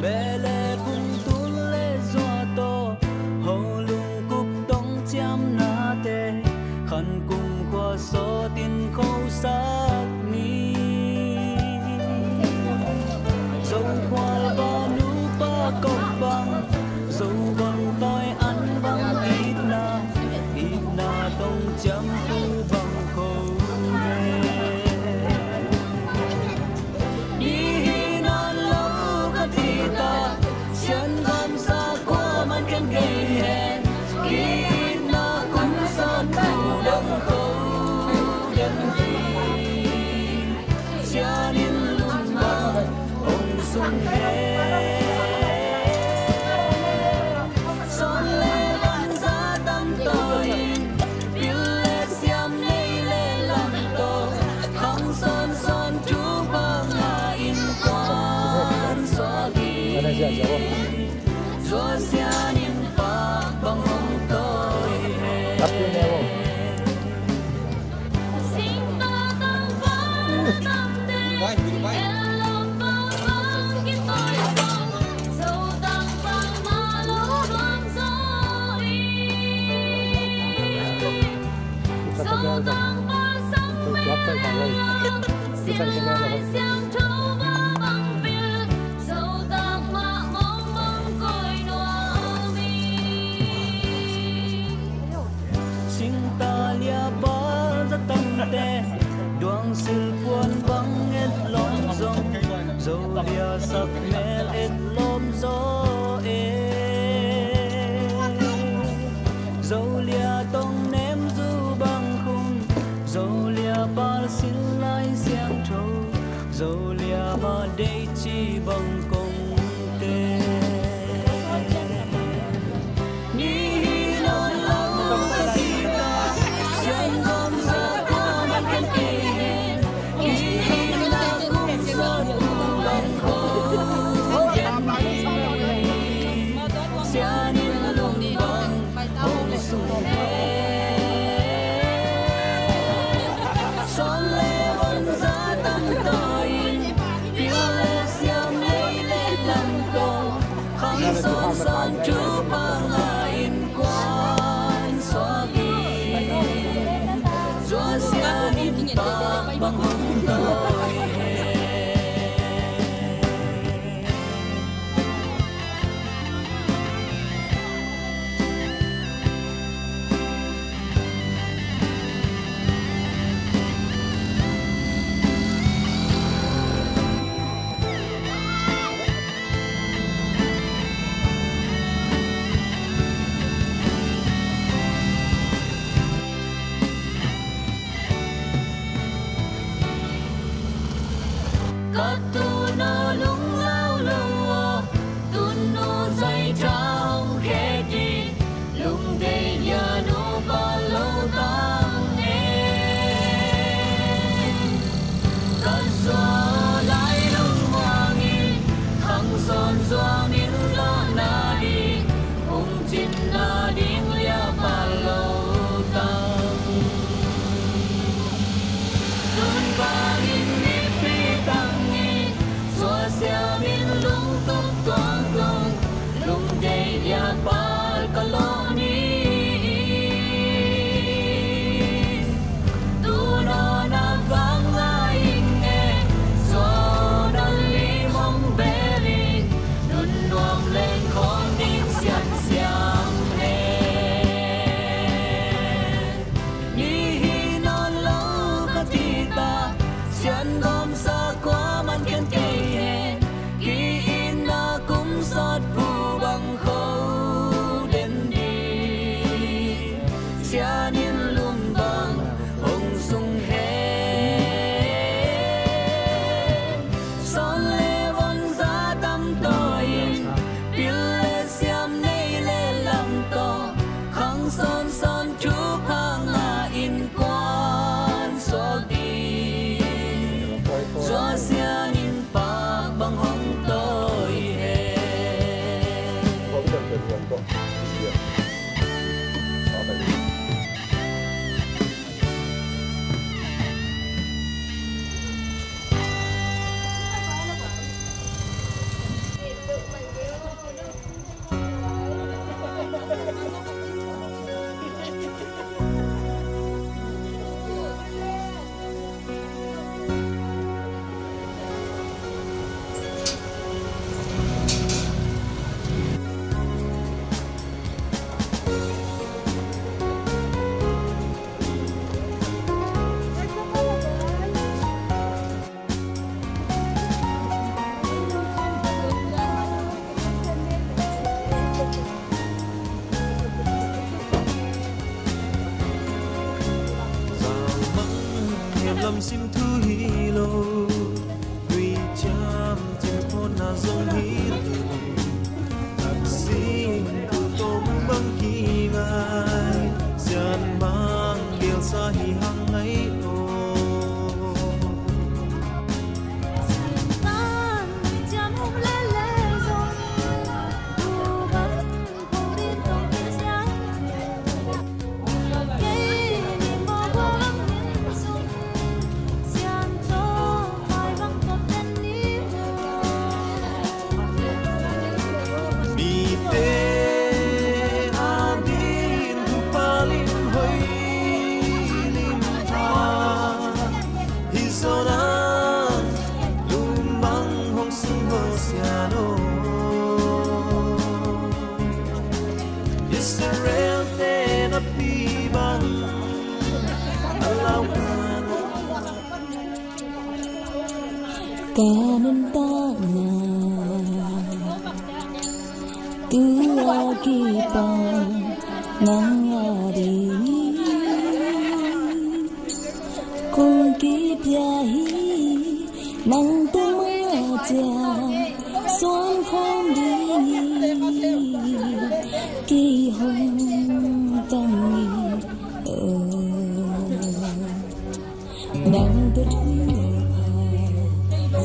Bele kung tul le zua tawh ho lungkup tong ciamnate khan kung khua sawtin khosak ni. Zo khual banu pa kop bang, zo bang tawi an bang itna, itna tong ciam pu bang kho. Nihin nawn lo ka cih ta, sian gamsa kuaman ken kei hen. Ki-itna kum sawt tu dang kho den hi. Sian in lum bang hong sung hen. Sawn le vanza tam tawi, pil le siam nei le lam tawh, khang sawnsawn thupha ngah in kuan suak hi. Tua sian in pak bang hong tawi hen. Singtalia pal za tamte, duang silpuan bang et lawm zong, Zolia sak mel et lawm zaw e. Zolia tong nem zu bang khum, Zolia pal sin lai siangtho, Zolia mah dei ci bang kong te. Ni hi nawn lo ka ci ta, sian gawm sa kua man kan kei hi. Ki-itna kum sawt tu bang kho den hi. Sian in lum bang hong sung Ka tuuno lunglau lo aw, tuuno zaitha hong khe ding, lungdeih lian uh pal lo tang e. Ka zuau lai lungmuang in, khang sawn zuau min lawhna ding, hong cinna ding liah pal lo tang. Tun bangin mipi tang in, suahsiam in lungtup tuangtung, lungdeih liah pal ka lawh ni. Tuuno na vang lai ing e, zuau na lim hong bel in, tun nuam leng khawm ding siansiang e. Ni hi nawn lo ka cih ta, sian gawmsa kuaman khen kei hen. Ki-itna kum sawt bu bang kho den ding, sian in lum bang hong sung hen. Sawn le von za tam tawi in, pil le siam, nei le lam tawh, khang sawnsawn thupha ngah in kuan suak ding, suah sian in pak bang hong tawi hen. Zan mang hiam lam sim thu hi lo, nui ciam cin phawtna zong hi lo. Taksim tu tawm bang ki ngai, sian mang gelsa hi hang ngai lo. Mite ading thupha lim hoih lim tha hi zaw na, lum bang hong sung ho sian o. Israel te na pi bang a lau. Ka nuntakna tua kipan nang a ding kong kipia hi, nang tung mah ciang suan khawm ding in kei hong tang in, oh. Nang tua thu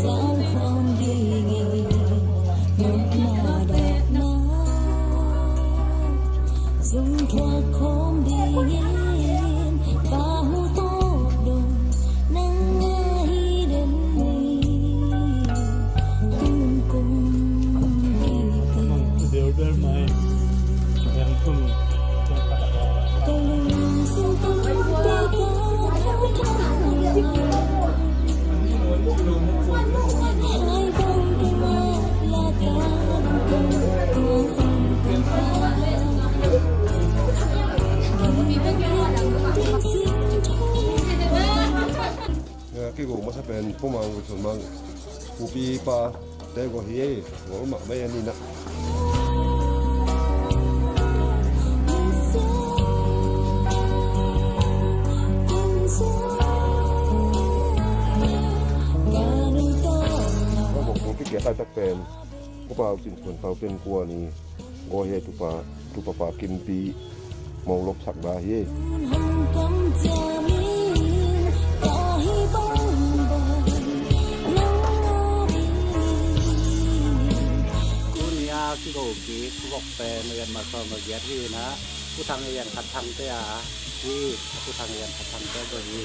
sang khawm ding in, nopna dahna zong thuak khawm ding in, ka hu tawh dong nang ahi den ni. Kum kum kite. Kigo masa pen Pu Mang Wilson Mang, Pu Pi Pa te go hi e, go mah mai a ni na. Go Pu Pi Pi tak pen Pu Pau Cin Suan Pau Pen Kua ni. Go hi e, tupa, tupa Pa Kim Pi Mong lop sak da hi e. Tuni a kigo kik vok pen a lian ma sawm ma giat hi na, Pu Thang a lian khat thang te a hi, Pu Thang a lian khat thang te go hi.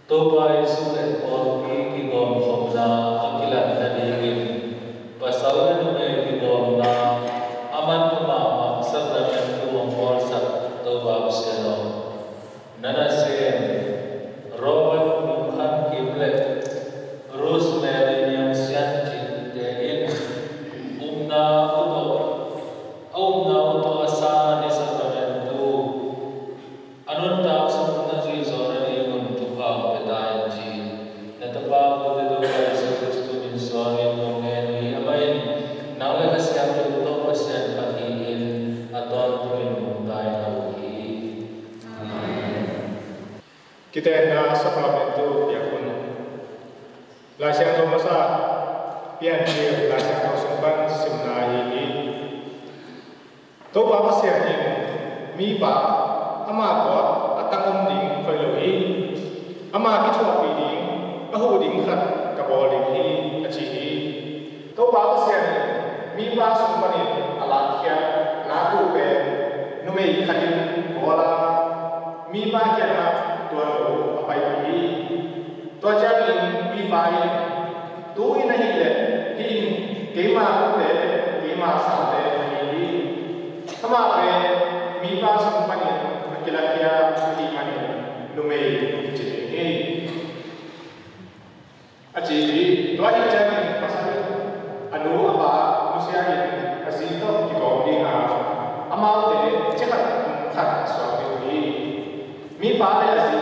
Topa Jesu le pawlpi kigawmkhopna a kilat nadingin pasal le numei kigawmna a manpha mahmah sakramentu hong bawlsak Topa Pasian aw, na nasem Robert Lungkhan Kim le Rosemary Niang Sian Cin te in upna uh tawh, a upna uh tawh a sa ni sakramentu a nuntak sung na zuih zawh nadingun thupha hong pia ta in ci. Na tapa kote Topa Jesu Khristu min suangin kong ngen uh hi. Amah in nang le Kha Siangtho tawh Pasian khat hi-in a tawntung in hong taina uh hi. Amen. Kitenna sakramentu piak hun. Lai Siangtho masa Piancil Lai Siangtho sung pan simna ahi hi. Topa Pasian in mipa ama tuak a tang om ding hoih lo hi. Ama kithuahpih ding a huh ding khat ka bawl ding hi, a ci hi. Topa Pasian in mipa sung panin a lakkhiat na tu pen numei khat in bawl a, mipa kiangah tuan lo a pai hi. Tua ciangin mipa in, tu in ahih leh hih in keima ute, keima sate ahi hi. Amah pen mipa sung panin a kilakhia ahih manin numei kici ding hi, a ci hi. Tua ahih ciangin pasal in a nu a pa nusia in a zi tawh kigawm ding a, amaute ciah khat, kum khat suak ding hi. Mipa le a zi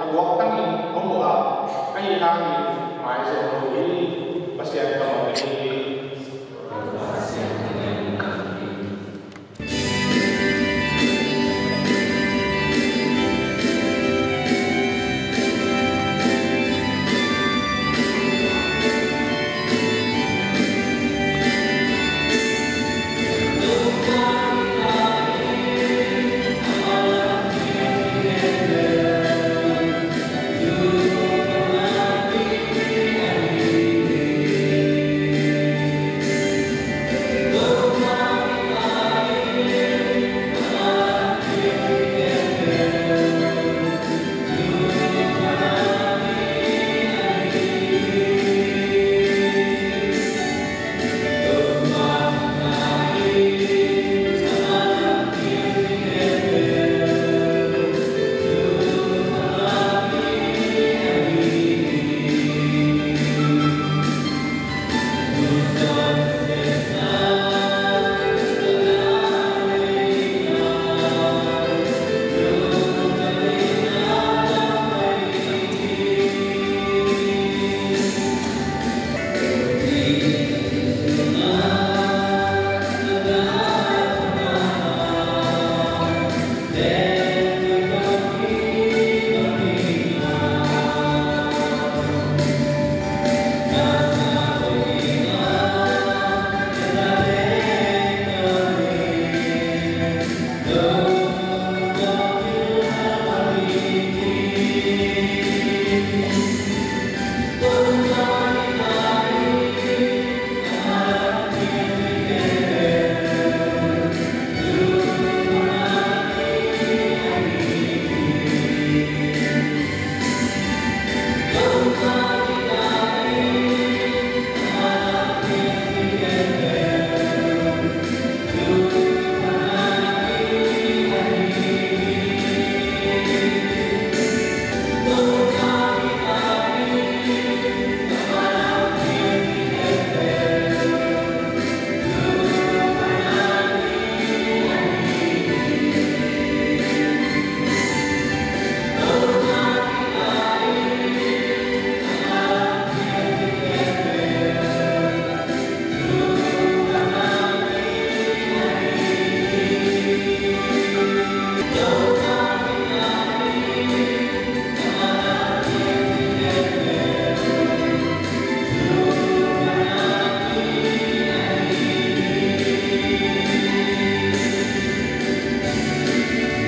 a guaktangin hong uh a, ahih hangin maizawng lo hi. Pasian kammal ahi hi.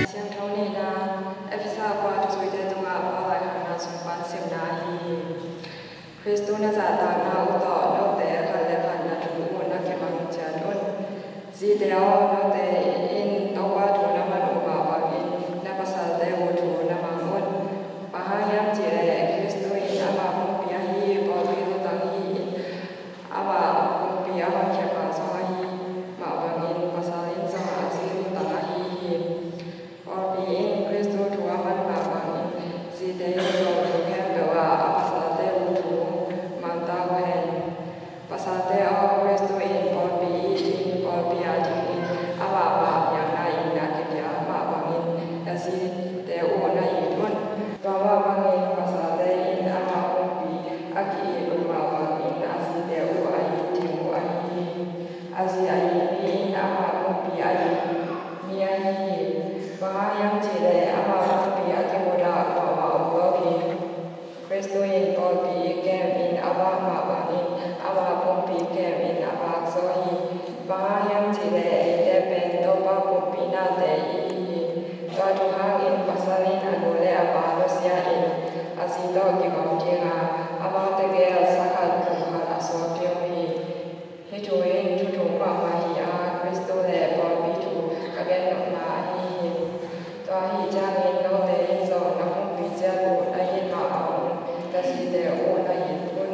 Siangtho nihna, Efesa pa thuzuite tungah Paul laikhakna sung pan simna ahi hi. Khristu na zahtakna uh tawh note khat le khat na thu uh na kimang ciat un. Zite aw, note in Topa thu na man uh mah bangin na pasalte uh thu na mang un. Bang hang hiam cih leh Pawlpi kem in a vak mah bangin ama pumpi kem in a vak zaw hi. Bang hang hiam cih leh eite pen Topa pumpi nate i hi hi. Tua thu hangin pasal in a nu le a pa nusia in a zi tawh kigawm ding a, amaute gel sa khat kum khat a suak ding uh hi. Hih thu in thu thuk mahmah hi a, Khristu le pawlpi thu a gen nopna ahi hi. Tua ahih ciangin note in zong na pumpi ciat uh na it mah bang un na zite uh na it un.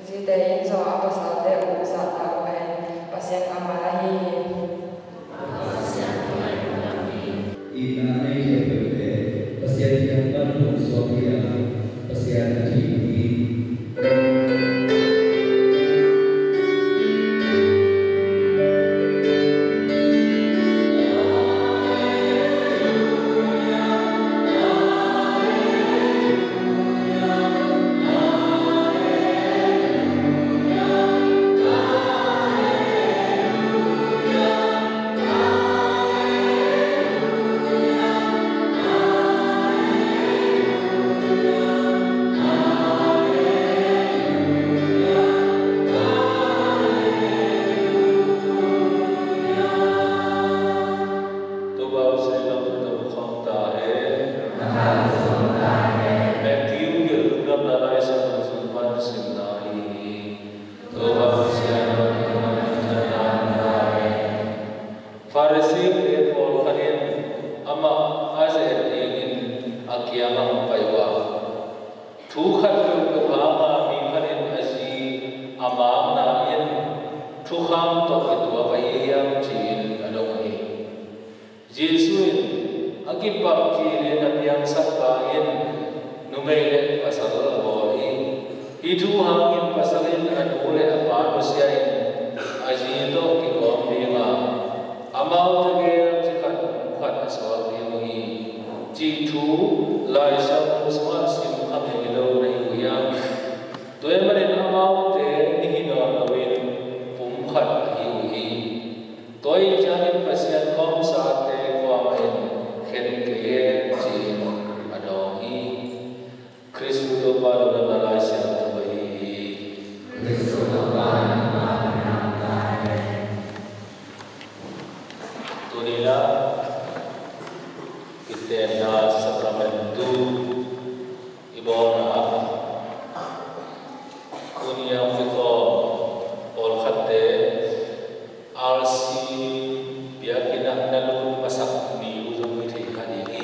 Zite in zong a pasalte uh zahtak uh hen. Pasian kammal ahi hi. Itna a nei khempeuhte Pasian kiang pan hong suak hi a, Pasian a thih uh hi. Topa Pasian in lamdang khawm ta hen. Matthew gelh Lungdamna Laisiangtho sung pan simna ahi hi. Topa Pasian in lamdang khawm ta hen. Pharisee-te pawlkhat in amah a ze-et dingin a kiangah hong pai uh a, thu khat peuhpeuh hanga mi khat in a zi a makna in thukham tawh kituak ahi hiam, ci-in a dong uh hi. Jesuh in, a kipak kile na piangsak pa in numei le pasal a bawl hi. Hih thu hangin pasal in a nu le a pa nusia in a zi tawh kigawm ding a, amaute gel ci khat kum khat a suak ding uh hi, cih thu Laisiangtho sungah sim kha ngei lo na hi uh hiam? Tua ahih manin amaute nih hi nawn loin pumkhat ahi uh hi. Tua ahih ciangin Pasian kawmsate kuamah in khen kei e, ci-in a dawng hi. Khristu Topa lungdamna Laisiangtho ahi hi. Khristu Topa lungdamna. Tuni-in ah kitenna sakramentu i bawlna ah tuni-in ah hong kikhawm pawlkhatte R C biakinn ah na lut masak ni uh zong hi thei kha ding hi.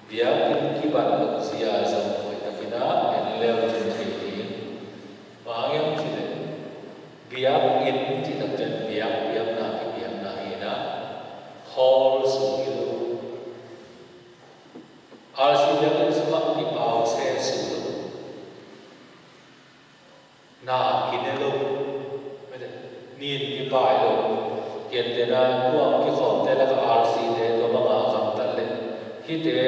Biakinn kibat loh zia zong hoihtakin ah en le uh cin thei ding. Bang hang hiam cih leh biakinn cih takciang biak, biakna, kibiakna hi-in ah hall sung hi lo. R C biakinn sungah kipau se su lo. Na kine lo. Mete, nin kipai lo. Gentehna, tua hong kikhawmte lakah R C te tua banga a gamtat leh hihte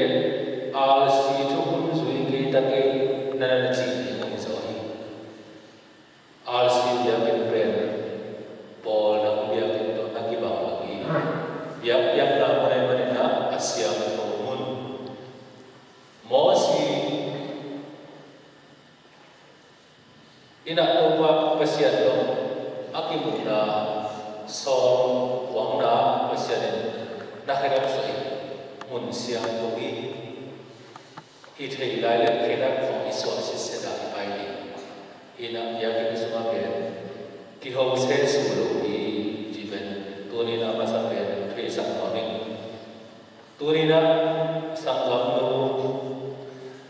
R C thukhun zui kei ta kei na na cih ding hi zaw hi. R C biakinn pen pawl dang biakinn tawh na kibang lo hi. Biak, biakna mun ahih manin ah a siangtho mun. Mosi in ah Topa Pasian tawh a kimuhna, sawm kuangna Pasian in na khedap suah hi. Mun siangtho hi. Hi thei lai le khedap khawng i suah sitset a i pai ding. Hi-in ah biakinn sungah pen kiho se su lo hi, cih pen tuni-in ah masa pen theisak nuam ing. Tuni-in ah sanggamnu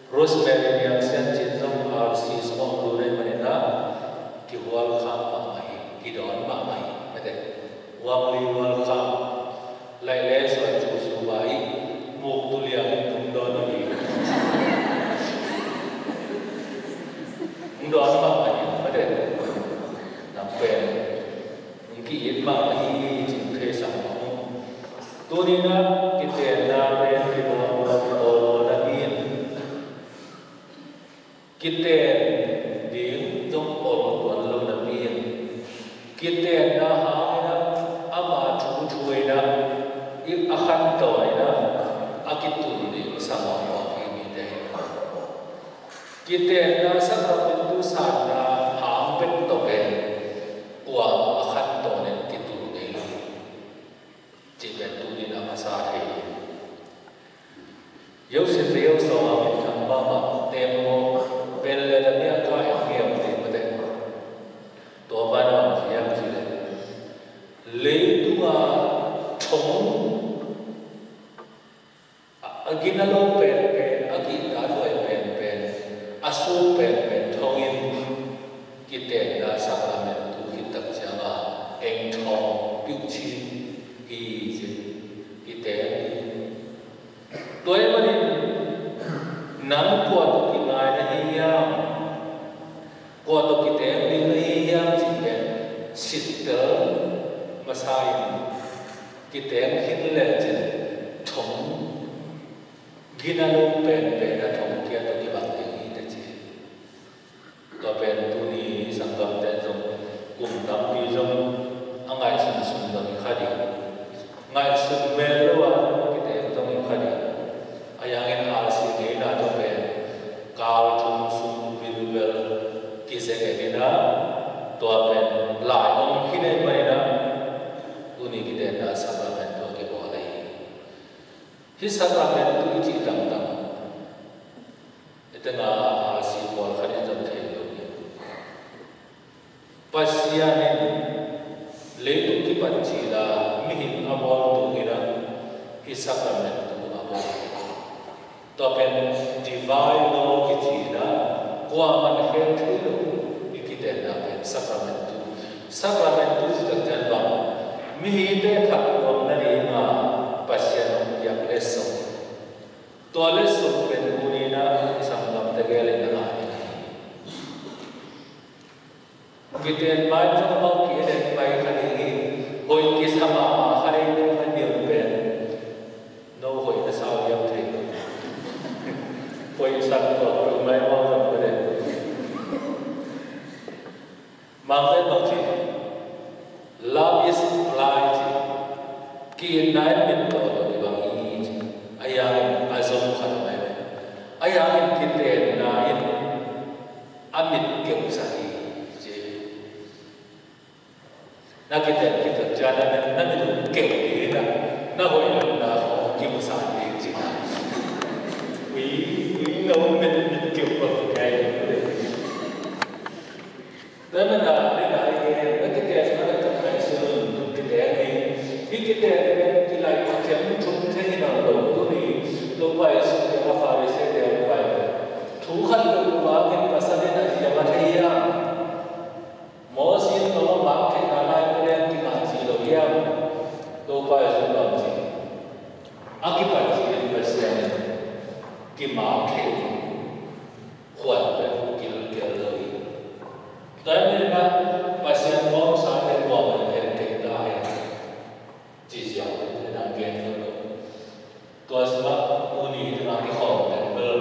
Rosemary Niang Sian Cin zong R C sungah hong lut ahih manin ah kihual kham mahmah hi, kidawn mahmah hi. Mete, warmly welcome. Laih le suan cu su ba i muk tu liang in hong dawn uh hi. Hong dawn mahmah hi. Mete, nang pen hong ki-it mahmah hi, cih theisak mah ung. Tuni-in ah kitenna pen kibawl, kibawl napi in, kiten ding zong bawl tuan lo napi in, kitenna hangin ah ama thu thu in ah, i a khantawn in ah a kitul ding sa mawkmawk hi mite hi. Kitenna sakramentu sanna hang bek tawh pen kuamah a khantawn in kitul ngei lo cih pen tuni-in a masa thei hi. Yosef le Yosua a minthang mahmah tembaw pen le la miaka en ngeu ding mate. Tua pan a bang hiam cih leh leitunga thong a gina lo penpen, a gihta duai penpen, a suk penpen thongin kitenna sakramentu khit tak cianga eng thawng piuh chin hi ci. Kiteng hi. Tua ahih manin nang kua tawh kingai na hi hiam? Kua tawh kiteng ding na hi hiam cih pen sittel masa in, kiteng khit lecin thong gina lo penpen a thong kia tawh kibang ding hi teh ci. Tua pen tuni sanggamte zong kum tampi zong a ngaihsunsun bang hi kha ding. Ngaihsun mel lo a kiteng zong hi kha ding. A yangin R C ngeina tawh pen kal thum sung bilbel kizek en in a, tua pen lai om khin ahih manin a, tuni kitenna sakramentu a kibawl ahi hi. Hih sakramentu i cih tangtang, hih tengah a si pawlkhat in zong thei lo hi. Pasian in leitung kipat cil a mihing a bawl tungin a hih sakramentu a bawl. Tua pen divine law kici in a, kuamah in khel thei lo i kitenna pen sakramentu. Sakramentu cih tak ciang bang, mihingte phattuamna dinga Pasian hong piak letsong. Tua letsong pen tuni-in a i sanggamte gel in na ngah ding hi. Kiten ma in zong amau ki-en pai kha ding hi. Hoih kisa mahmah kha ding hi. A niam pen no hoih na sa uh hiam thei. Hoih sak tuak peuhmah amau zong pen. Mangte bang ci, love is blind ci. Ki-itna in mittaw tawh kibang hi ci. A yangin a zom khat mai mai. A yangin kitenna in a mit keuhsak hi ci. Na kiten kiten ciang na mit, na mit keuh hi na, na hoih lohna khawng kimusak ding ci. Ui, ui, na mit, mit keuh bang ngai. Tua manin a, na kiten, na kiten, na kiten, hih kiten pen kilai thei, thum thei hi nawn lo, tuni Topa Jesuh kiangah Pharisee-te hong pai. Thu khat lo lo a, ken pasal in a hiam a thei hiam? Moses in a mak theihna lai pen kimangci lo hiam? Topa Jesuh in bang ci? A kipat cil in Pasian in kimak thei lo. Khuan pen kilkel lo hi. Tua ahih manin a Pasian gawmsate kuamah in het kei ta hen. Ci ziau in a gen lo. Tua sungah tuni dingah kikhawm pen bel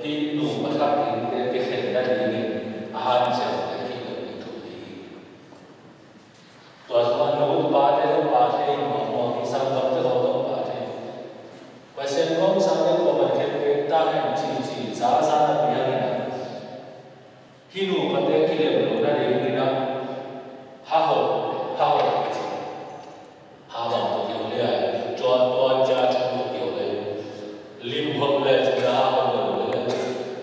hih nungma thak dingte kikhenna dingin a hanciamte hi lo ding thu hi. Tua sungah nu pate zong pa thei, muangmuang i sanggamte zong zong pa thei. Pasian gawmsate kuamah in het kei ta hen cici zaza na piang in a, hih nu pate kilem lohna dingin a, hahot, hahot a ci. Ha bang tawh kihot le a, tua, tua cia thum tawh kihot le. Lim hot le cin a, hahot lo le le.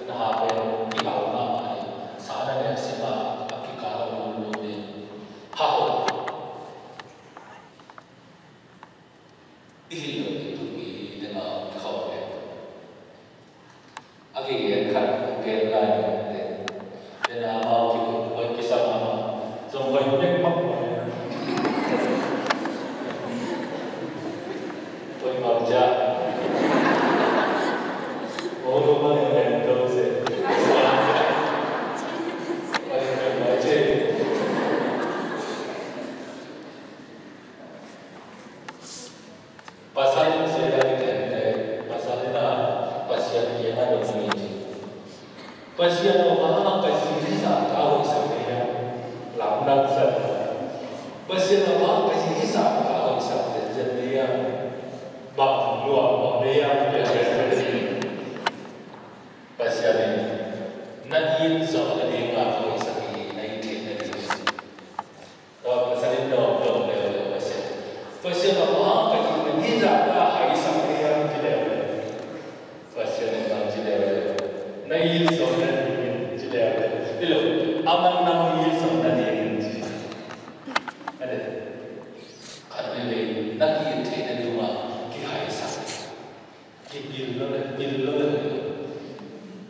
Na ha pen kihau mahmah hi. Sa na nek sim a, a kikal a lulul ding. Hahot. I hih loh ding thupi ding a om khawm ve. A kigen khat gen lai mite. Dena amau kihoih kisam a, zong hoih mek mak hoih. Hoih mak cia. Olo ma leng leng to se. Hoih mek mak cia. Pasal in sia dang i tente, pasal in a Pasian kiangah dong hi ci. Pasian aw, bang hang ka zi hisa ka hoihsak ding hiam? Lamdang zat. Pasian aw, bang hang ka zi hisa ka hoihsak zenzen ding hiam? Bang nuam aw ding hiam? Pasian in Na it zawh nading a hoihsak hi, na it theih nading. Tua pasal in dawm dawm leuleu Pasian. Pasian a mah ka it nading, hih zah ka haisak nading ci leuleu. Pasian in bang ci leuleu. Na it zawh nading ci leuleu. Hi lo, aman nang it zawh nading ci. Ade. Khat veivei na ki-it theih nading a kihaisak. Kipil lo le, pil lo le.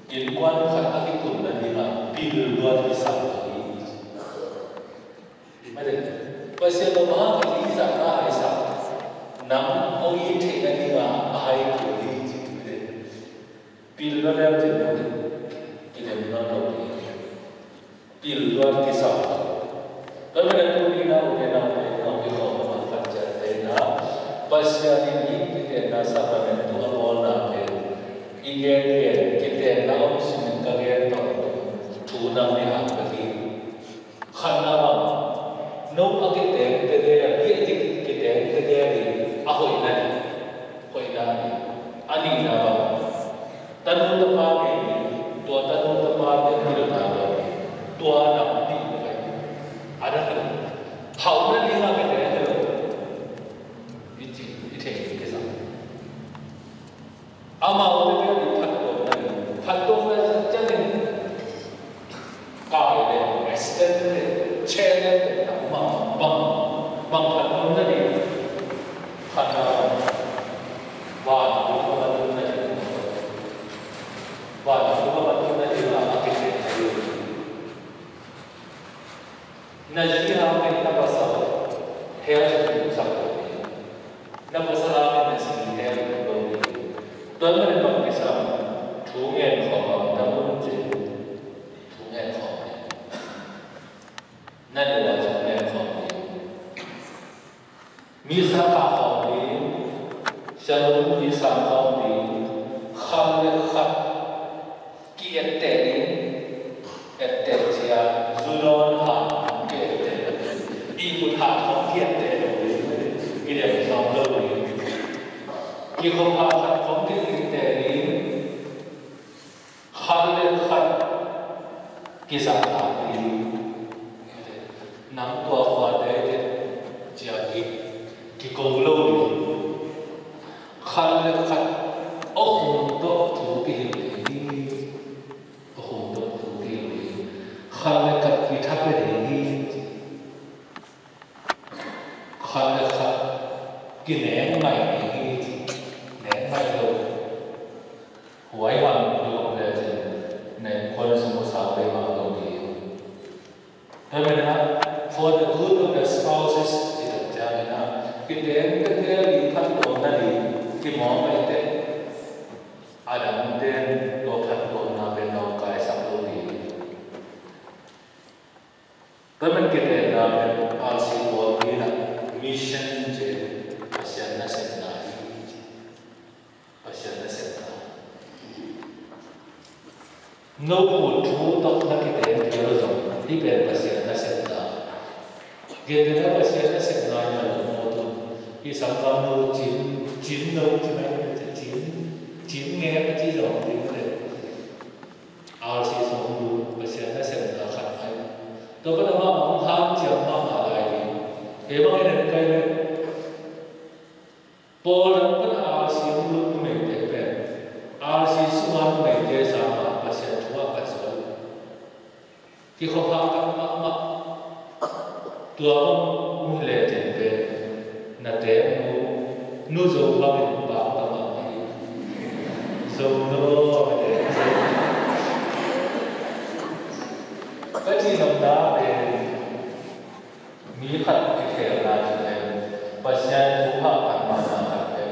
Innkuan khat a kitung nading a pil luat kisam lo hi. Mate, Pasian lo mah ka i zah ka haisak. Nang hong it theih nading a a hai kul hi ci mate. Pil lo le, pil lo le. Pil lo le. Pil luat kisam. Tua manin tuni-in ah u te nau te nau kikhawm a khat ciat te in ah Pasian in i kitenna sakramentu a bawlna pen i gen gen kitenna om simin ka gen tawh thu nam ni hang ka hi. Khatna bang no a kiteng tete a bia kiteng tete ding a hoihna ding. Hoihna ding. A nihna bang Tanu tapa ngei ni, tua tanu tapa te pilna lo ni, tua nam ni pai. A dang lo. Hauhna ni nga mete lo. I ci, i thei, i ci sa. Amau te te i phattuamna ni, phattuamna ciangin kai le, extend le, challenge le, bang, bang, bang phattuamna ni. Khatna, vantung a phattuamna ni. Vantung a phattuamna ni la a kite. Na zi hangin na pasal hell in sak lo ding. Na pasal hangin na zi hell in sak lo ding. Tua manin bang kisam thu ngen khawm bang tam un ci. Thu ngen khawm ding. Na neu a thu ngen khawm ding. Misa kah khawm ding, shalom misa khawm ding, khat le khat ki-etteh ding, etteh cia, zu dawn hat khawm ki-etteh ding, ihmut hat khawm ki-etteh lo ding, kidem sawm lo ding, kikhop hat khat khawm ki-etteh ding, khat le khat kizahtak ding. Nang tua khuate cia ki, kiko lo ding. Khat le khat awkhum tawh thu kihilh ding. Awkhum tawh thu kihilh ding. Khat le khat kitha pia ding. Khat le khat kineng ngaih ding hi ci. Neng ngaih lo. Huai hang lo le cin. Neng khuan sung sa pei hang lo ding. Tua manin ah, for the good of the spouses, ci tak ciangin ah, kiteng tete li phattuamna li kimawk ngaih teh. A dang ten tua phattuamna pen nawngkaisak lo ding. Tua manin kitenna pen R C Paul in ah mission ci, Pasian nasepna hi ci. Pasian nasepna. No ut thu tawh na kiten phial zong hih pen Pasian nasepna. Gentehna Pasian nasepna hi a lo maw tun. Hih sangkam no cin, cin no cin a cin, cin nge a ci zong cin le. R C sung lut Pasian nasepna khat ai. Tua pan amah hong hanciam mahmah lai hi. Kei bang en en kai le. Paul dang pan R C hong lut numeite pen R C sungah numeite sangah Pasian thu ah ka sual. Kikhop hak tak mahmah. Tua bang mu le teng pen na teng mu, nu zo bangin bang ka mah hi. Zo no, ka ci nopna pen mi khat kikhelna ci pen Pasian thu hak tak mahmah khat pen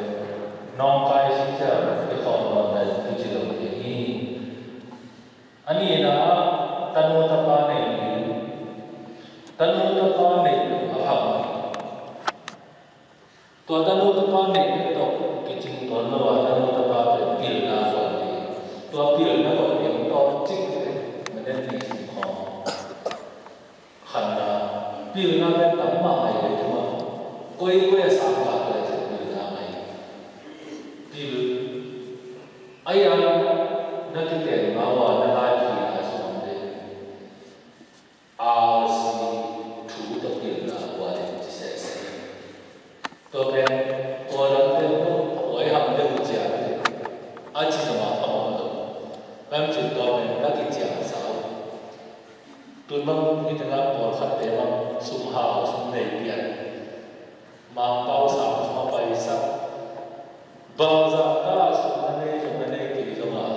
nawngkai si ciang kikhawm nawn lai tu ci lo hi. A nihna ah tanu tapa nei ding. Tanu tapa neih a phak hi. Tua tanu tapa neih pen tawh kicing tuan lo a tanu tapa pen pilna tuan ding. Tua pilna tuan ding tawh cik teh manen ni sung khawm. Khatna, pilna pen nangmah ngai le tungah koi koi a sang kha lai cin pilna ngai. Pil. Ai a na kiten mau a na lai pilna sung Tun bang hih tengah pawlkhatte bang sum hau, sum nei pian, Mangpau sang sum a paisak, bangzah ta sum a nei zong a nei kei zong a,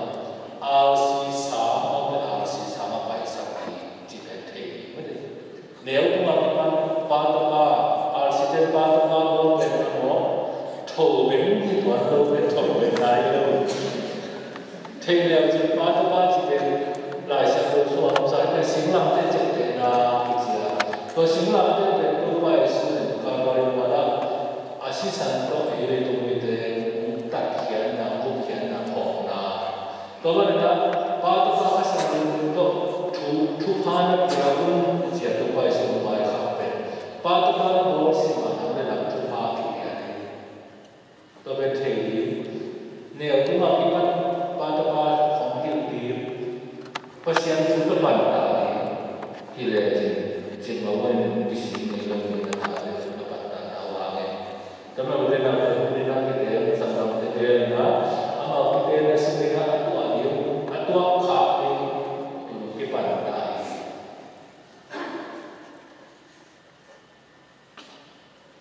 R C sang a, R C sang a paisak hi ci pen thei ding. Neu tungah kipan pa tapa, R C ten pa tapa bawl pen a maw, tho pen hi tuan lo pen tho pen nai lo. Thei leu cin pa tapa ci pen Lai Siangtho sung a om sa hi pen singlamteh ciaptehna kici a. Tua singlamteh pen Topa Jesu in Calvary mual ah a sisan tawh ei leitung mite hong tatkhiatna, hong vukhiatna phawkna. Tua banah pa tapa a siangtho tawh thu, thupha na pia un a ci a, Topa Jesu in vaikhak pen pa tapa na bawl sim a, nang le nang thupha kipia ding. Tua pen thei ding. Neu tungah kipan pa tapa khong hilh ding. Pasian thu ka pan ta ding. Hi le cin, cin mah in kisi ngei lo ding na ta le ka pan ta na hang e. Tua mah ute nau te, ute nau te, sanggamte te na, amau te na sung ding a tuah ding, a tuah khak ding, kipan ta ding.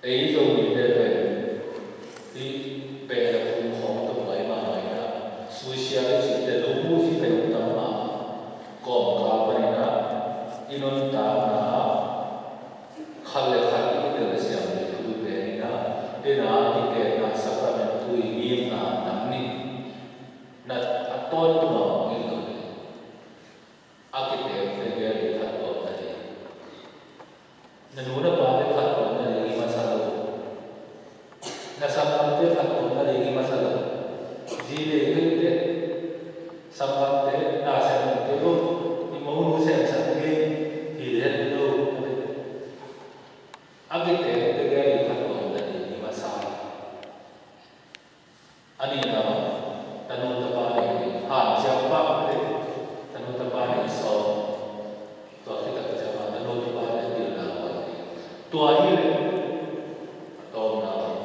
Ei Zomite pen hih beh le phung khawng tawh buai mahmah in ah, susia le cihte, lungmuh cihte hong tam mahmah. Kawmkal panin ah i nuntakna ah khat le khat i tel siam ding thu pen in ah, pen ah i genna sakramentu i ngimna nam nih na a tawntung a hong ngim lo ding. A kitengte gel i phattuamna ding. Na nu na pate phattuamna ding i masa lo. Na sanggamte phattuamna ding i masa lo. Zi le i hoihte, sanggamte, na semte lo, i monu semsak ding hi het lo. A kitengte gel i phattuamna ding i masa lo. A nihna bang, tanu tapa nei ding, hanciam pah ding, tanu tapa nei sawm. Tua khit tak ciang a, tanu tapa nei ding, pilna kuan ding. Tua hi leh a tawpna bang,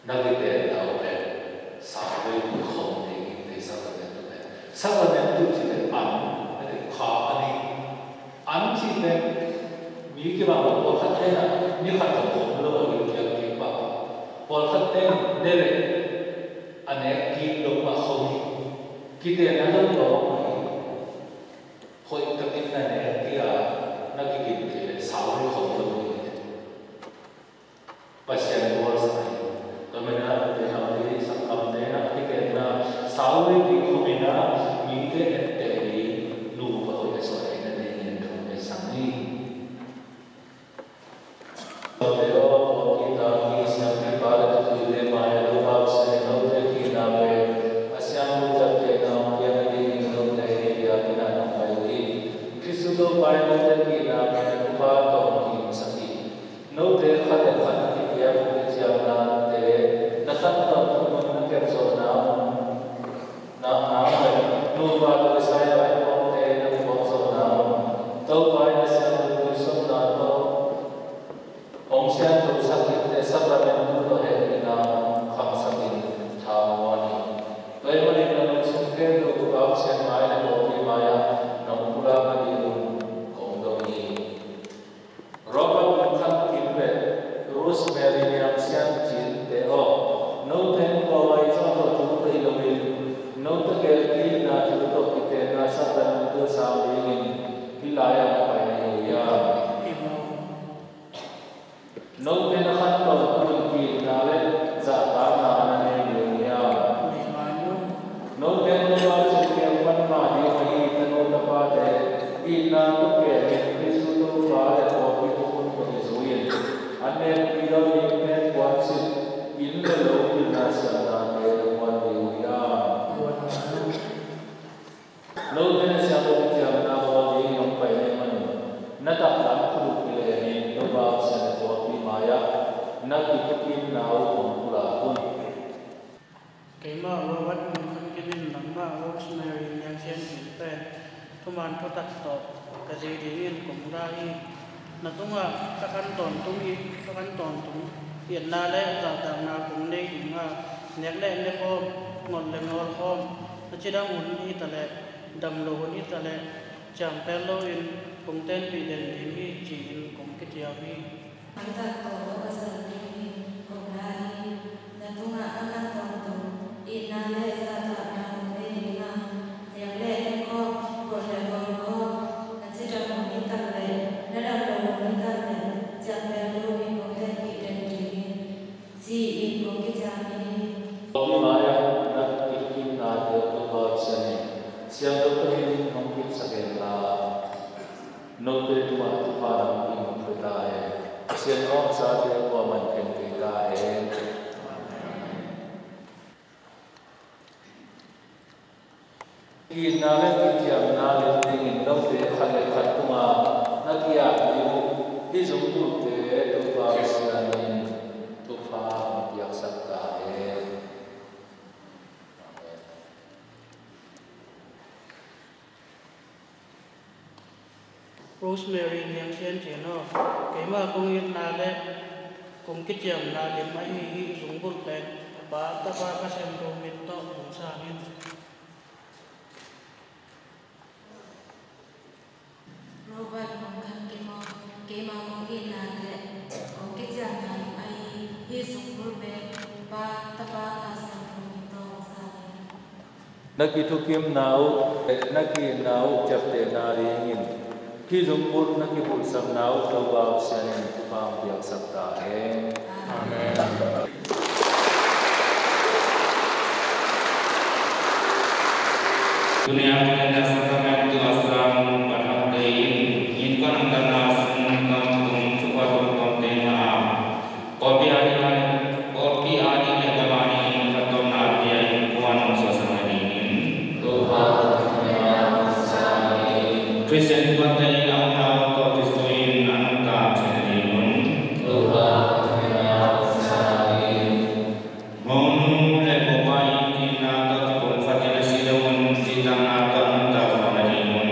na kitenna uh pen sauvei ding khawm ding hi, sakramentu pen. Sakramentu cih pen an, a kha a ni. An cih pen mi kibang lo, pawlkhat ten ah ni khat zong khom lo a, kipiak kik pah. Pawlkhat ten ne leh a nek kik lo pah khawm hi. Kitenna lo tawm hi. Hoih takin na nek kik a, na kikin kik leh sauvei khom lo hi. Pasian bawlsa hi. Tua manin ah, ute naute, sanggamte na a kitenna sauvei ding khawm in ah, mite etteh ding nupa hoih a suah theihna dingin thu hong deihsak ni. Ute aw, pawlpi tangki, siampipa le thupuite mai-ah Topa Pasian in note kihna pen a siangtho ciaptehna hong piak nadingin note hih biakinn ah nong pai uh hi. Khristu Topa in note kihna pen thupha tawh hong kimsak hi. Note khat le khat a kipiak hong kiciamnate na khan tawntung hun na kep zawhna hun, na nang le nupa tawh kisai vaikuamte na kikuam zawhna hun, Topa in a siangtho tui sawmna tawh hong siangthosak dingte sakramentu tawh hehpihna hong khangsak in thamuan hi. Tua ahih manin na lungsim khempeuh Topa Pasian mai le pawlpi mai-ah nong pulak nadingun kong dong hi. Robert Kum Khat Kim le Rosemary Niang Sian Cin te aw, note in kua vai zong tawh thu thei loin, note gel kikna thu tawh kitenna sakramentu sang dingin hih lai-ah na pai na hi uh hiam? Note na khan tawntung in kikna le zahtakna na nei ding uh hiam? Note in Topa Jesu kiang pan mah ding ahi tanu tapate itna tawh kemin Khristu Topa le pawlpi thukhun tawh kizui-in an nekpih lo dingte kuansilh inn le lo pilna siamnate na kuan ding uh hiam? Note na siangtho kiciamna bawl dingin hong pai na hih manin na taklam khut uh kilemin Topa Pasian le pawlpi mai-ah na kithukinna uh hong pulak un. Keimah Robert Mung Khan Kim in nangmah Rosemary Niang Sian Cin pen thuman thutak tawh ka zei dingin kong la hi. Na tungah ka khan tawntung hi, ka khan tawntung itna le zahtakna kong nei ding a, nek le ne khawm, ngawl le ngawl khawm, a cidam hun hi ta leh, dam lo hun hi ta leh, Ciamteh loin kong tenpih den ding hi, ci-in kong kiciam hi. Maitak tawh ka Pasian thu in kong la hi. Na tungah ka khan tawntung itna le zahtakna hong nei ding a, niam le in khawm, gual le bawl khawm, na cidam hong hi tak leh na damlo hong hi tak leh, ciamteh loin kong tenpih den ding hi, ci-in kong kiciam hi. Pawlpi mai-ah na kithukimnate Topa Pasian in siangtho takin hong kipsak hen la, note tungah thupha nang in hong pia ta hen. Pasian awmsate kuaman khen kei ta hen. Itna le kiciamna lim dingin note khat le khat tungah na ki-ap ding uh hih zungbulhte Topa Pasian in thupha hong piaksak ta hen. Amen. Rosemary Niang Sian Cin aw, keimah kong itna le kong kiciamna lim ahi hih zungbulh pen Pa, Tapa, Kha Siangtho min tawh hong sang in. Robert Mung Khan Kim aw, keimah kong itna le kong kiciamna lim ahi hih zungbulh pen Pa, Tapa, Kha Siangtho min tawh hong sang in. Na kithukimna uh, na ki-itna uh ciaptehna dingin hih zungbulh na kibulhsakna uh Topa Pasian in thupha hong piaksak ta hen. Amen. Tuni-a tenda sakramentu a sang pathakte in innkuan nuntakna sung tawntung thupha tuamtuam te ngah a, pawlpi a ding le, pawlpi a ding le gam a dingin phattuamna a pia innkuan hong suahsak nadingin Khristian innkuante in a omna uh tawh kizui-in a nuntak theih nadingun, Monu le mopa in itna tawh kipumkhat in a si dongin citakna tawh nuntak zawh nadingun,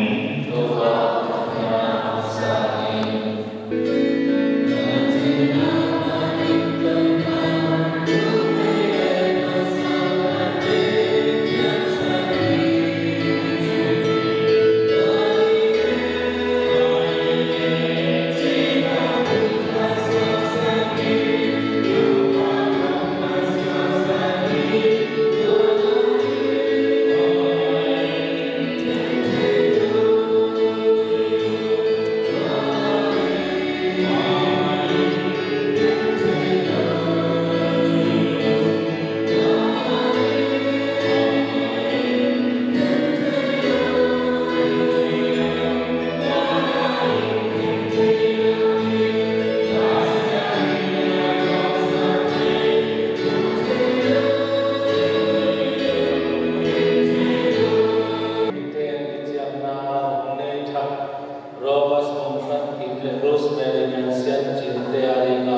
Robert Mung Khan Kim le Rosemary Niang Sian Cin te a dingin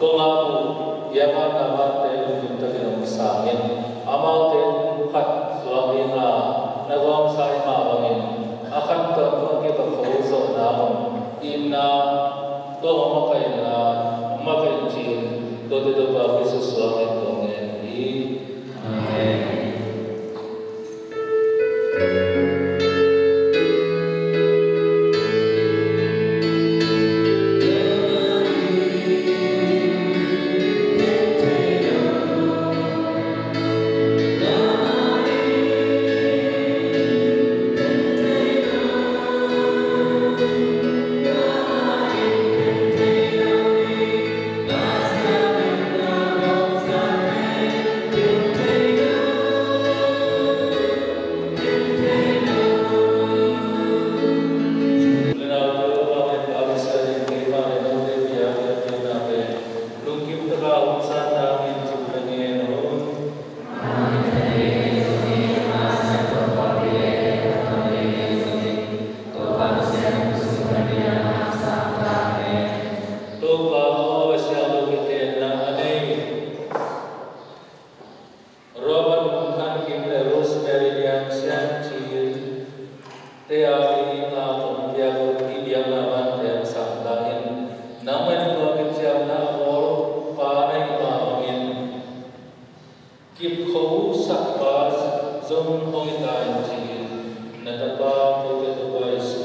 kong ap uh biakna vante lungkim takin hong sang in. Amaute pumkhat suak dingin na gawmsa hi mah bangin a khat tawh a kibang kho zawhna hun itna tawh hong makaih inla, hong makaih in ci-in tuate Topa Jesuh suangin kong ngen hi. Amen. Topa aw, a siangtho kitenna a nei Robert Mung Khan Kim le Rosemary Niang Sian Cin te a dingin kong piak uh hih biakna vante hong sang ta in. Nangmah in tua kiciamna a bawl pa na hih mah bangin kip kho uh sakpa zong hong hi ta in ci-in na tapa kote Topa Jesuh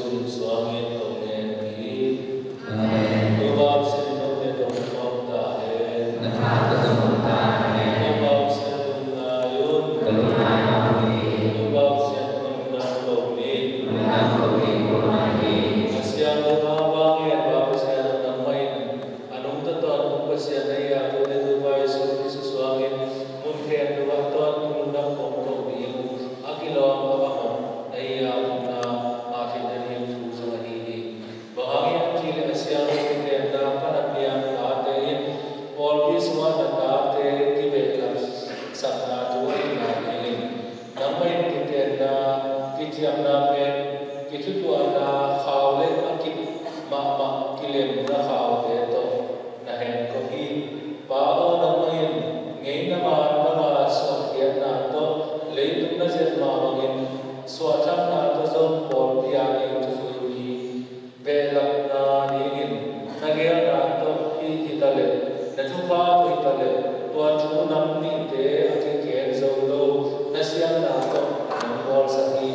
Ciamna pen kithutuahna khau le a kip mahmah kilemna khaute tawh na henkop hi. Pa aw, nangmah in ngeina man banga suahkhiatna tawh leitung na zet mah bangin suahthamna tawh zong pawlpi a ding thuzui mi behlapna dingin na geelna tawh hi, hi ta leh, na thupha tawh hi ta leh, tua thu nam nihte a kigen zo lo na siamna tawh nang bawlsak hi.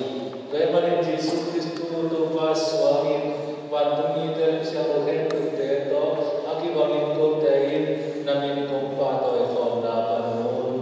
Tua ahih manin Jesuh Khristu Topa suangin vantung mite le siangtho khempeuhte tawh a kibangin kote in na min kong pahtawi khawmna pan un.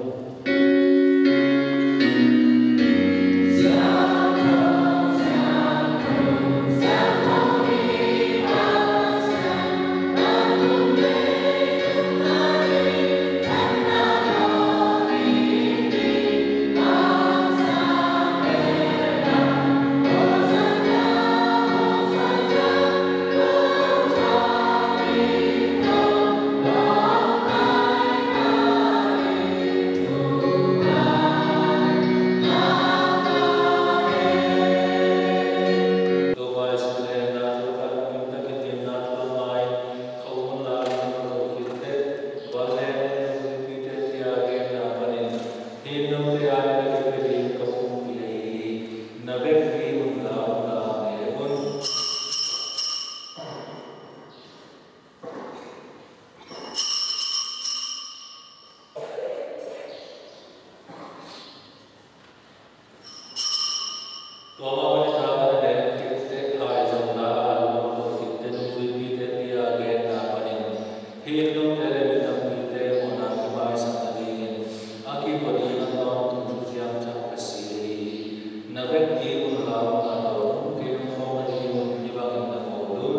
Tua mah bangin a thak a na nek khit teh, hai zong la a, lungdam khit teh, nungzuipite bia genna panin, hih note le mi tampite mawhna kimaisakna dingin a kivua ding a tawntung thuciam thak ka si hi. Na vek ding un la, na dawn un, kei nong phawk nading un hih bangin na bawl un.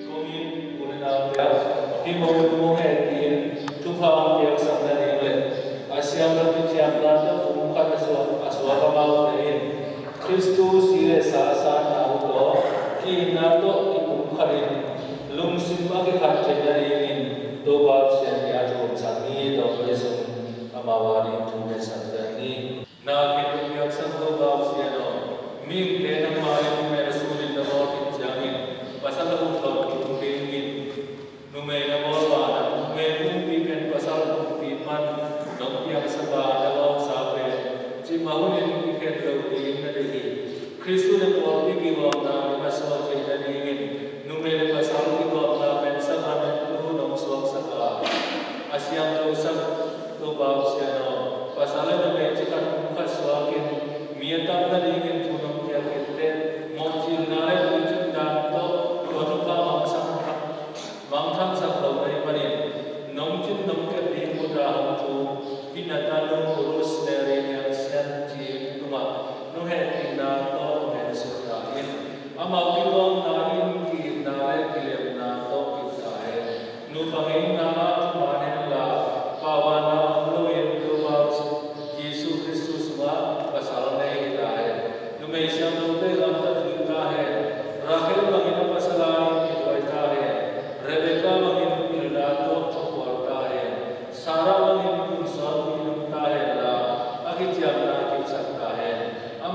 Kong it u le naute, hih mawh, mawh hehpih in thupha hong piaksak nading le a siangtho kiciamna tawh pumkhat a suak, a suak amaute in Khristu si le sa a sanna uh tawh ki-itna tawh kipumkhat in lungsim a kikhat theih nadingin Topa Pasian kiang thu hong sang ni. Tua pen amau a ding thu hong hetsakte ni. Na khit hong piaksak Topa Pasian aw, mihingte nangma in numei a sunin na bawl khit ciangin pasal a huk thawn kithum dingin numei na bawl banah, numei pumpi pen pasal pumpi pan nong piaksak a, na lawpsa pen cimah hunin kikhen lo ding na deih hi. Khristu le pawlpi kigawmna a suak theih nadingin numei le pasal kigawmna pen sakramentu nong suaksak a, a siangthosak Topa Pasian aw, pasal le numei cikhat pumkhat suakin mi a tam nadingin thu nong piak khit teh, mawhcilna le tuicin dan tawh tua thupha mangsak, mangthangsak lo na hih manin nong cin nong kep ding ut a hong thum hih na tanu Rosemary Niang Sian Cing tungah nong hehpihna tawh nong hensuk ta in. Amau kigawmna in ki-itna le kilemna tawh ki-it ta hen. Nupa ngeina ah thuman hen la, paubaanna om loin,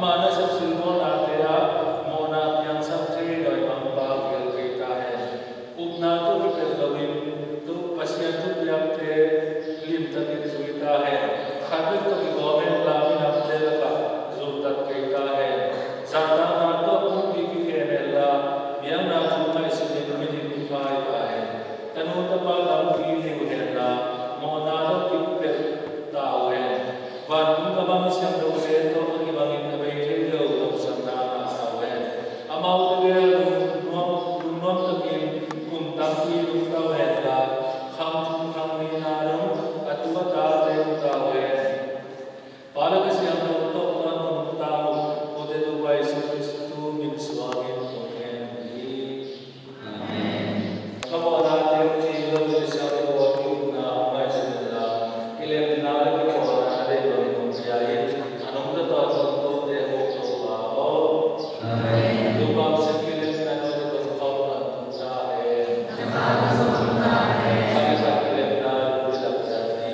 Ama nasepsil mawhnate ah mawhna piangsak thei dawimangpa kigelh kei ta hen. Upna tawh kipelh loin Pasian thupiakte limtakin zui ta hen. Khat bek tawh kigawm henla, minamte lakah zumtat kei ta hen. Zahtakna tawh pumpi kikhem henla, biakna thu ngaihsunin midik kiphai ta hen. Tanu tapa tampi nei uh henla, mawhna tawh kipelh ta uh hen. Vantung gam a mi siangthote tawh a kibangin a bei thei lo lungsamna ngah ta uh hen. Amaute gel lungnuam, lungnuam takin kum tampi lungta uh henla, khang thum khang nihna dong a tu a tate uh ta uh hen. Pa, Late, Kha Siangtho tawh tawntung ta uh, kote Topa Jesu Khrist min suangin kong ngen uh hi. Amen. Ka mawhnate uh ci lo in, siangtho a ki-upna hong ngaihsun inla, kilemna le kipawlna deih bangin hong pia in. A nungta tawntung kote hong Topa aw. Amen. Topa Pasian kilemna tawh tawntungna tawntung ta hen. Amen. Khat le khat kilemna lungdam ciat ni.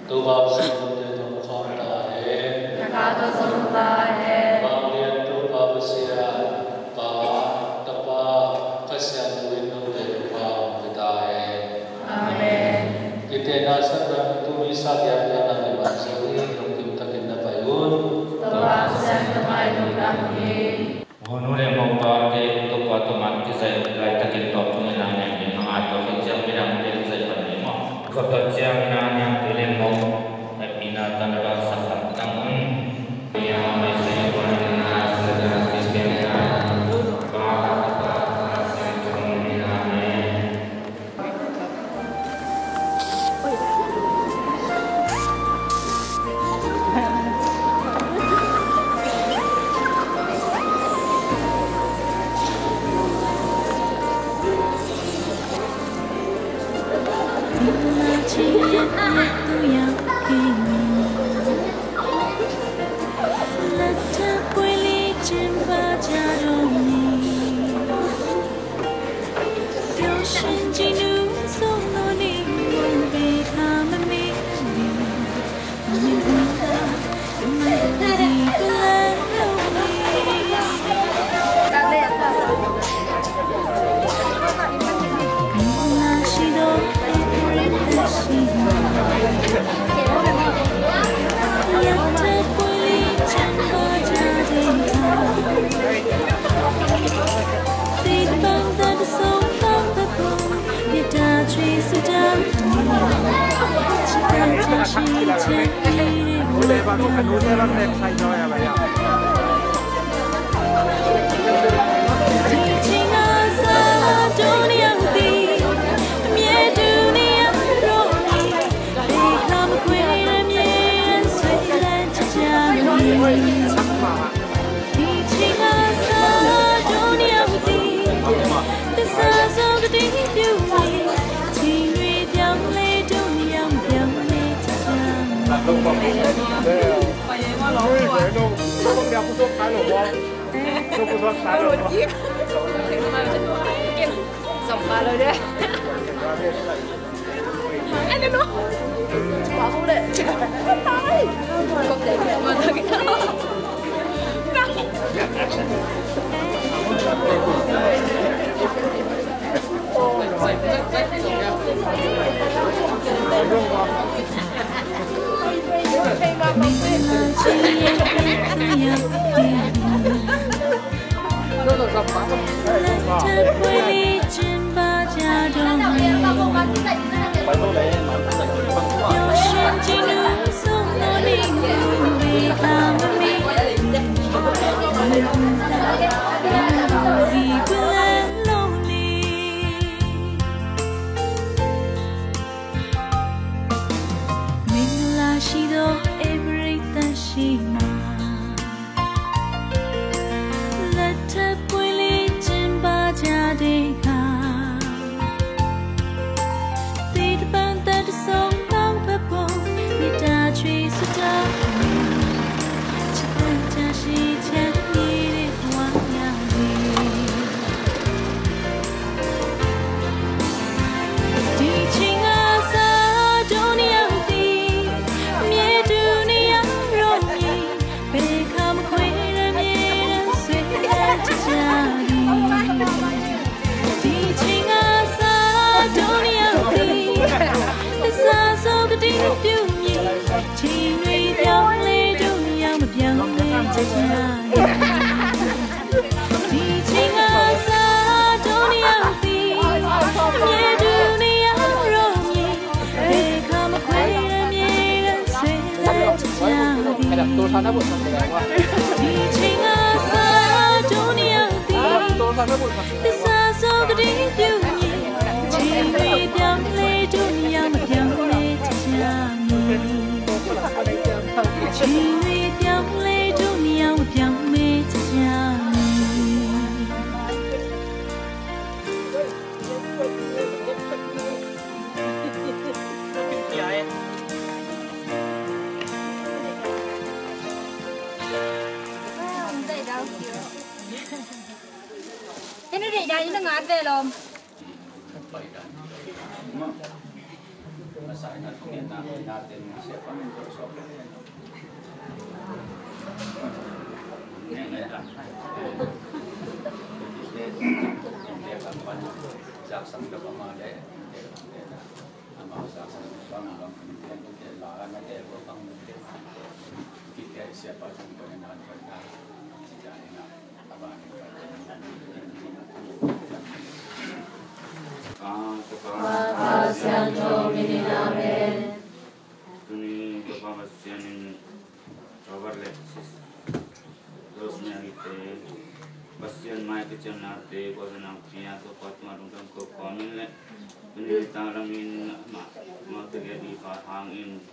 Topa Pasian, tuate tawh ka khawm ta hen. Na kha tawh zong ta hen. Vanglian Topa Pasian, Pa, Tapa, Kha Siangtho in note Topa hong pia ta hen. Amen. Kitehna sakna tuni sa giat na na lim ang zo hi, lungkim takin na pai un. Topa Pasian ka mai lungdam hi. Hun uh le mopa te Topa tawh man kizai laitakin tawp thungen a ngen ding a ngai tawh khit ciang midang te kizai pan ding maw? Kawtawt ciang ina niangte le mo hepina tan a bangsak lamtang un. Hei, na deih dan in na ngat ve lawm. Siapa Siangtho min in, amen. Tuni Topa Pasian in Robert le Sis Rosemary te Pasian mai kiciamnate gualzawhna pia Topa tungah lungdam ko kawmin le tuni tanglamin amah amah tegel i pa hangin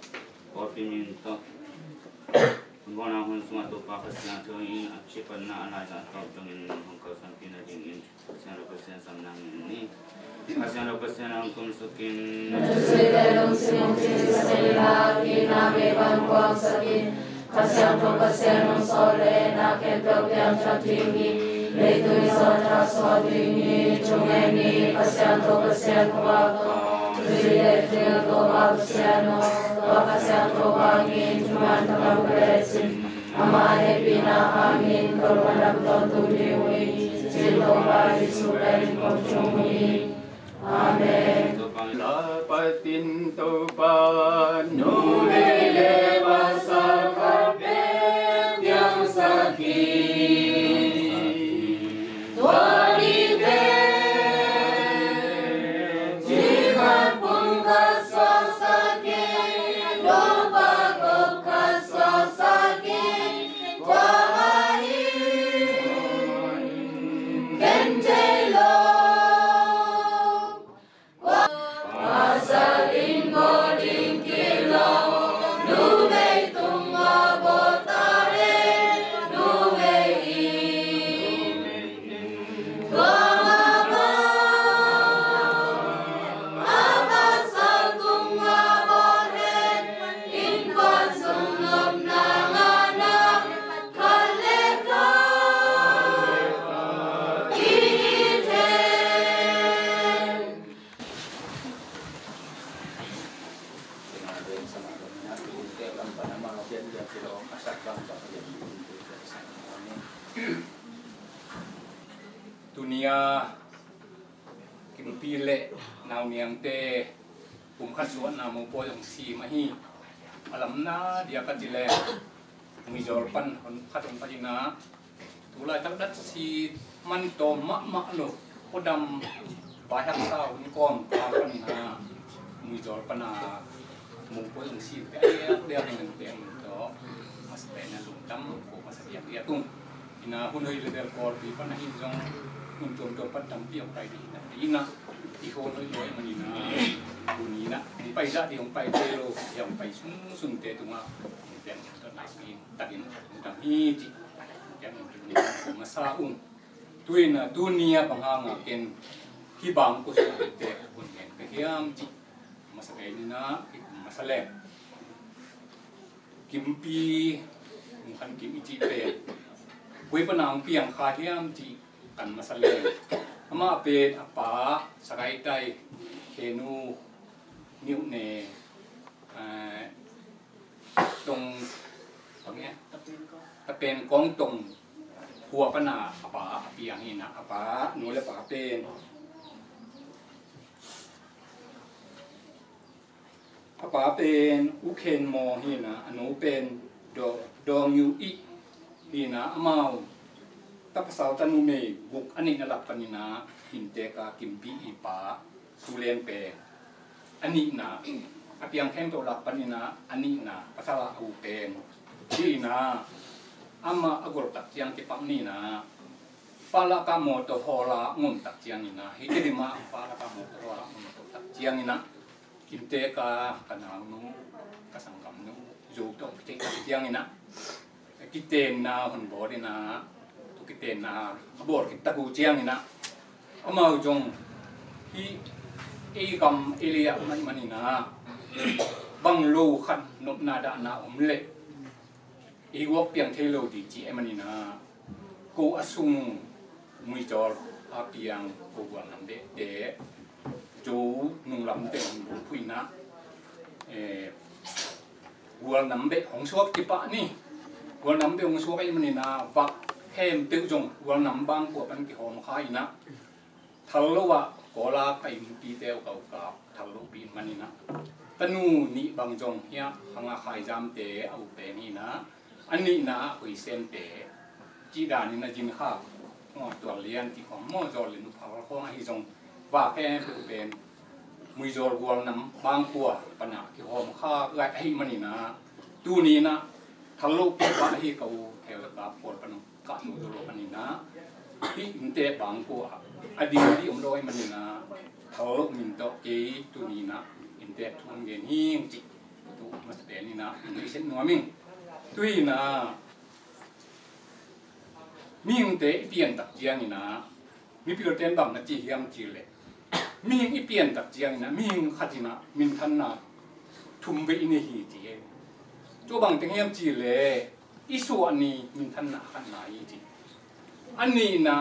pawlpi min tawh Hong kawlna hun sungah Topa Kha Siangtho in a kipatna a laizang a tawp dongin hong kalsuanpih nadingin Kha Siangtho Pasian sam nang ni. Kha Siangtho Pasian hong kumsukin. Na thusuite lungsim hong cingsak in la, ki-itna mei pan kuangsak in. Kha Siangtho Pasian hong sawlna khempeuh piangthak ding hi. Leitung i zawhthak sawt ding hi. Thungen ni, Kha Siangtho Pasian khuak aw. Tui le thil Topa Pasian aw. Tua Kha Siangtho hangin thuman thaman ka lecin, ama hehpihna hangin ka lungdam tawntung ding uh hi, ci Topa Jesuh min in kong thum hi. Amen. Lapatin Topa numei le pasal khat peuh piangsak hi. Tua nite, ci khat pum khat suaksak in, nupa kop khat suaksak in, tua mah hi, ken thei lo. Pasal in bawl ding kilo, numei tungah bawl ta hen, numei in. Tua mah bang a pasal tungah bawl hen, innkuan sung nopna ngahna khat le khat i it hen. Tuni a Kimpi le Nauniangte pumkhat suahna mopawi hong sim ahi. A lamna dia ka ci le Muizawl pan hong khat hong khat ina, tulaitak dat si man tawm mahmah lo, khuadam vai haksa hun kawm kal panin a Muizawl pana mongpoi hong simte a diakdiak in hong pek in tawh masa pen a lungdam ko masa diakdiak ung. Ina hun hoih le bel Kawlpi pan ahi zong mun tuamtuam pan tampi hong pai dih ina, ina i hon hoih lo ahih manin a tuni ina hong pai zah dih hong pai thei lo, hong pai sunsunte tungah hong pek in tawh napi takin lungdam hi cih hong pek in lungdam ko masa ung. Tu-in a tuni a bang hanga ken hih bang kua sung tek hun gen ka hiam cih masa pen ina i masa leng. Kimpi, Mungkhan Kim i cih pen koi pana hong piang kha hiam cih kan masa leng. Amah pen a pa Sagaitai, Khenu, Niuhne, eh, Tong, Tong, eh, Tapen Kong Tong khua pana a pa a piang hi ina, a pa, nu le pa pen a pa pen U Khen Maw hi ina, a nu pen Daw, Daw Ngiu Ih hi ina, amau ta pasal ta numei guk a neihna lak panin a Himtek a Kimpi i pa Suleng pen a nihna, a piang khempeuh lak panin a a nihna pasal a u pen Hi inah amah a goltak ciang kipak ni inah, palaka mawtaw hawla ngomtak ciang inah, hih Tedim ah palaka mawtaw hawla ngomtak ciang inah, inntek a ka naunu, ka sanggamnu Zo tawh kitheitak ciang inah, kitenna hun bawl inah, tu kitenna a bawl khit tak uh ciang inah, amau zong hih ei gam ei lei ah om ahih man inah, bang lo khat nopna dahna om leh ei guak piang thei lo ding ci ahih man inah, ko a sung muizawl a piang ko gualnam behte, Zo nunglam teng hong phu inah, eh, gualnam beh hong suak kipah ni. Gualnam beh hong suak ahih man inah, vak khempeuh zong gualnam bangkua pan kihawm kha inah, thal lo ah Kawl a ka innpite uh ka ukap thal lo pi man inah, tanu nih bang zong hiah hang a Khaizamte a u pen hi inah, a nihna ah Huisemte cih dan inah, Zin Khak, maw, Tual Lian ti khawng, maw, Zawl le Nu Phal khawng ahi zong, vak khempeuh pen muizawl gualnam bangkua pan a kihawm kha gai ahih man inah, tuni inah thal lo kipah hi ka u Khel le Kap Kawl pan kah zo zo lo pan inah, hih inntek bangkua a ding ding om lo ahih man inah, thal lo min tawh kei tuni inah inntek thu hong gen hi ing cih tu masa pen inah hong sep nuam ing. Tu inah mihingte i piantak ciang inah, mipilten bang na ci hiam cih leh, mihing i piantak ciang inah, mihing khat inah minthanna thum vei i nei hi ci hi. Tua bang teng hiam cih leh, i suah ni minthanna khatna hi ci. A nihna,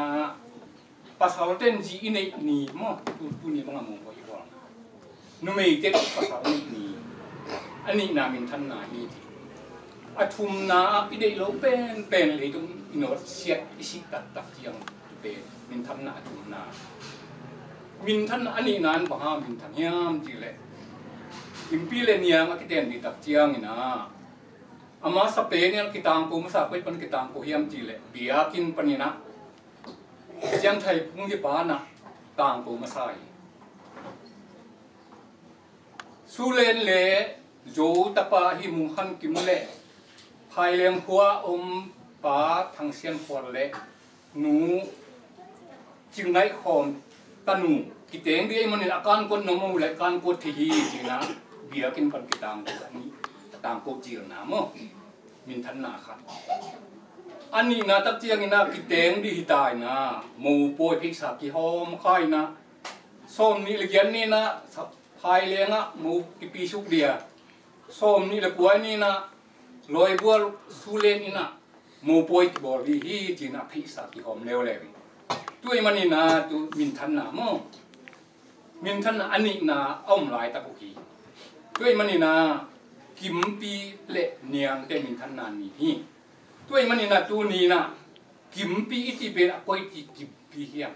pasalten zi i neih ni maw, tu, tuni bang a mawh i bawl. Numeite pasal neih ni, a nihna minthanna hi ci. A thumna ah i deih lo penpen leitung i nawt siat i sih taktak ciang tu pen minthanna a thumna. Minthanna a nihna in bang hang minthan hiam cih leh, innpi le niang a kiten ding tak ciang inah, a masa pen in kitangko masa, koi pan kitangko hiam cih leh, biakinn pan inah Siangthai Phung hi pa inah tangko masa hi. Sulen le Zo tapa hi Mung Khan Kim le Phaileng khua om pa Thang Sian Khual le nu Cing Ngaih Khawm tanu kiteng ding ahih man inah, a kankuat nuam uh leh kankuat thei hi ci inah, biakinn pan kitangko, a tangko cilna maw, minthanna khat. A nihna tak ciang inah kiteng ding hi ta inah, mopawi pheisa kihawm kha inah, sawmnih le giat ni inah Phaileng ah mo kipi suk ding a, sawmnih le kua ni inah Lawibual Sulen inah mopawi kibawl ding hi ci inah pheisa kihawm leuleu hi. Tu ahih man inah tu minthanna maw, minthanna a nihna a om laitak uh hi. Tu ahih man inah Kimpi le Niangte minthanna ni hi. Tu ahih man inah tuni inah Kimpi i cih pen a koi ci Kimpi hiam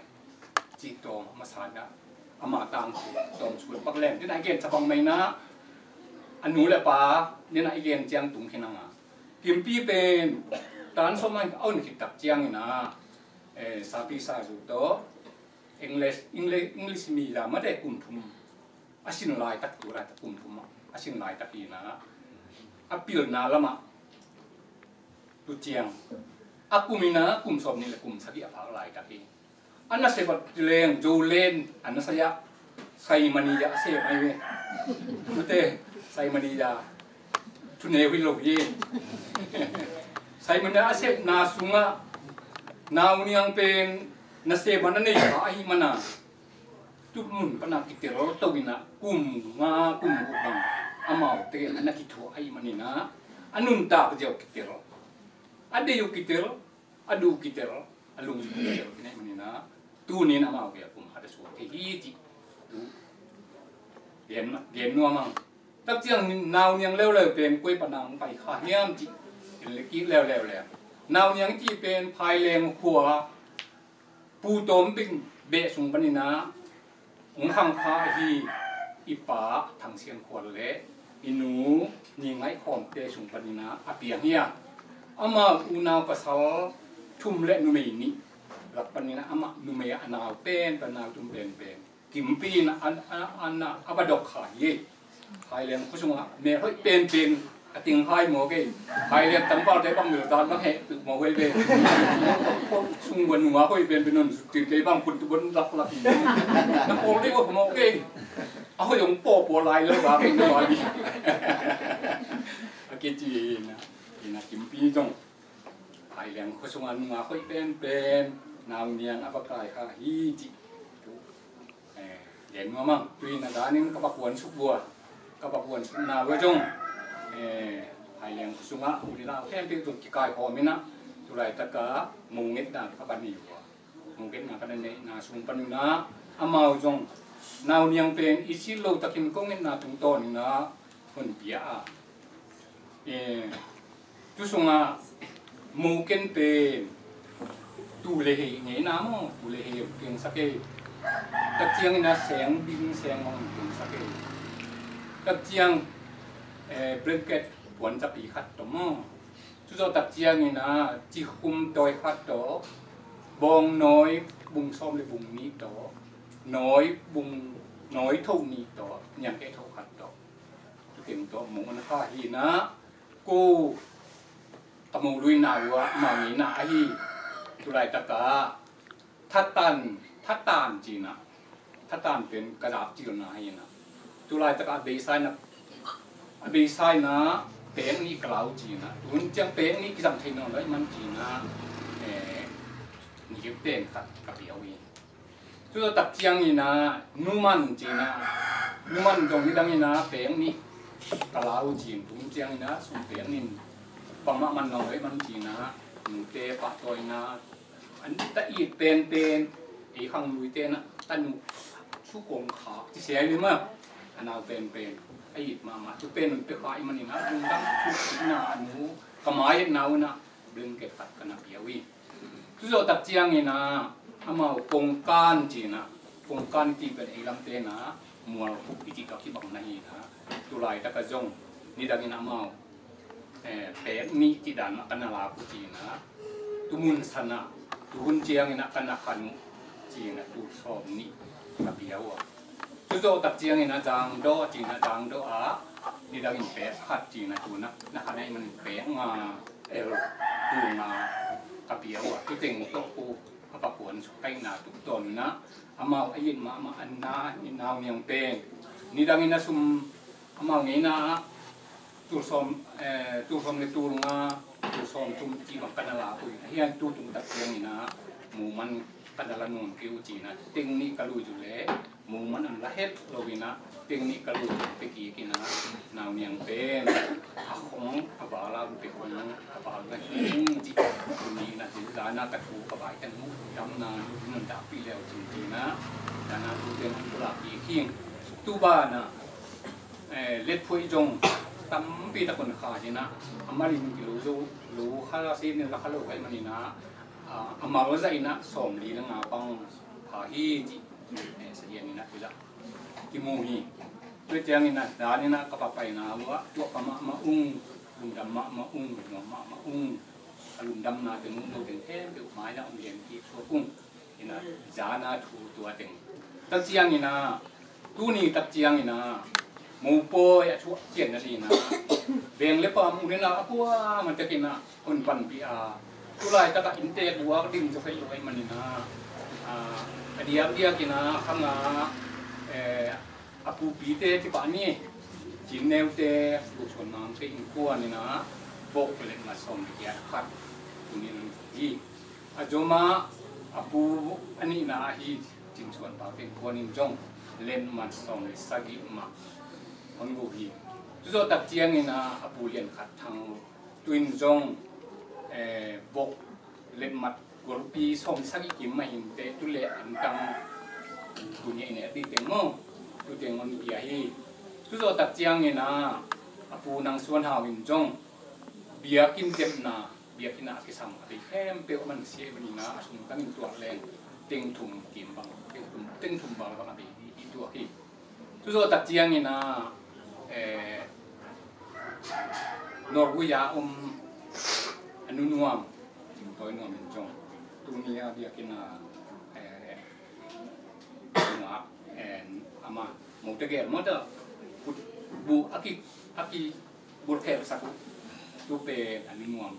cih tawm a masa inah, ama tangko tawm sukun pak lem ding inah i gen sa bang mai inah, a nu le pa ding inah i gen ciang tung khin a nga. Kimpi pen tan sawm a a hun khit tak ciang inah, eh, sapi sazu tawh English, English, English mi la mate kum thum a sin laitak, tu laitak kum thum a sin laitak hi inah, a pilna lamah tu ciang a kum inah kum sawmnih le kum sagih a phak laitak hi. A nasep a ci leng Zoland a na sai ah, Saimani ah a sep mai ve. Mate, Saimani ah thuneu hi lo hi. Saimani ah a sepna sungah nauniang pen nasep a na nei kha ahih man a, tu mun pan a kitel to inah kum nga kum guk bang amaute a na kithuah ahih man inah, a nuntak ziau kitel, a deih uh kitel, a duh kitel, a lungsim kitel, kine man inah, tuni inah amau bel kum khat a suak thei hi ci. Tu gen, gen nuam ing. Tak ciang nauniang leuleu pen koi pan a hong pai kha hiam cih en le kik leuleu le. Nauniang i cih pen Phaileng khua Pu Tawm Bing beh sung pan inah hong khang kha ahi i pa Thang Sian Khual le i nu Ni Ngaih Khawmte sung pan inah a piang hi a, amau unau pasal thum le numei nih lak pan inah amah numei a nau pen pan, nau tum penpen Kimpi inah a, a, a, a va dok kha hi. Phaileng khua sungah mel hoih penpen A ting hai maw kei. Hai lian tangvalte bang mil tan bang heh peuh maw hei ve. Sung buan nunga hoi pen pen nun tin kei bang kun tu buan lak lak. Na pawl dei maw kei. A hoi ong paw paw lai lo ba kei na ba di. A kici ina, ina kimpi zong. Hai lian khua sunga nunga hoi pen pen. Nau niang a va kai kha hi ci. Eh, lian nuam ang, tu in a danin ka va kuan suk vua, ka va kuan suk na vua zong, eh, hai lian khua sungah u le nau khempeuh zong kikai khawm in ah, tu laitaka mu ngetna ka va nei vua. Mu ngetna ka na neihna sung panin ah, amau zong nau niang pen i cih lo takin ko ngetna tungtawn in ah, hun pia a. Eh, tu sungah mu ken pen tu le hei ngei na maw, tu le hei piangsak ei. Tak ciangin a seng ding seng mawng piangsak ei. Tak ciang, eh, blanket puancapi khat tawh maw. Tu zawh tak ciangin a cikhum tawi khat tawh, bawng nawi bung sawm le bung nih tawh, nawi bung, nawi tho nih tawh, niangkeh tho khat tawh. Tu teng tawh mu na kha hi na, ko a mu lui na ua, mau ni na ahi. Tu laitaka thatan, thatan ci na, thatan pen ka zap cil na hi na. Tu laitaka a beisai na, a beisai na peng nih ka lau ci na. Tun ciang peng nih kizang thei nawn lo i man ci na, eh, ni ten khat ka piau hi. Tu tak ciangin a numan ci na, numan zong nidangin a peng nih ka lau cin, tu ciangin a sum peng nin bangmah man nawn lo i man ci na, nute pahtawina, an ta it penpen, ei khang lui te na, tanu su kong kha ci sia i ma, a nau penpen a it mahmah, tu pen nun pe kha i manin a lungdam tu na, a nu ka mai et na una blanket khat ka na piau i. Tu zawh tak ciangin a, amau pongkan ci na, pongkan i ti pen ei lam te na, mual khuk i ti ka kibang na hi na. Tu laitaka zong nidangin amau, eh, pek nih ci dan mah ka na lak uh ci na. Tu mun san a, tu hun ciangin a ka na khan uh ci na, tu sawm nih ka piau a. Tu zawh tak ciangin a zangdawh ci na, zangdawh a nidangin pek khat ci na, tu na, na khan a i manin pek nga el tu nga ka piau a, tu teng tawh ko a va kuan suk kaihna tuk tawn na, amau a it mahmah an na, i nau niang pen nidangin a sum amau ngeina ah tul sawm, eh, tul sawm le tul nga, tul sawm thum ci bang ka na lak uh hi. A hian tu tung tak ciangin a mu man ka na la nawn kei uh ci na, teng nih ka lui zu le mu man an la het lo in a, teng nih ka lui zu pe kik in a, nau niang pen a khong a val a pe khong a val na hi ci. Tu ni na ci zana ka thu ka vai kan mu dam na nu nun dak pi leu cin ci na, zana tu ten an pula ki khing. Tu ba na, eh, let phuai zong tampi tak hun kha ci na, a malin ki lo zo, lo kha la si ni la kha lo kai mani na, a, a mal za in a sawm li la nga pang pha hi ci. Eh, sa hian in a tu za kimu hi. Tu ciangin a, dan in a ka papaina uh ah, tuah pha mahmah ung, lungdam mahmah ung, nuam mahmah ung. A lungdamna teng ung, lo teng khempeuh mai na om lian kik suak ung. In a, zana thu tua teng. Tak ciangin a, tuni tak ciangin a, mu pawi a thuak cian na ding a, veng le pam un in a, a kuamah takin a hun panpih a, tu laitaka inntek buak ding zaw kei lo ahih manin a, a, a diakdiakin a, khang a, eh, a pupite ci pah ni, Cin Neute, Lu Suan Mam te innkuan in a, bawk letmat sawm le giat khat tuni in a hi. A zom a, a pu a nihna ahi Cin Suan Pau te innkuan in zong letmat sawm le sagih mah hong go hi. Tu zawh tak ciangin a, a pu Lian Khat Thang tu in zong, eh, bawk letmat golpi sawm sagih kim mah hi inteh, tu le an tang tu nih i nek ding teng maw, tu teng hong pia hi. Tu zawh tak ciangin a, a pu Nang Suan Hau in zong biakinn demna, biakinn ah a kisam a bei khempeuh a man sia i manin a, a sung tangin tuak leng teng thum kim bang, teng thum, teng thum val bang a bei i, i tuak hi. Tu zawh tak ciangin a, eh, Norway a om a nu Nuam, Cing Tawi Nuam in zong tuni a biakinn a, eh, nga, eh, ama mote gel mawta kut bu a ki, a ki Bulkhelsak uh, tu pen a nuam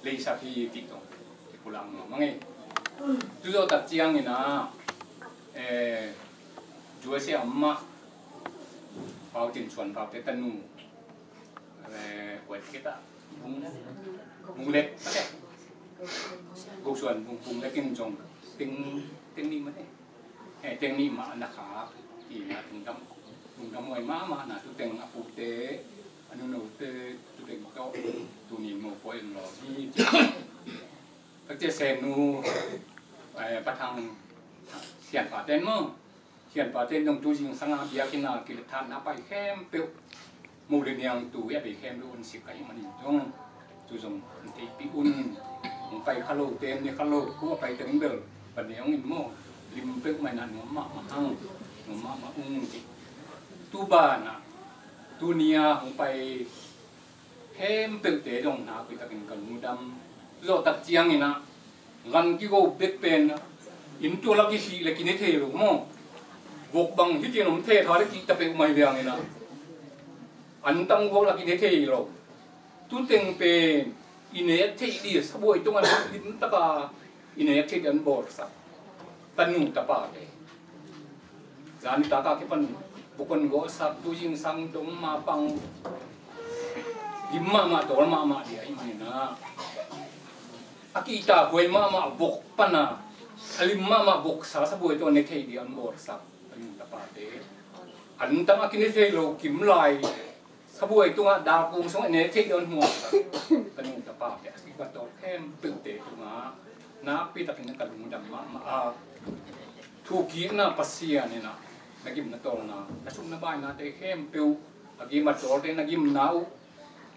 leisak hi cih tawh kipulak nuam a ngei. Tu zawh tak ciangin ah, eh, U S A a om mah Pau Cin Suan Paute tanu, eh, kuat kita bung, bung lek, Guk Suan bung, bung lek in zong teng, teng nih mah ne. Eh, teng nih mah na khak, ina tungdam, tungdam huai mahmah na, tu teng a pute, a nunote, tu teng tawh tuni mopawi in lawm hi. Takcia Senu, eh, Pa Thang, Sianpa ten maw, Sianpa ten zong tu zingsang a biakinn a kilethanna pai khempeuh, Mo le niangtu a bei khempeuh un sik ahih manin zong, tu zong hong theihpih un. Hong pai kha lote, ne kha lo, kua pai teng bel, pa ne hong in maw, lim peuhmah in ah nuam mahmah hang, nuam mahmah ung ci. Tu banah, tuni a hong pai khempeuhte zong nakpi takin ka lungdam. Zawh tak ciangin ah, gan kigo bek pen, inn tua lak i hih le kine thei lo maw. Vok bang hi cin om thei tha le kihta peuhmah hi liangin ah, antang vok lak i ne thei lo. Tu teng pen i nek theih dih sabuai tungah limtak a i nek theih dih an bawlsak tanu tapate. Zan nitak a kipan bukon gawhsak, tu zingsang dong mapang, lim mahmah tawl mahmah dih ahih manin ah, a kihta huai mahmah vok pan a, a lim mahmah voksa sabuai tawh ne thei dih an bawlsak tanu tapate. Antang a kine thei lo kim lai sabuai tungah dalkung sungah ne thei dih an huahsak tanu tapate, a sik a tawl khempeuhte tungah nakpi takin ka lungdam mahmah a. Thukikna Pasian in ah, na gimna tawlna, na sumna bainate khempeuh, a gim a tawlte na gimna uh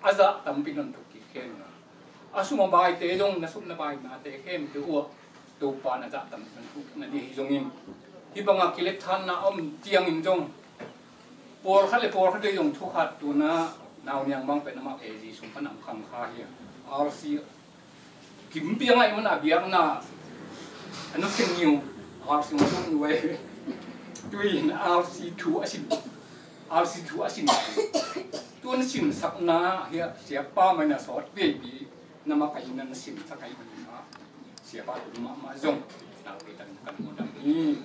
a zah tampi na thukik khen uh a, a sum a baite zong na sumna bainate khempeuh uh ah Topa na zah tampi na thukik na dih hi zongin, hih bangah kilethanna a om ciangin zong, pawlkhat le pawlkhat le zong thukhat tu-in ah, nau niang bang pen amah A G sung pan a om khang kha hi a, R C kim piang ahih man a biakna a nu khen niu, R C hong sung niu ai. Tu-in R C thu a sin, R C thu a sin. Tu-in sinsakna hi a, siapa mah in a sawt veipi na makaihna na sinsak ahih man a, siapa tung mahmah zong nakpi takin ka lungdam hi.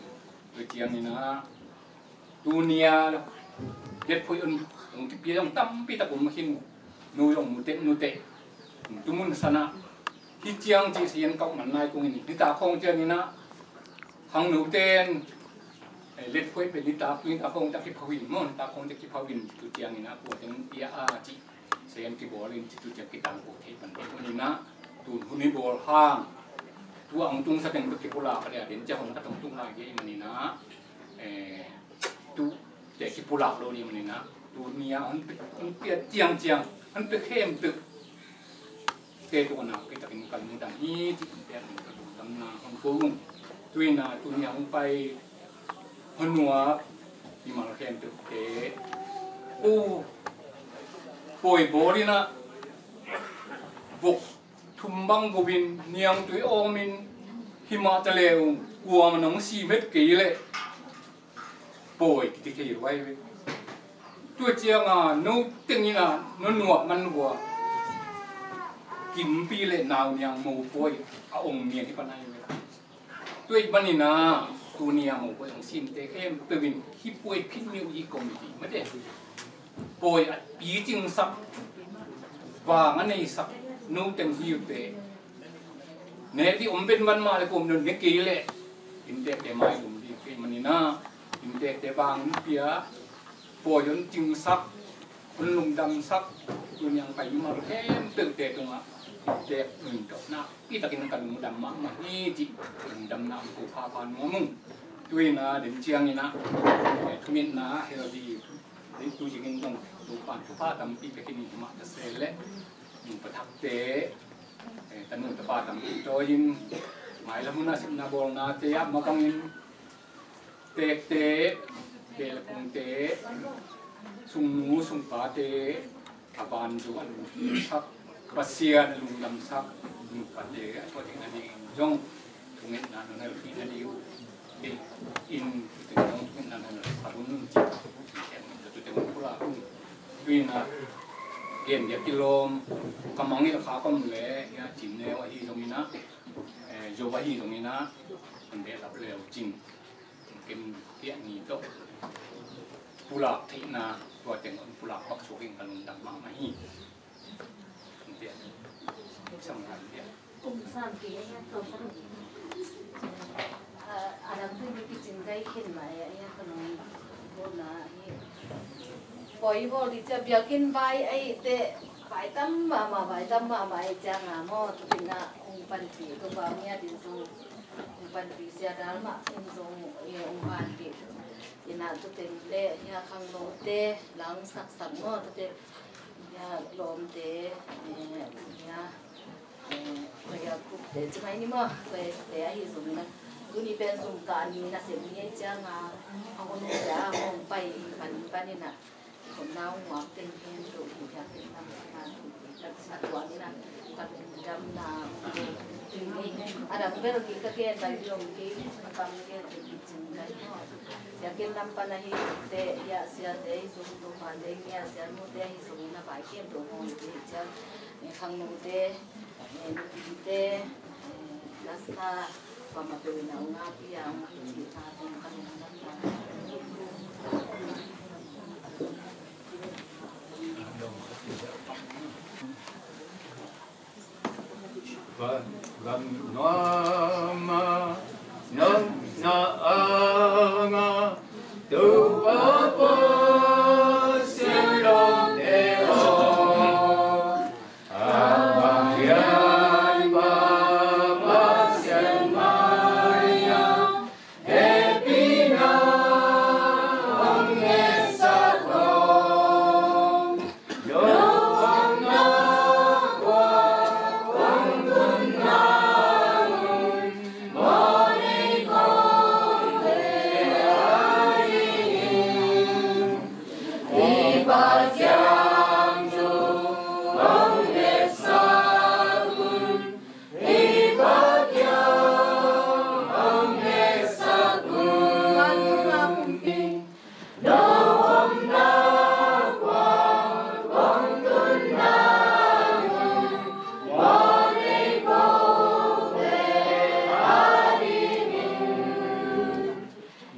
Tua ciangin ah, tuni a letphuih un hong kipia zong tampi tak om khin uh. Nu zong mu teh, nu teh, tu mun san ah, hih ciang cih sian kauh man lai kungin, nitak khawng ciangin ah, khangnote in, eh, letphuih pen nitak, nitak khawng tak kipho in maw, nitak khawng tak kipho in, tu ciangin ah, kua teng pia a cih sian kibawl in, tu ciang kitangko thei pan ding manin ah, tun hun i bawl hang, tu a hong tungsa teng tu kipulak a dia, den ciang hong ka tong tung lai ding manin ah, eh, tu te kipulak lo ding manin ah, tuni a hong pia, hong pia ciangciang, hong pia khempeuh te tungah nakpi takin ka lungdam hi, cih hong piak in ka lungdamna hong ko ung. Tu-in ah, tuni a hong pai Hua nuam mimal khempeuhte. Ko pawi bawl in ah, vok thum bang go-in niangtui awmin, himah ta le ung, kuamah nong sim het kei leh pawi kiti thei lo ahi ve. Tua ciangin no teng in ah no nuam man uh a, kimpi le nau niang mopawi a ong mian hi pan ahi ve. Tua ahih manin ah, tuni a mopawi hong simte khempeuh in hih pawi phit mi uh hi kong hi mate. Pawi a picingsak, vang a neisak no teng hi uh teh. Nek dih om pen van mah le kuamah nong ne kei leh innteekte mai lum ding hi manin ah, innteekte vang in pia, pawi hong cingsak, hong lungdamsak, tuni a hong pai mimal khempeuhte tungah innteek nuntak na i takin ka lungdam mahmah hi cih lungdamna hong ko phapha nuam ung. Tu-in ah, den ciangin ah, eh, thungetna hel dih, den tu zingin zong Topa'n thupha tampi pia khin hi mah ta se leh, nupa thakte, eh, tanu tapa tampi tawi-in, mailam hun ah sepna bawlnate ah mabangin, teekte, beh le phungte, sungnu sungpate, a vanzu a lungkimsak, Pasian a lungdamsak nupate a thuak theihna dingin zong thungetna nong helpih nading uh, in, in zong thungetna nong helpih un, ci, in, in, in, in, in, in, in, in, in, Ina, gen dia kilawm, ka mangngilh kha ka om le, ina, Cin Neu ahi zongina, eh, Zo ahi zongina, an behlap leu cin, ken piah ni tawh pulak theihna, tua teng pulak bak suak in ka lungdam mahmah hi. An piah, sam an piah. Kum san ki a hian tawh kan, a, a dang tui mi kicing kai khin mai a hian kan hong bawlna hi. Pawi bawl ding cia biakinn vai a hih teh vai tam mahmah, vai tam mahmah a hih cianga maw, tukin a hong panpih Topa ngiat in zong hong panpih sia dal mah in zong i hong panpih. Ina tuteng le hia khangnote lang saksak maw, tute hia lawmte, eh, hia Kaya kuk te cimai ni maw, kaya kuk te ahi zong na. Tuni pen zum ka ni na sem ni ai cianga, a hon te a hong pai pan pan ina. Hon nau muak teng hen tu hi ya ken nam na tu hi ka sa tua ni na. Ka dam na tu hi. A dam bel ki ka ken bai yong ki ka kam ken te ki cing kai. Ya ken nam pan ahi te ya sia te zong tu pan te ya sia mu te ahi zong na bai ken tu hong ki ciang. Khangno te, nupite, nasa, pamapeu na unga piang, cihna teng ka lungdam na. Van, van, nuama, nuama, anga, Topa Pasian lawmte aw.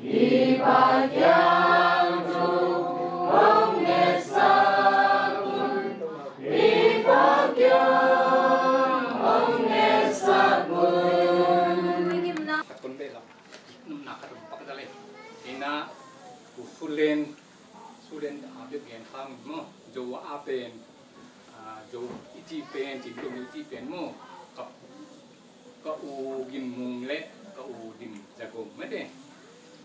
I Pasian thu hong ngetsak un. I Pasian hong ngetsak un. Takun beh lam nunna khat hong pak ta leh. Ina, ku sulen, sulen a bek gen khang maw, Zo a pen, a, Zo i cih pen, Cin Zo i cih pen maw, ka Ka u Gin Mung le ka u Dim Za Gum mete.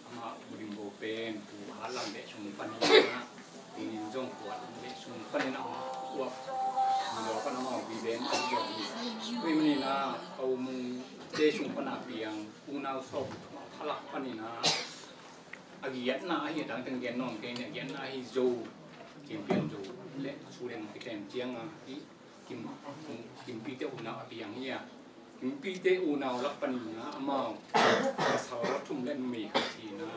Ama u Dim Go pen tu ha lam le sung panin a, tinin zong tua lam le sung panin a, tua mi lo pan ama u Bi Ben a zong hi. Tui manin a ka u Mung te sung pan a piang unau sawm thalak panin a, a giatna ahi a dang teng gen nawn kei ni, a giatna ahi Zo, Cin Pian Zo le Sulen kitem ciang a hi. Kim, Kimpite unau a piang hi a. Kimpite unau lak panin a amau pasal thum le numei khat hi na.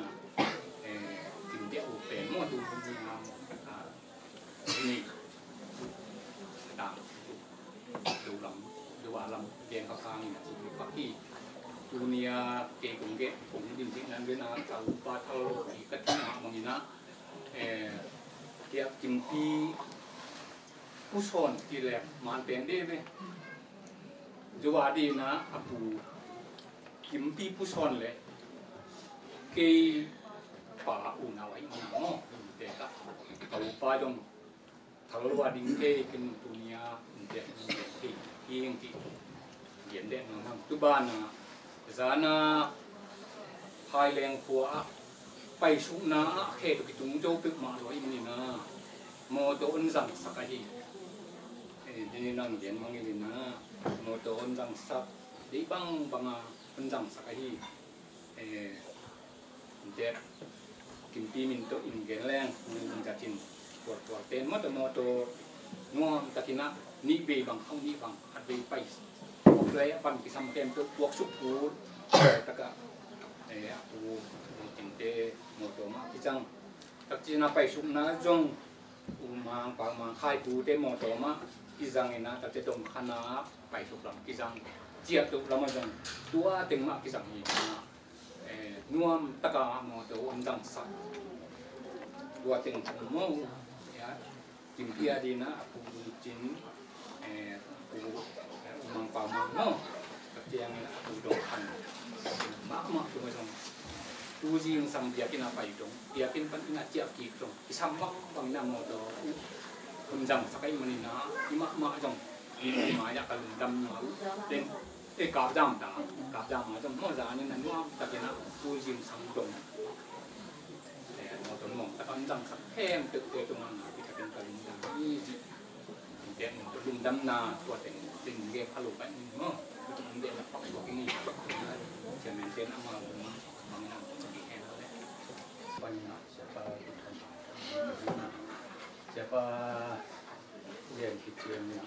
Eh, Kimpite u pen maw tu ni a, a, ni. Dang. Zo lam, Zo a lam gen kha kang in a, Zo mi pak hi. Tuni a kei kong gen, kong din din nan gen a, ka upa thal lo hi ka ti mah mah in a. Eh, kia Kimpi Pu Sawn ti le man pen de ve. Zo a dina a pu Kimpi Pu Sawn le kei pa unau ahi mana maw. Te ka, ka upa zong thal lua ding kei ken tunia te kei hiang ti. Gen deh nang hang. Tu bana zana Phaileng khua ah paisukna ah khe tu kitung zo peuhmah lua i manin a mawtaw on zangsak ahi. Eh, hini nang gen mangilin a mawtaw on zangsak deih bangbang a on zangsak ahi. Eh, Dek Kimpi min tawh in gen leng min in ka cin tuartuar ten mawtaw mawtaw nuam takin a nih vei bang khauh nih bang khat vei pai kawk lai a pan kisam kem tawh puak suk pu taka, eh, a pu tinte mawtaw mah kicang tak cina paisukna zong U Mang, Pa Mang, Khai Pu te mawtaw mah kizang in ah, tate dong khan ah pai suk lam kizang, ciah tuk lam ah zong tua teng mah kizang hi in ah, eh, nuam taka mawtaw om zangsak. Tua teng khan maw, ya, Kim Pia dina a pu Dun Cin, eh, a pu, eh, U Mang, Pa Mang maw, ka ciangin a pu dong khan mahmah tung a zong, tu zing sang biakinn a pai dong, biakinn pan inn a ciah kik dong, i sam bang bang ina mawtaw hun zangsak ahih manin ah, i mahmah zong i mai ah ka lungdam nuam uh. Then, eh, Kapdam ta, Kapdam ah zong maw, zan in a nuam takin ah tu zing sang dong, eh, mawtaw nuam tak a hun zangsak khempeuhte tungah nakpi takin ka lungdam hi ci. Tua mawtaw lungdamna tua teng, teng ge pha lo pai ni maw. Tua teng ge na pak tua keng hi. Chairman ten ama bang, bang na bang di hen le. Bang na Siapa, Siapa Lian Khit Cian ni,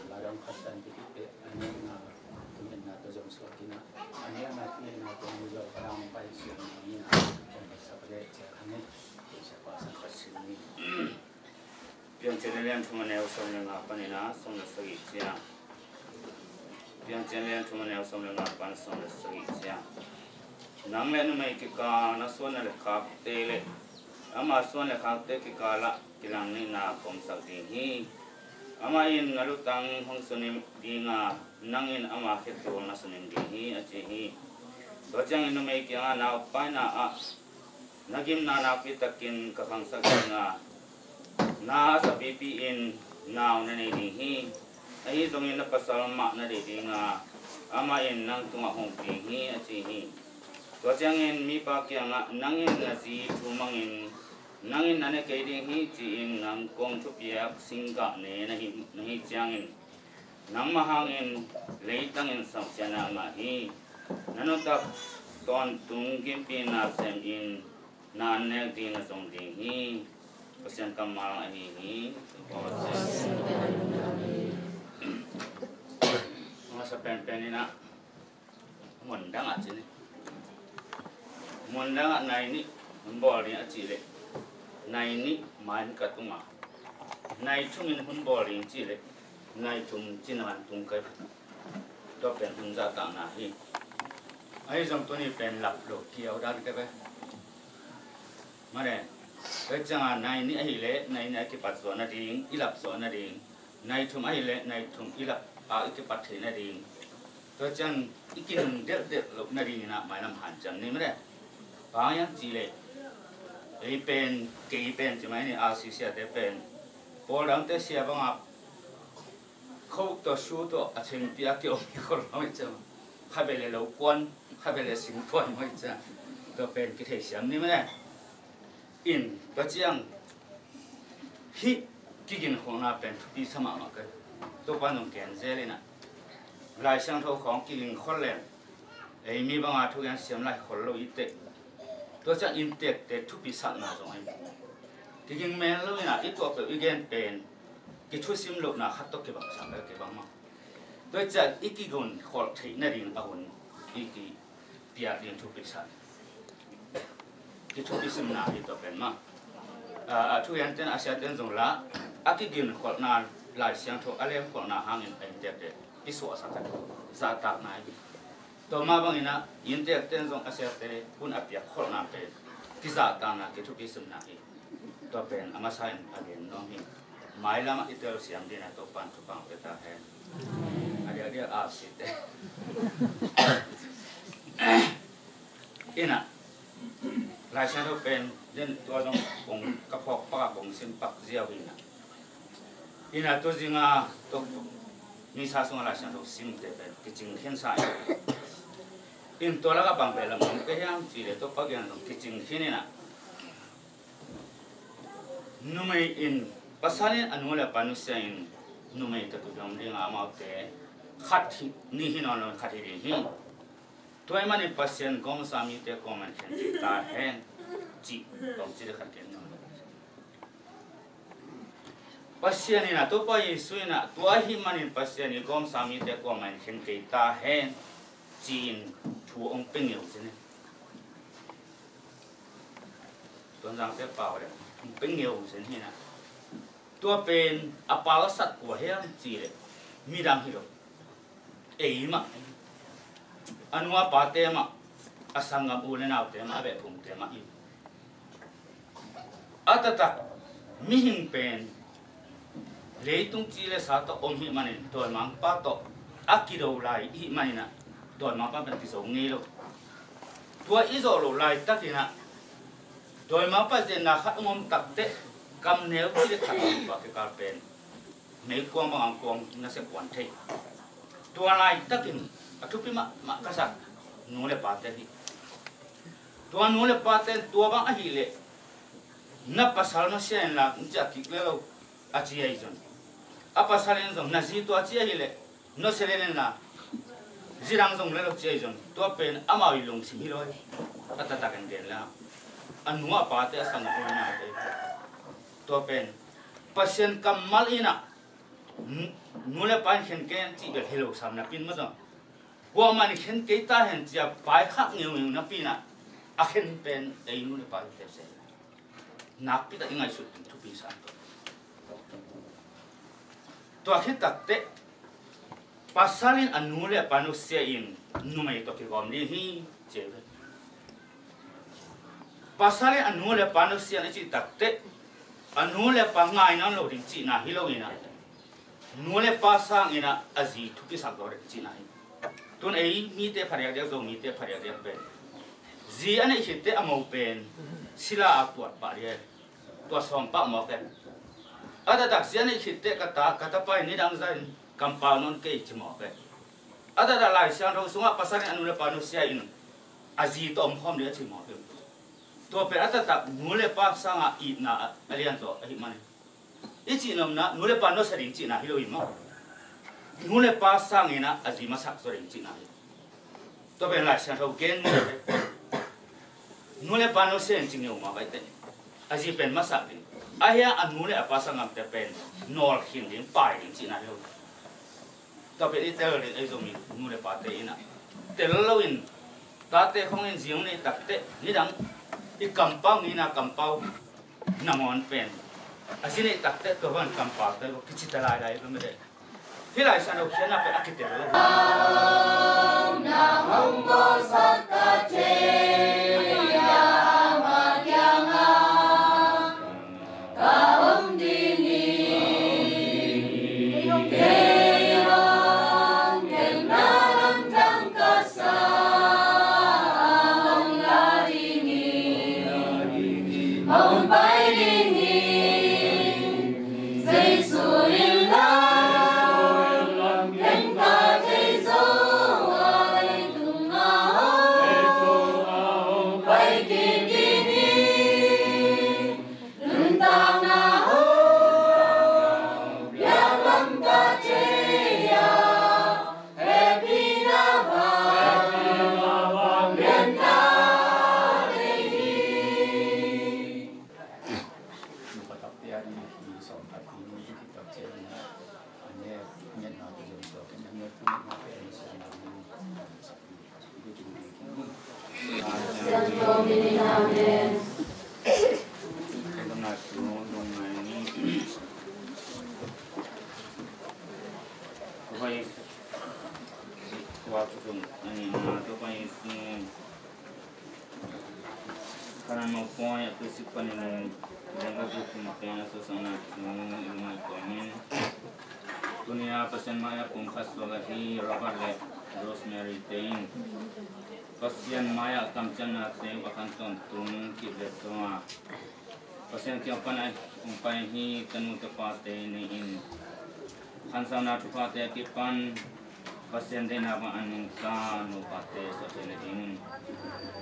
Ladang Khatan Khit Khit, a ni na, tu ni na, tu zong suak ni na, a ni na, tu ni na, tu ni zong Ladang Pai Sian ni na, tu ni sa pade, cia khan ni, tu Siapa San Khit Sin ni. Piancil a lian thum a neu sawm le nga panin a sawm le sagih ciang. Piancil a lian thum a neu sawm le nga pan sawm le sagih ciang. Nang le numei kikal na suan le khakte le ama suan le khakte kikalah kilangneihna ka omsak ding hi. Amah in na lutang hong sunim ding a, nang in ama khittual na sunim ding hi, a ci hi. Tua ciangin numei kiangah, na ukpaina ah na gimna nakpi takin ka khangsak ding a, na a sapipi in nau na nei ding hi. Ahi zongin na pasal mah na deih ding a, amah in nang tungah hong ding hi, a ci hi. Tua ciangin mipa kiangah, nang in na zi thu mangin, nang in na ne kei ding hi, ci-in nang kong thupiak singgah ne na hi, na hi ciangin, nangmah hangin leitang in samsiatna a ngah hi. Na nuntak tawntung gimpi na sem in, na annek ding na zong ding hi. Pasian kammal ahi hi. Masa penpen in ah, mun dangah ci ni. Mun dangah nai nih hun bawl ding a cih leh, nai nih mai hun ka tung a, nai thum in hun bawl ding cih leh, nai thum cin a van tung kai. Tua pen hun zahtakna hi. Ahi zong tuni pen lap lo kiau dan ka ve. Mare, tua ciangin nai nih ahih leh nai nih a kipat zawh nading, i lap zawh nading. Nai thum ahih leh nai thum i lap a i kipat theih nading. Tua ciang i kinung delhdelh loh nading in ah mailam hanciam ni mare. Bang hang hiam cih leh, ei pen, kei pen ci mai ni, R C C te pen, pawl dangte sia bangah coat tawh shoe tawh a thengpi a kiom hi khol lo hi ciang. Khatvei le lo kuan, khatvei le sing kuan maw hi ciang. Tua pen kitheisiam ni mane. In, tua ciang hih kiginkholhna pen thupi sa mahmah ka hi. Topa nong gen zel in ah, Lai Siangtho khawng kiginkhol leng, ei mi banga thugen siam lai khol lo i teh. Tua ciang inntekte thupi sakna zong ahi. Kiging men lo in ah i tuah peuh i gen pen kithusim lohna khat tawh kibang sak, kibang mah. Tua ciang i kiginkholh theih nading a hun i kipiak ding thupi sak, kithupi simna hi tua pen mah. A, a thugen ten, a sia ten zong la, a kiginkholhna, Lai Siangtho a lemkholhna hangin a inntekte kisuahsak a, zahtakna hi. Tua mah bangin ah inntekte in zong a siate hun a piakkholhna pen kizahtakna, kithupi simna hi. Tua pen a masa in a gen nuam hi. Mailam ah i telsiam ding a Topa'n thupha pia ta hen. A diakdiak a site in ah, Lai Siangtho pen den tua zong kong ka phawk pak a kong sim pak ziau hi in ah. In ah tu zing a tua Missa sungah Lai Siangtho simte pen kicing khin sa in. In tua lakah bang pen lam om ka hiam cih leh Topa gen zong kicing khin in ah. Numei in, pasal in a nu le a pa nusia in numei tawh kizom ding a, amaute khat hi, nih hi nawn lo, khat hi ding hi. Tua ahih manin Pasian gawmsa mite kuamah in khen kei ta hen, cih tawmcik khat gen nuam lo. Pasian in ah, Topa Jesu in ah, tua ahih manin Pasian i gawmsa mite kuamah in khen kei ta hen, ci-in thu hong pia ngeu zen hi. Tuanzangte pau le hong pia ngeu zen hi in ah. Tua pen a pau a sat kua hiam cih leh midang hi lo. Ei mah, a nu a pate mah, a sanggam u le naute mah, a beh phungte mah hi. A taktak mihing pen leitung ci le sa tawh om hi manin, dawimangpa tawh a kido lai hi manin ah, dawimangpa pen kizo ngei lo. Tua i zawh loh laitakin ah, dawimangpa zetna khat hong om takteh, kam neu ci le khat hong om, tua kikal pen meikuang bang a kuang na sep kuan thei. Tua laitakin a thupi mahmah ka sak nu le pate hi. Tua nu le pate tua bang ahih leh, na pasal nusia inla, nusia kik le lo, a ci ahi zong, a pasal in zong, na zi tua ci ahih leh, nusia le inla, zi dang zong le lo ci ahi zong, tua pen amau i lungsim hi lo hi. A taktak in gen le, a nu a pate, a sanggam u le naute, tua pen Pasian kammal in ah, nu, nu le pa in khen kei hen cih bel hi lo sam napi in maw, tua kuamah in khen kei ta hen ci-a paikhak ngeungeu napi in ah, a khen pen ei nu le pa hi teh se. Nakpi tak i ngaihsut ding thupi sa hi. Tua khit takteh, pasal in a nu le pa nusia in, numei tawh kigawm ding hi, ci hi ve. Pasal in a nu le pa nusia in a cih takteh, a nu le pa ngai nawn lo ding cihna hi lo in ah, nu le pa sangin ah a zi thupisak lo ding cihna hi. Tun ei mite phadiakdiak, Zomite phadiakdiak pen, zi a neih khitteh a mo pen sila a tuat pah ding hi. Tua sawm pah mawk e. A taktak zi a neih khitteh ka ta, ka tapa in nidang zah in kampau nawn kei ci mawk e. A taktak Lai Siangtho sungah pasal in a nu le pa nusia in a zi tawh omkhawm ding a ci mawk e. Tua pen a taktak nu le pa sangah itna a, a lianzaw ahih manin, i cih nopna, nu le pa nusia ding cihna hi lo hi maw. Nu le pa sangin ah a zi masak zaw ding cihna hi. Tua pen Lai Siangtho gen mawk e. Nu le pa nusia in ci ngeu mawk ahih teh, a zi pen masak ding. Ahi a, a nu le a pa sanggamte pen nawlkhin ding, pai ding cihna hi lo. Tua pen i tel ding, ei Zomi nu le pate in ah tel loin, tate khong in zi hong neih takteh, nidang i kampau, ngeina kampau nangawn pen a zi neih takteh, tua bang kampau tel lo, kici ta lailai lo mede. Hih Lai Siangtho khiatna pen a kitel lo. Na hong bawlsak ka thei a, ama kiangah ka om ding hi. Kei hong kepna lamdang ka sa, hong la ding hi, hong pai ding hi. Jesu in lam, ken ka thei zo ai, tung a hong pai kik ding hi. Nuntakna hong piak lam ka thei a, hehpihna van lian ka nei hi. Kanan mawh pawi a tusik panin dengka tusik pen a sosakna thu i ngai kawmin, tuni a Pasian mai-ah pumkhat suak ahi Robert le Rosemary te in Pasian mai-ah kamciamnate uh a kan tawntung kip le zaw a, Pasian kiang pan a hong pai hi. Tanu tapate nei in khansauna thuphate a kipan Pasian deihna bang a nungta nupate suahtheihna dingin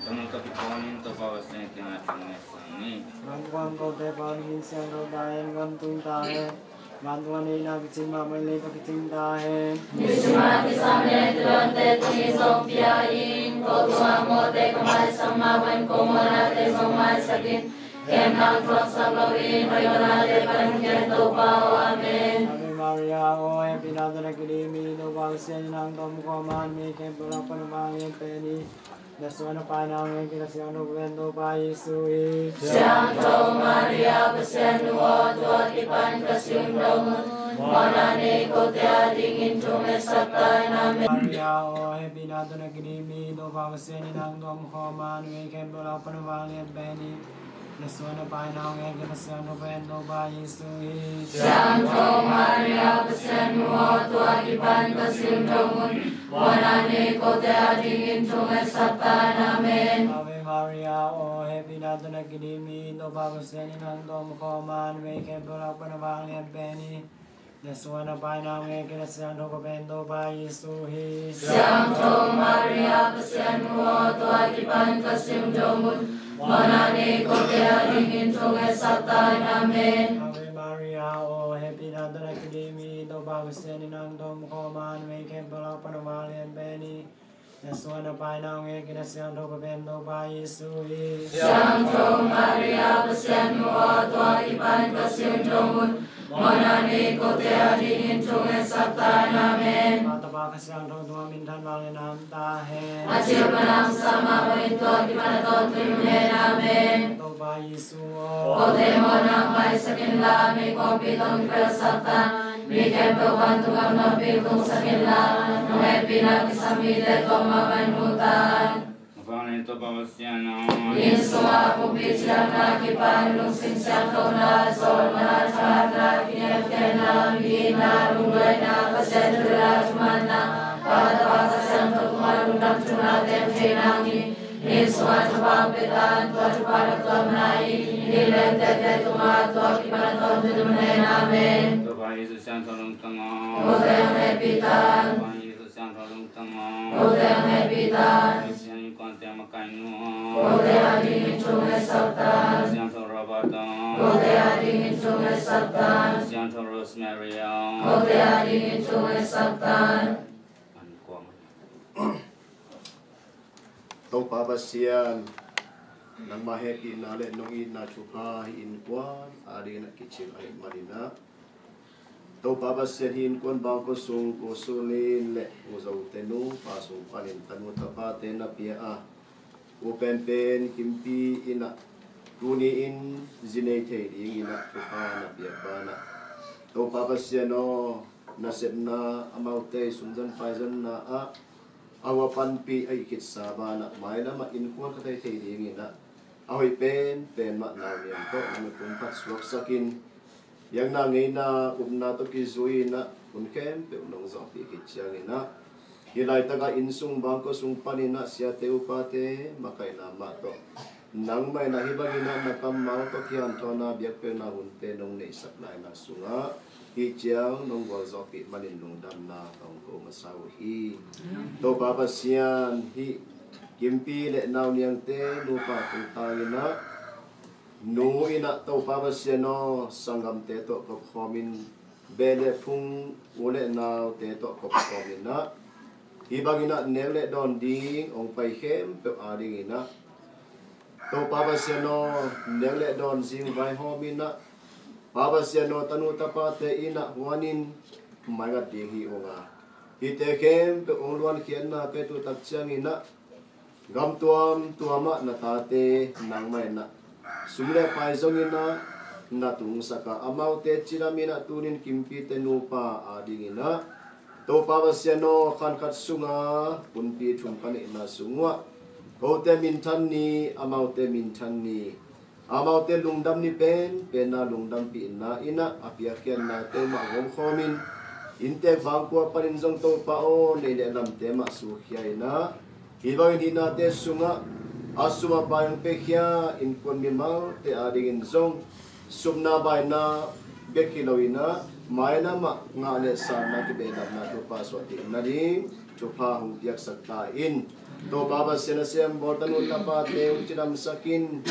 tanu tawh kipawlin Topa Pasian kiangah thu ngetsak ni. Vankuam kote pa, na min siangtho ta hen, na gam tung ta hen. Vantung a neihna kicing mah bangin lei tawh kicing ta hen. Nisimin kisam le tuante tuni zong pia in, ko tungah mawhte ka maisang mah bangin ko mawhnate zong maisak in. Khemna thuaksak loin, hoih lohnate pan hong gen Topa aw. Amen. Ave Maria, aw hehpihna tawh na kidimi, Topa Pasian in nang tawh om kawm a, na mi khempeuh lak pan na hong pen hi. Na suan a paina hong en kei, na siangtho pen Topa Jesu hi. Siangtho Maria, Pasian nu aw, tua kipan ka siangtho mun, mawhna nei kote adingin thungetsak ta in. Amen. Maria aw, hehpihna tawh na kidim hi, Topa Pasian in nang tawh om khawm a, numei khempeuh lak pan vanglian pen hi. Na suan a paina hong en kei, na siangtho pen Topa Jesu hi. Siangtho Maria, Pasian nu aw, tua kipan ka siangtho mun, mawhna nei kote adingin thungetsak ta in. Amen. Ave Maria aw, hehpihna tawh na kidim hi, Topa Pasian in nang tawh om khawm a, numei khempeuh lak pan vanglian pen hi. Na suan a paina hong en kei, na siangtho pen Topa Jesu hi. Siangtho Maria, Pasian nu aw, tua kipan ka siangtho mun, mawhna nei kote adingin thungetsak ta in. Amen. Ave Maria aw, hehpihna tawh na kidim hi, Topa Pasian in nang tawh om khawm a, numei khempeuh lak pan vanglian pen hi. Na suan a paina hong en kei, na siangtho pen Topa Jesu hi. Siangtho Maria, Pasian nu aw, tua kipan ka siangtho mun, mawhna nei kote adingin thungetsak ta in. Amen. Pa, Tapa, Kha Siangtho tungah minthan vanglian na om ta hen. A cil pan a om sa mah bangin tua kipan a tawntung hun hen. Amen. Topa Jesu aw, kote mawhna hong paisak inla, meikuangpih tawh hong kipelsak ta in. Mi khempeuh vantung gam lampi hong tungsak inla, nong hehpihna kisam mite tawh amah mah hong hu ta in. Vanglian Topa Pasian aw, inn sungah pumpi cidamna, kipan lungsim siangthona, zawhna, thahatna, kiniamkhiatna, mi itna, lungduaina, Pasian thu le la thumanna, Pa, Tapa, Kha Siangtho tungah lungdam thungnate hong thei nangin, inn sungah thupha hong pia ta in. Tua thupha na tuamna in inn lentehte tungah tua kipan a tawntung hun hen. Amen. Topa Jesu Siangtho Lungtang aw, kote hong hehpih ta in. Topa Jesu Siangtho Lungtang aw, kote hong hehpih ta in. Pasian innkuante makaihnu aw, kote adingin thungetsak ta in. Siangtho Robert aw, kote adingin thungetsak ta in. Siangtho Rosemary aw, kote adingin thungetsak ta in. Topa Pasian, nangmah hehpihna le nong itna thupha hih innkuan adingin a kicing ahih manin ah, Topa Pasian, hih innkuan bangkua sung Pu Sulin le Pu Zote nupa sung panin tanu tapate na pia a, U Penpen Kimpi in ah tuni-in zi nei thei dingin ah thupha na piak banah, Topa Pasian aw, nasepna, amaute sumzon paizonna ah a hua panpih ahih khitsa banah, mailam ah innkuan kha thei thei dingin ah, a hoih penpen mah nau niam tawh na pum phat suaksakin, biakna ngeina upna tawh kizui-in ah hun khempeuh nong zawhpih khit ciangin ah, hih laitakah inn sung bangkua sung panin ah siate upate makaihna mah tawh, nangmah in ah hih bangin ah na kammal tawh kihanthawn a biakpiakna hunte nong neihsak laina sungah, hih ciang nong gualzawhpih manin lungdamna ka hong ko masa uh hi. Topa Pasian, hih Kimpi le nau niangte nupa tungtang in ah, nu in ah Topa Pasian aw, sanggamte tawh kopkhawmin, beh le phung u le naute tawh kopkhawmin ah, hih bangin ah nek le dawn ding hong pai khempeuh adingin ah, Topa Pasian aw, nek le dawn zing vaihawmin ah, Pa Pasian aw, tanu tapate in ah huanin maingat ding hi ung a, hihte khempeuh hong luankhiatna pia tu tak ciangin ah, gam tuamtuam ah na tate nangmah in ah sum le pai zongin ah na tungsak a, amaute cidamin ah tunin Kimpite nupa adingin ah, Topa Pasian aw, khan khat sunga punpi thum ka neihna sung uh ah, kote minthan ni, amaute minthan ni, amaute lungdam ni penpen a lungdampihna in ah a piakkhiatnate mah gawmkhawmin, inntek bangkua panin zong Topa aw, nei le lamte mah sukhia in ah, hih bangin hih nate sungah a sum a pai hong piakhia innkuan mimalte adingin zong supna baina bek hi loin ah, mailam ah ngah le sanna kibehlapna thupha suah theih nading thupha hong piaksak ta in. Topa Pasian, a sem bawl tanu tapate hong cidamsak in,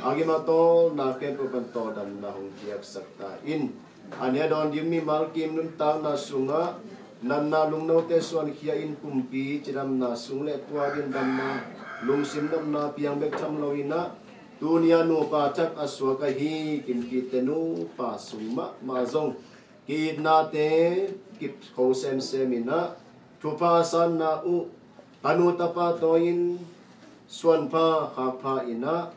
a gim a tawlna khempeuh pan tawldamna hong piaksak ta in. A nek dawn ding mimal kim nuntakna sungah natna lungnote suankhia in, pumpi cidamna sung le puak in damna, lungsim damna piang bek tham loin ah, tuni a nupa thak a suak ahi Kimpite nupa sung mahmah zong ki-itnate kikho semsem in ah, thupha sanna uh, tanu tapa tawi-in suanpha khakpha in ah,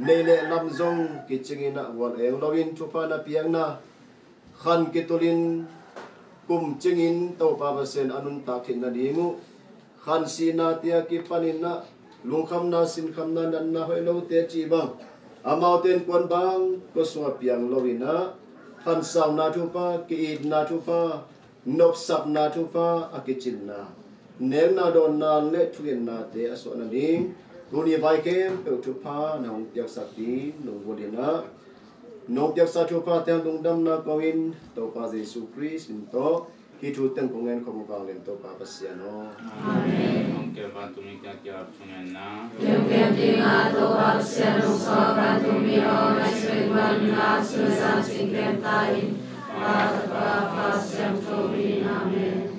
nei le lam zong kicingin ah gual eng loin thupha na piakna khan kitulin kum cingin Topa Pasian a nuntak theih nading uh, khan sihnate a kipanin ah lungkhamna, sinkhamna, natna, hoih lote cih bang amaute innkuan bang kua sungah piang loin ah, khansauna thupha, ki-itna thupha, nopsakna thupha, a kicinna, nekna dawnna le thugennate a suah nading tuni vai khempeuh thupha na hong piaksak ding nong gualin ah, nong piaksa thuphate lungdamna kongin Topa Jesu Khrist min tawh hih thu teng kong ngen khawm uh vanglian Topa Pasian aw. Amen. Hong kei vantung mi kiangah kiap thungetna. Kei hong kei dingah Topa Pasian hong sawlna vantung mi aw, na sui guan na sui zang sing kem ta in. Pa, Tapa, Pa Siangtho min. Amen.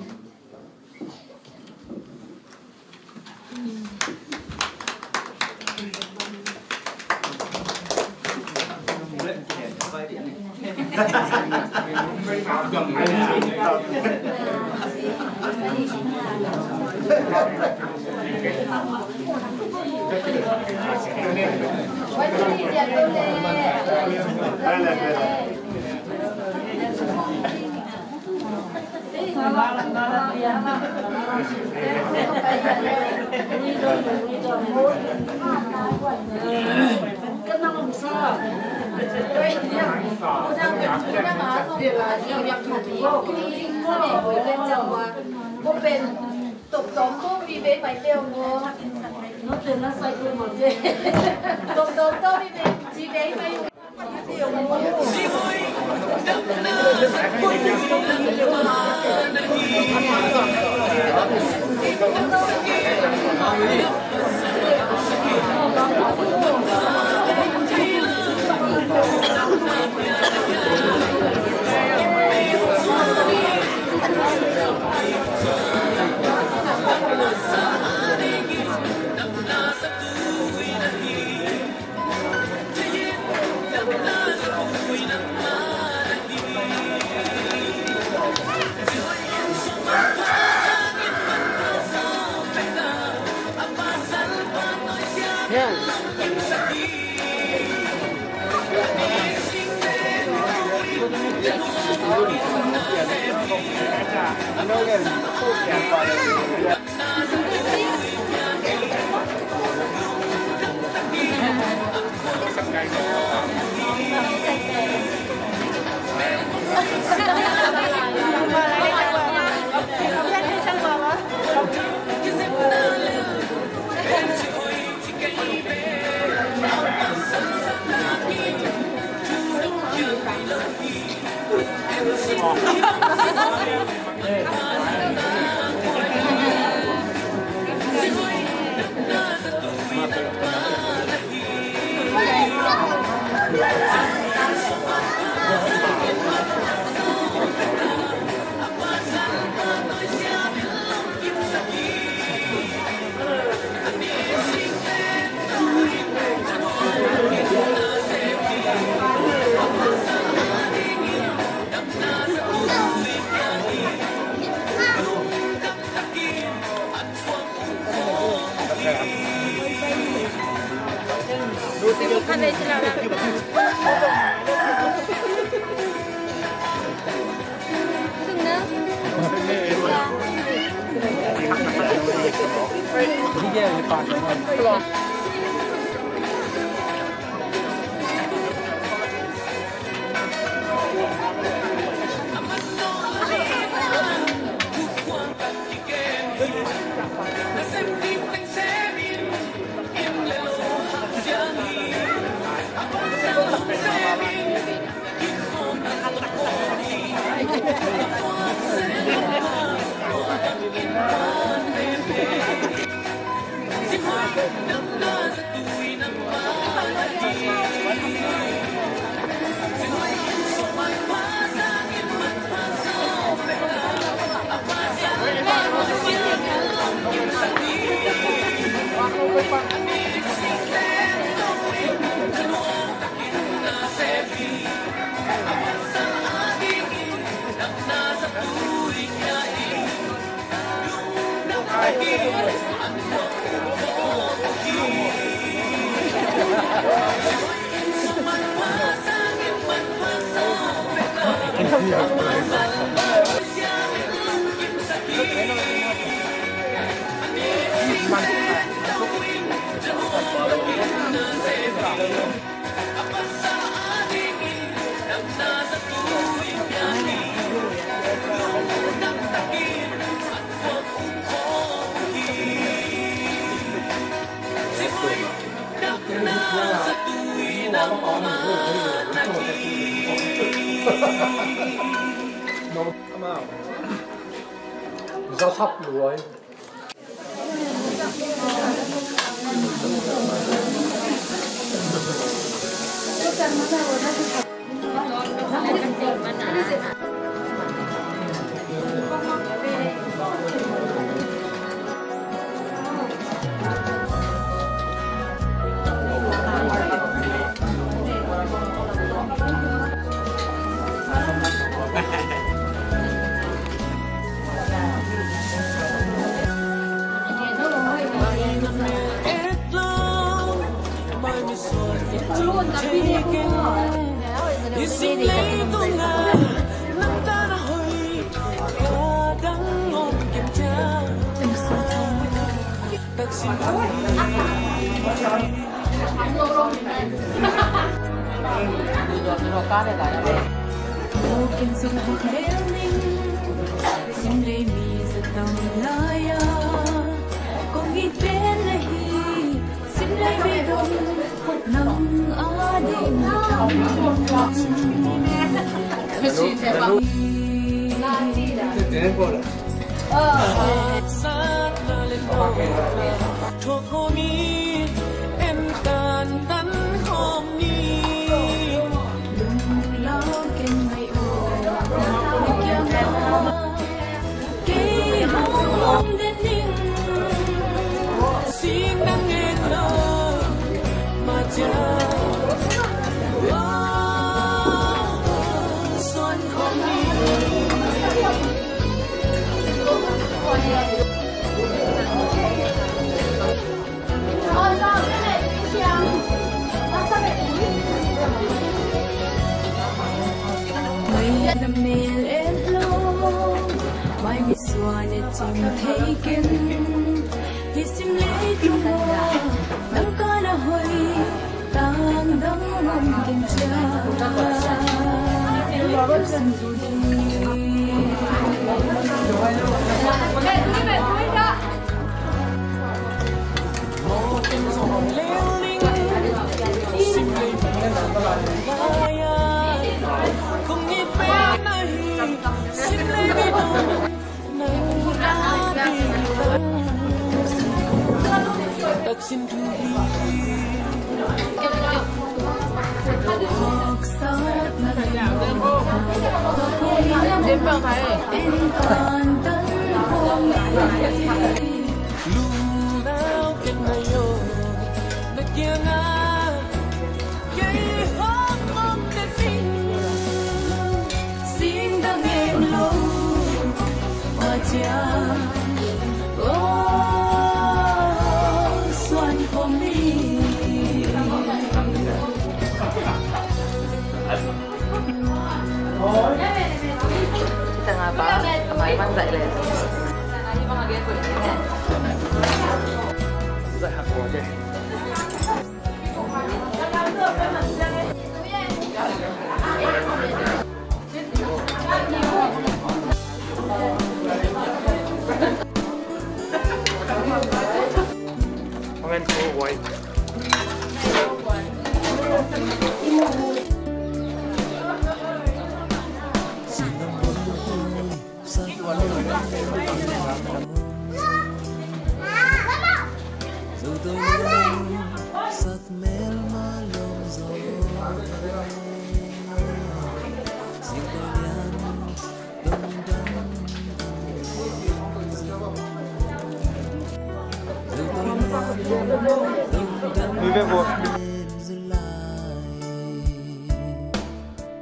Za sap luai.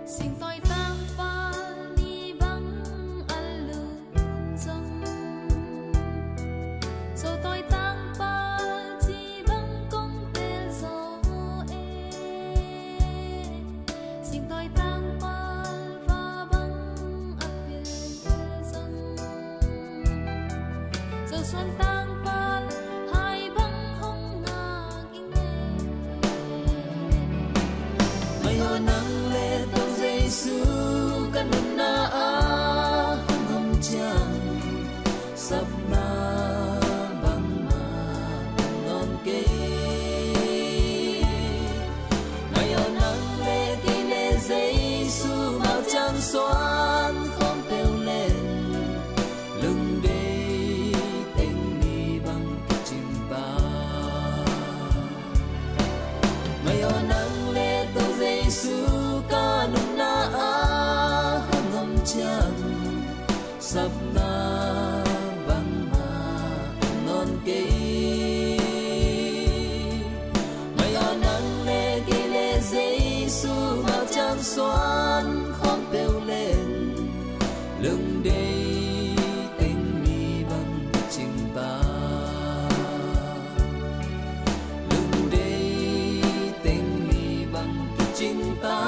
Singtawi tangpal ni bang a lun zong, Zotawi tangpal ci bang kong tel zaw e. Singtawi tangpal va bang Nang le Topa Jesu ka nunna ah hong om ciang, sapna bangmah om nawn kei. Ngai aw, nang le kei le Jesu mah ciang suan khawm peuh leng, lungdeih teng mi bang kicing ta. Ngai aw, nang le Topa Jesu ka nunna ah hong om ciang, sapna bangmah om nawn kei. Ngai aw, nang le kei le Jesu mah ciang suan khawm peuh leng, lungdeih teng mi bang kicing ta. Lungdeih teng mi bang kicing ta.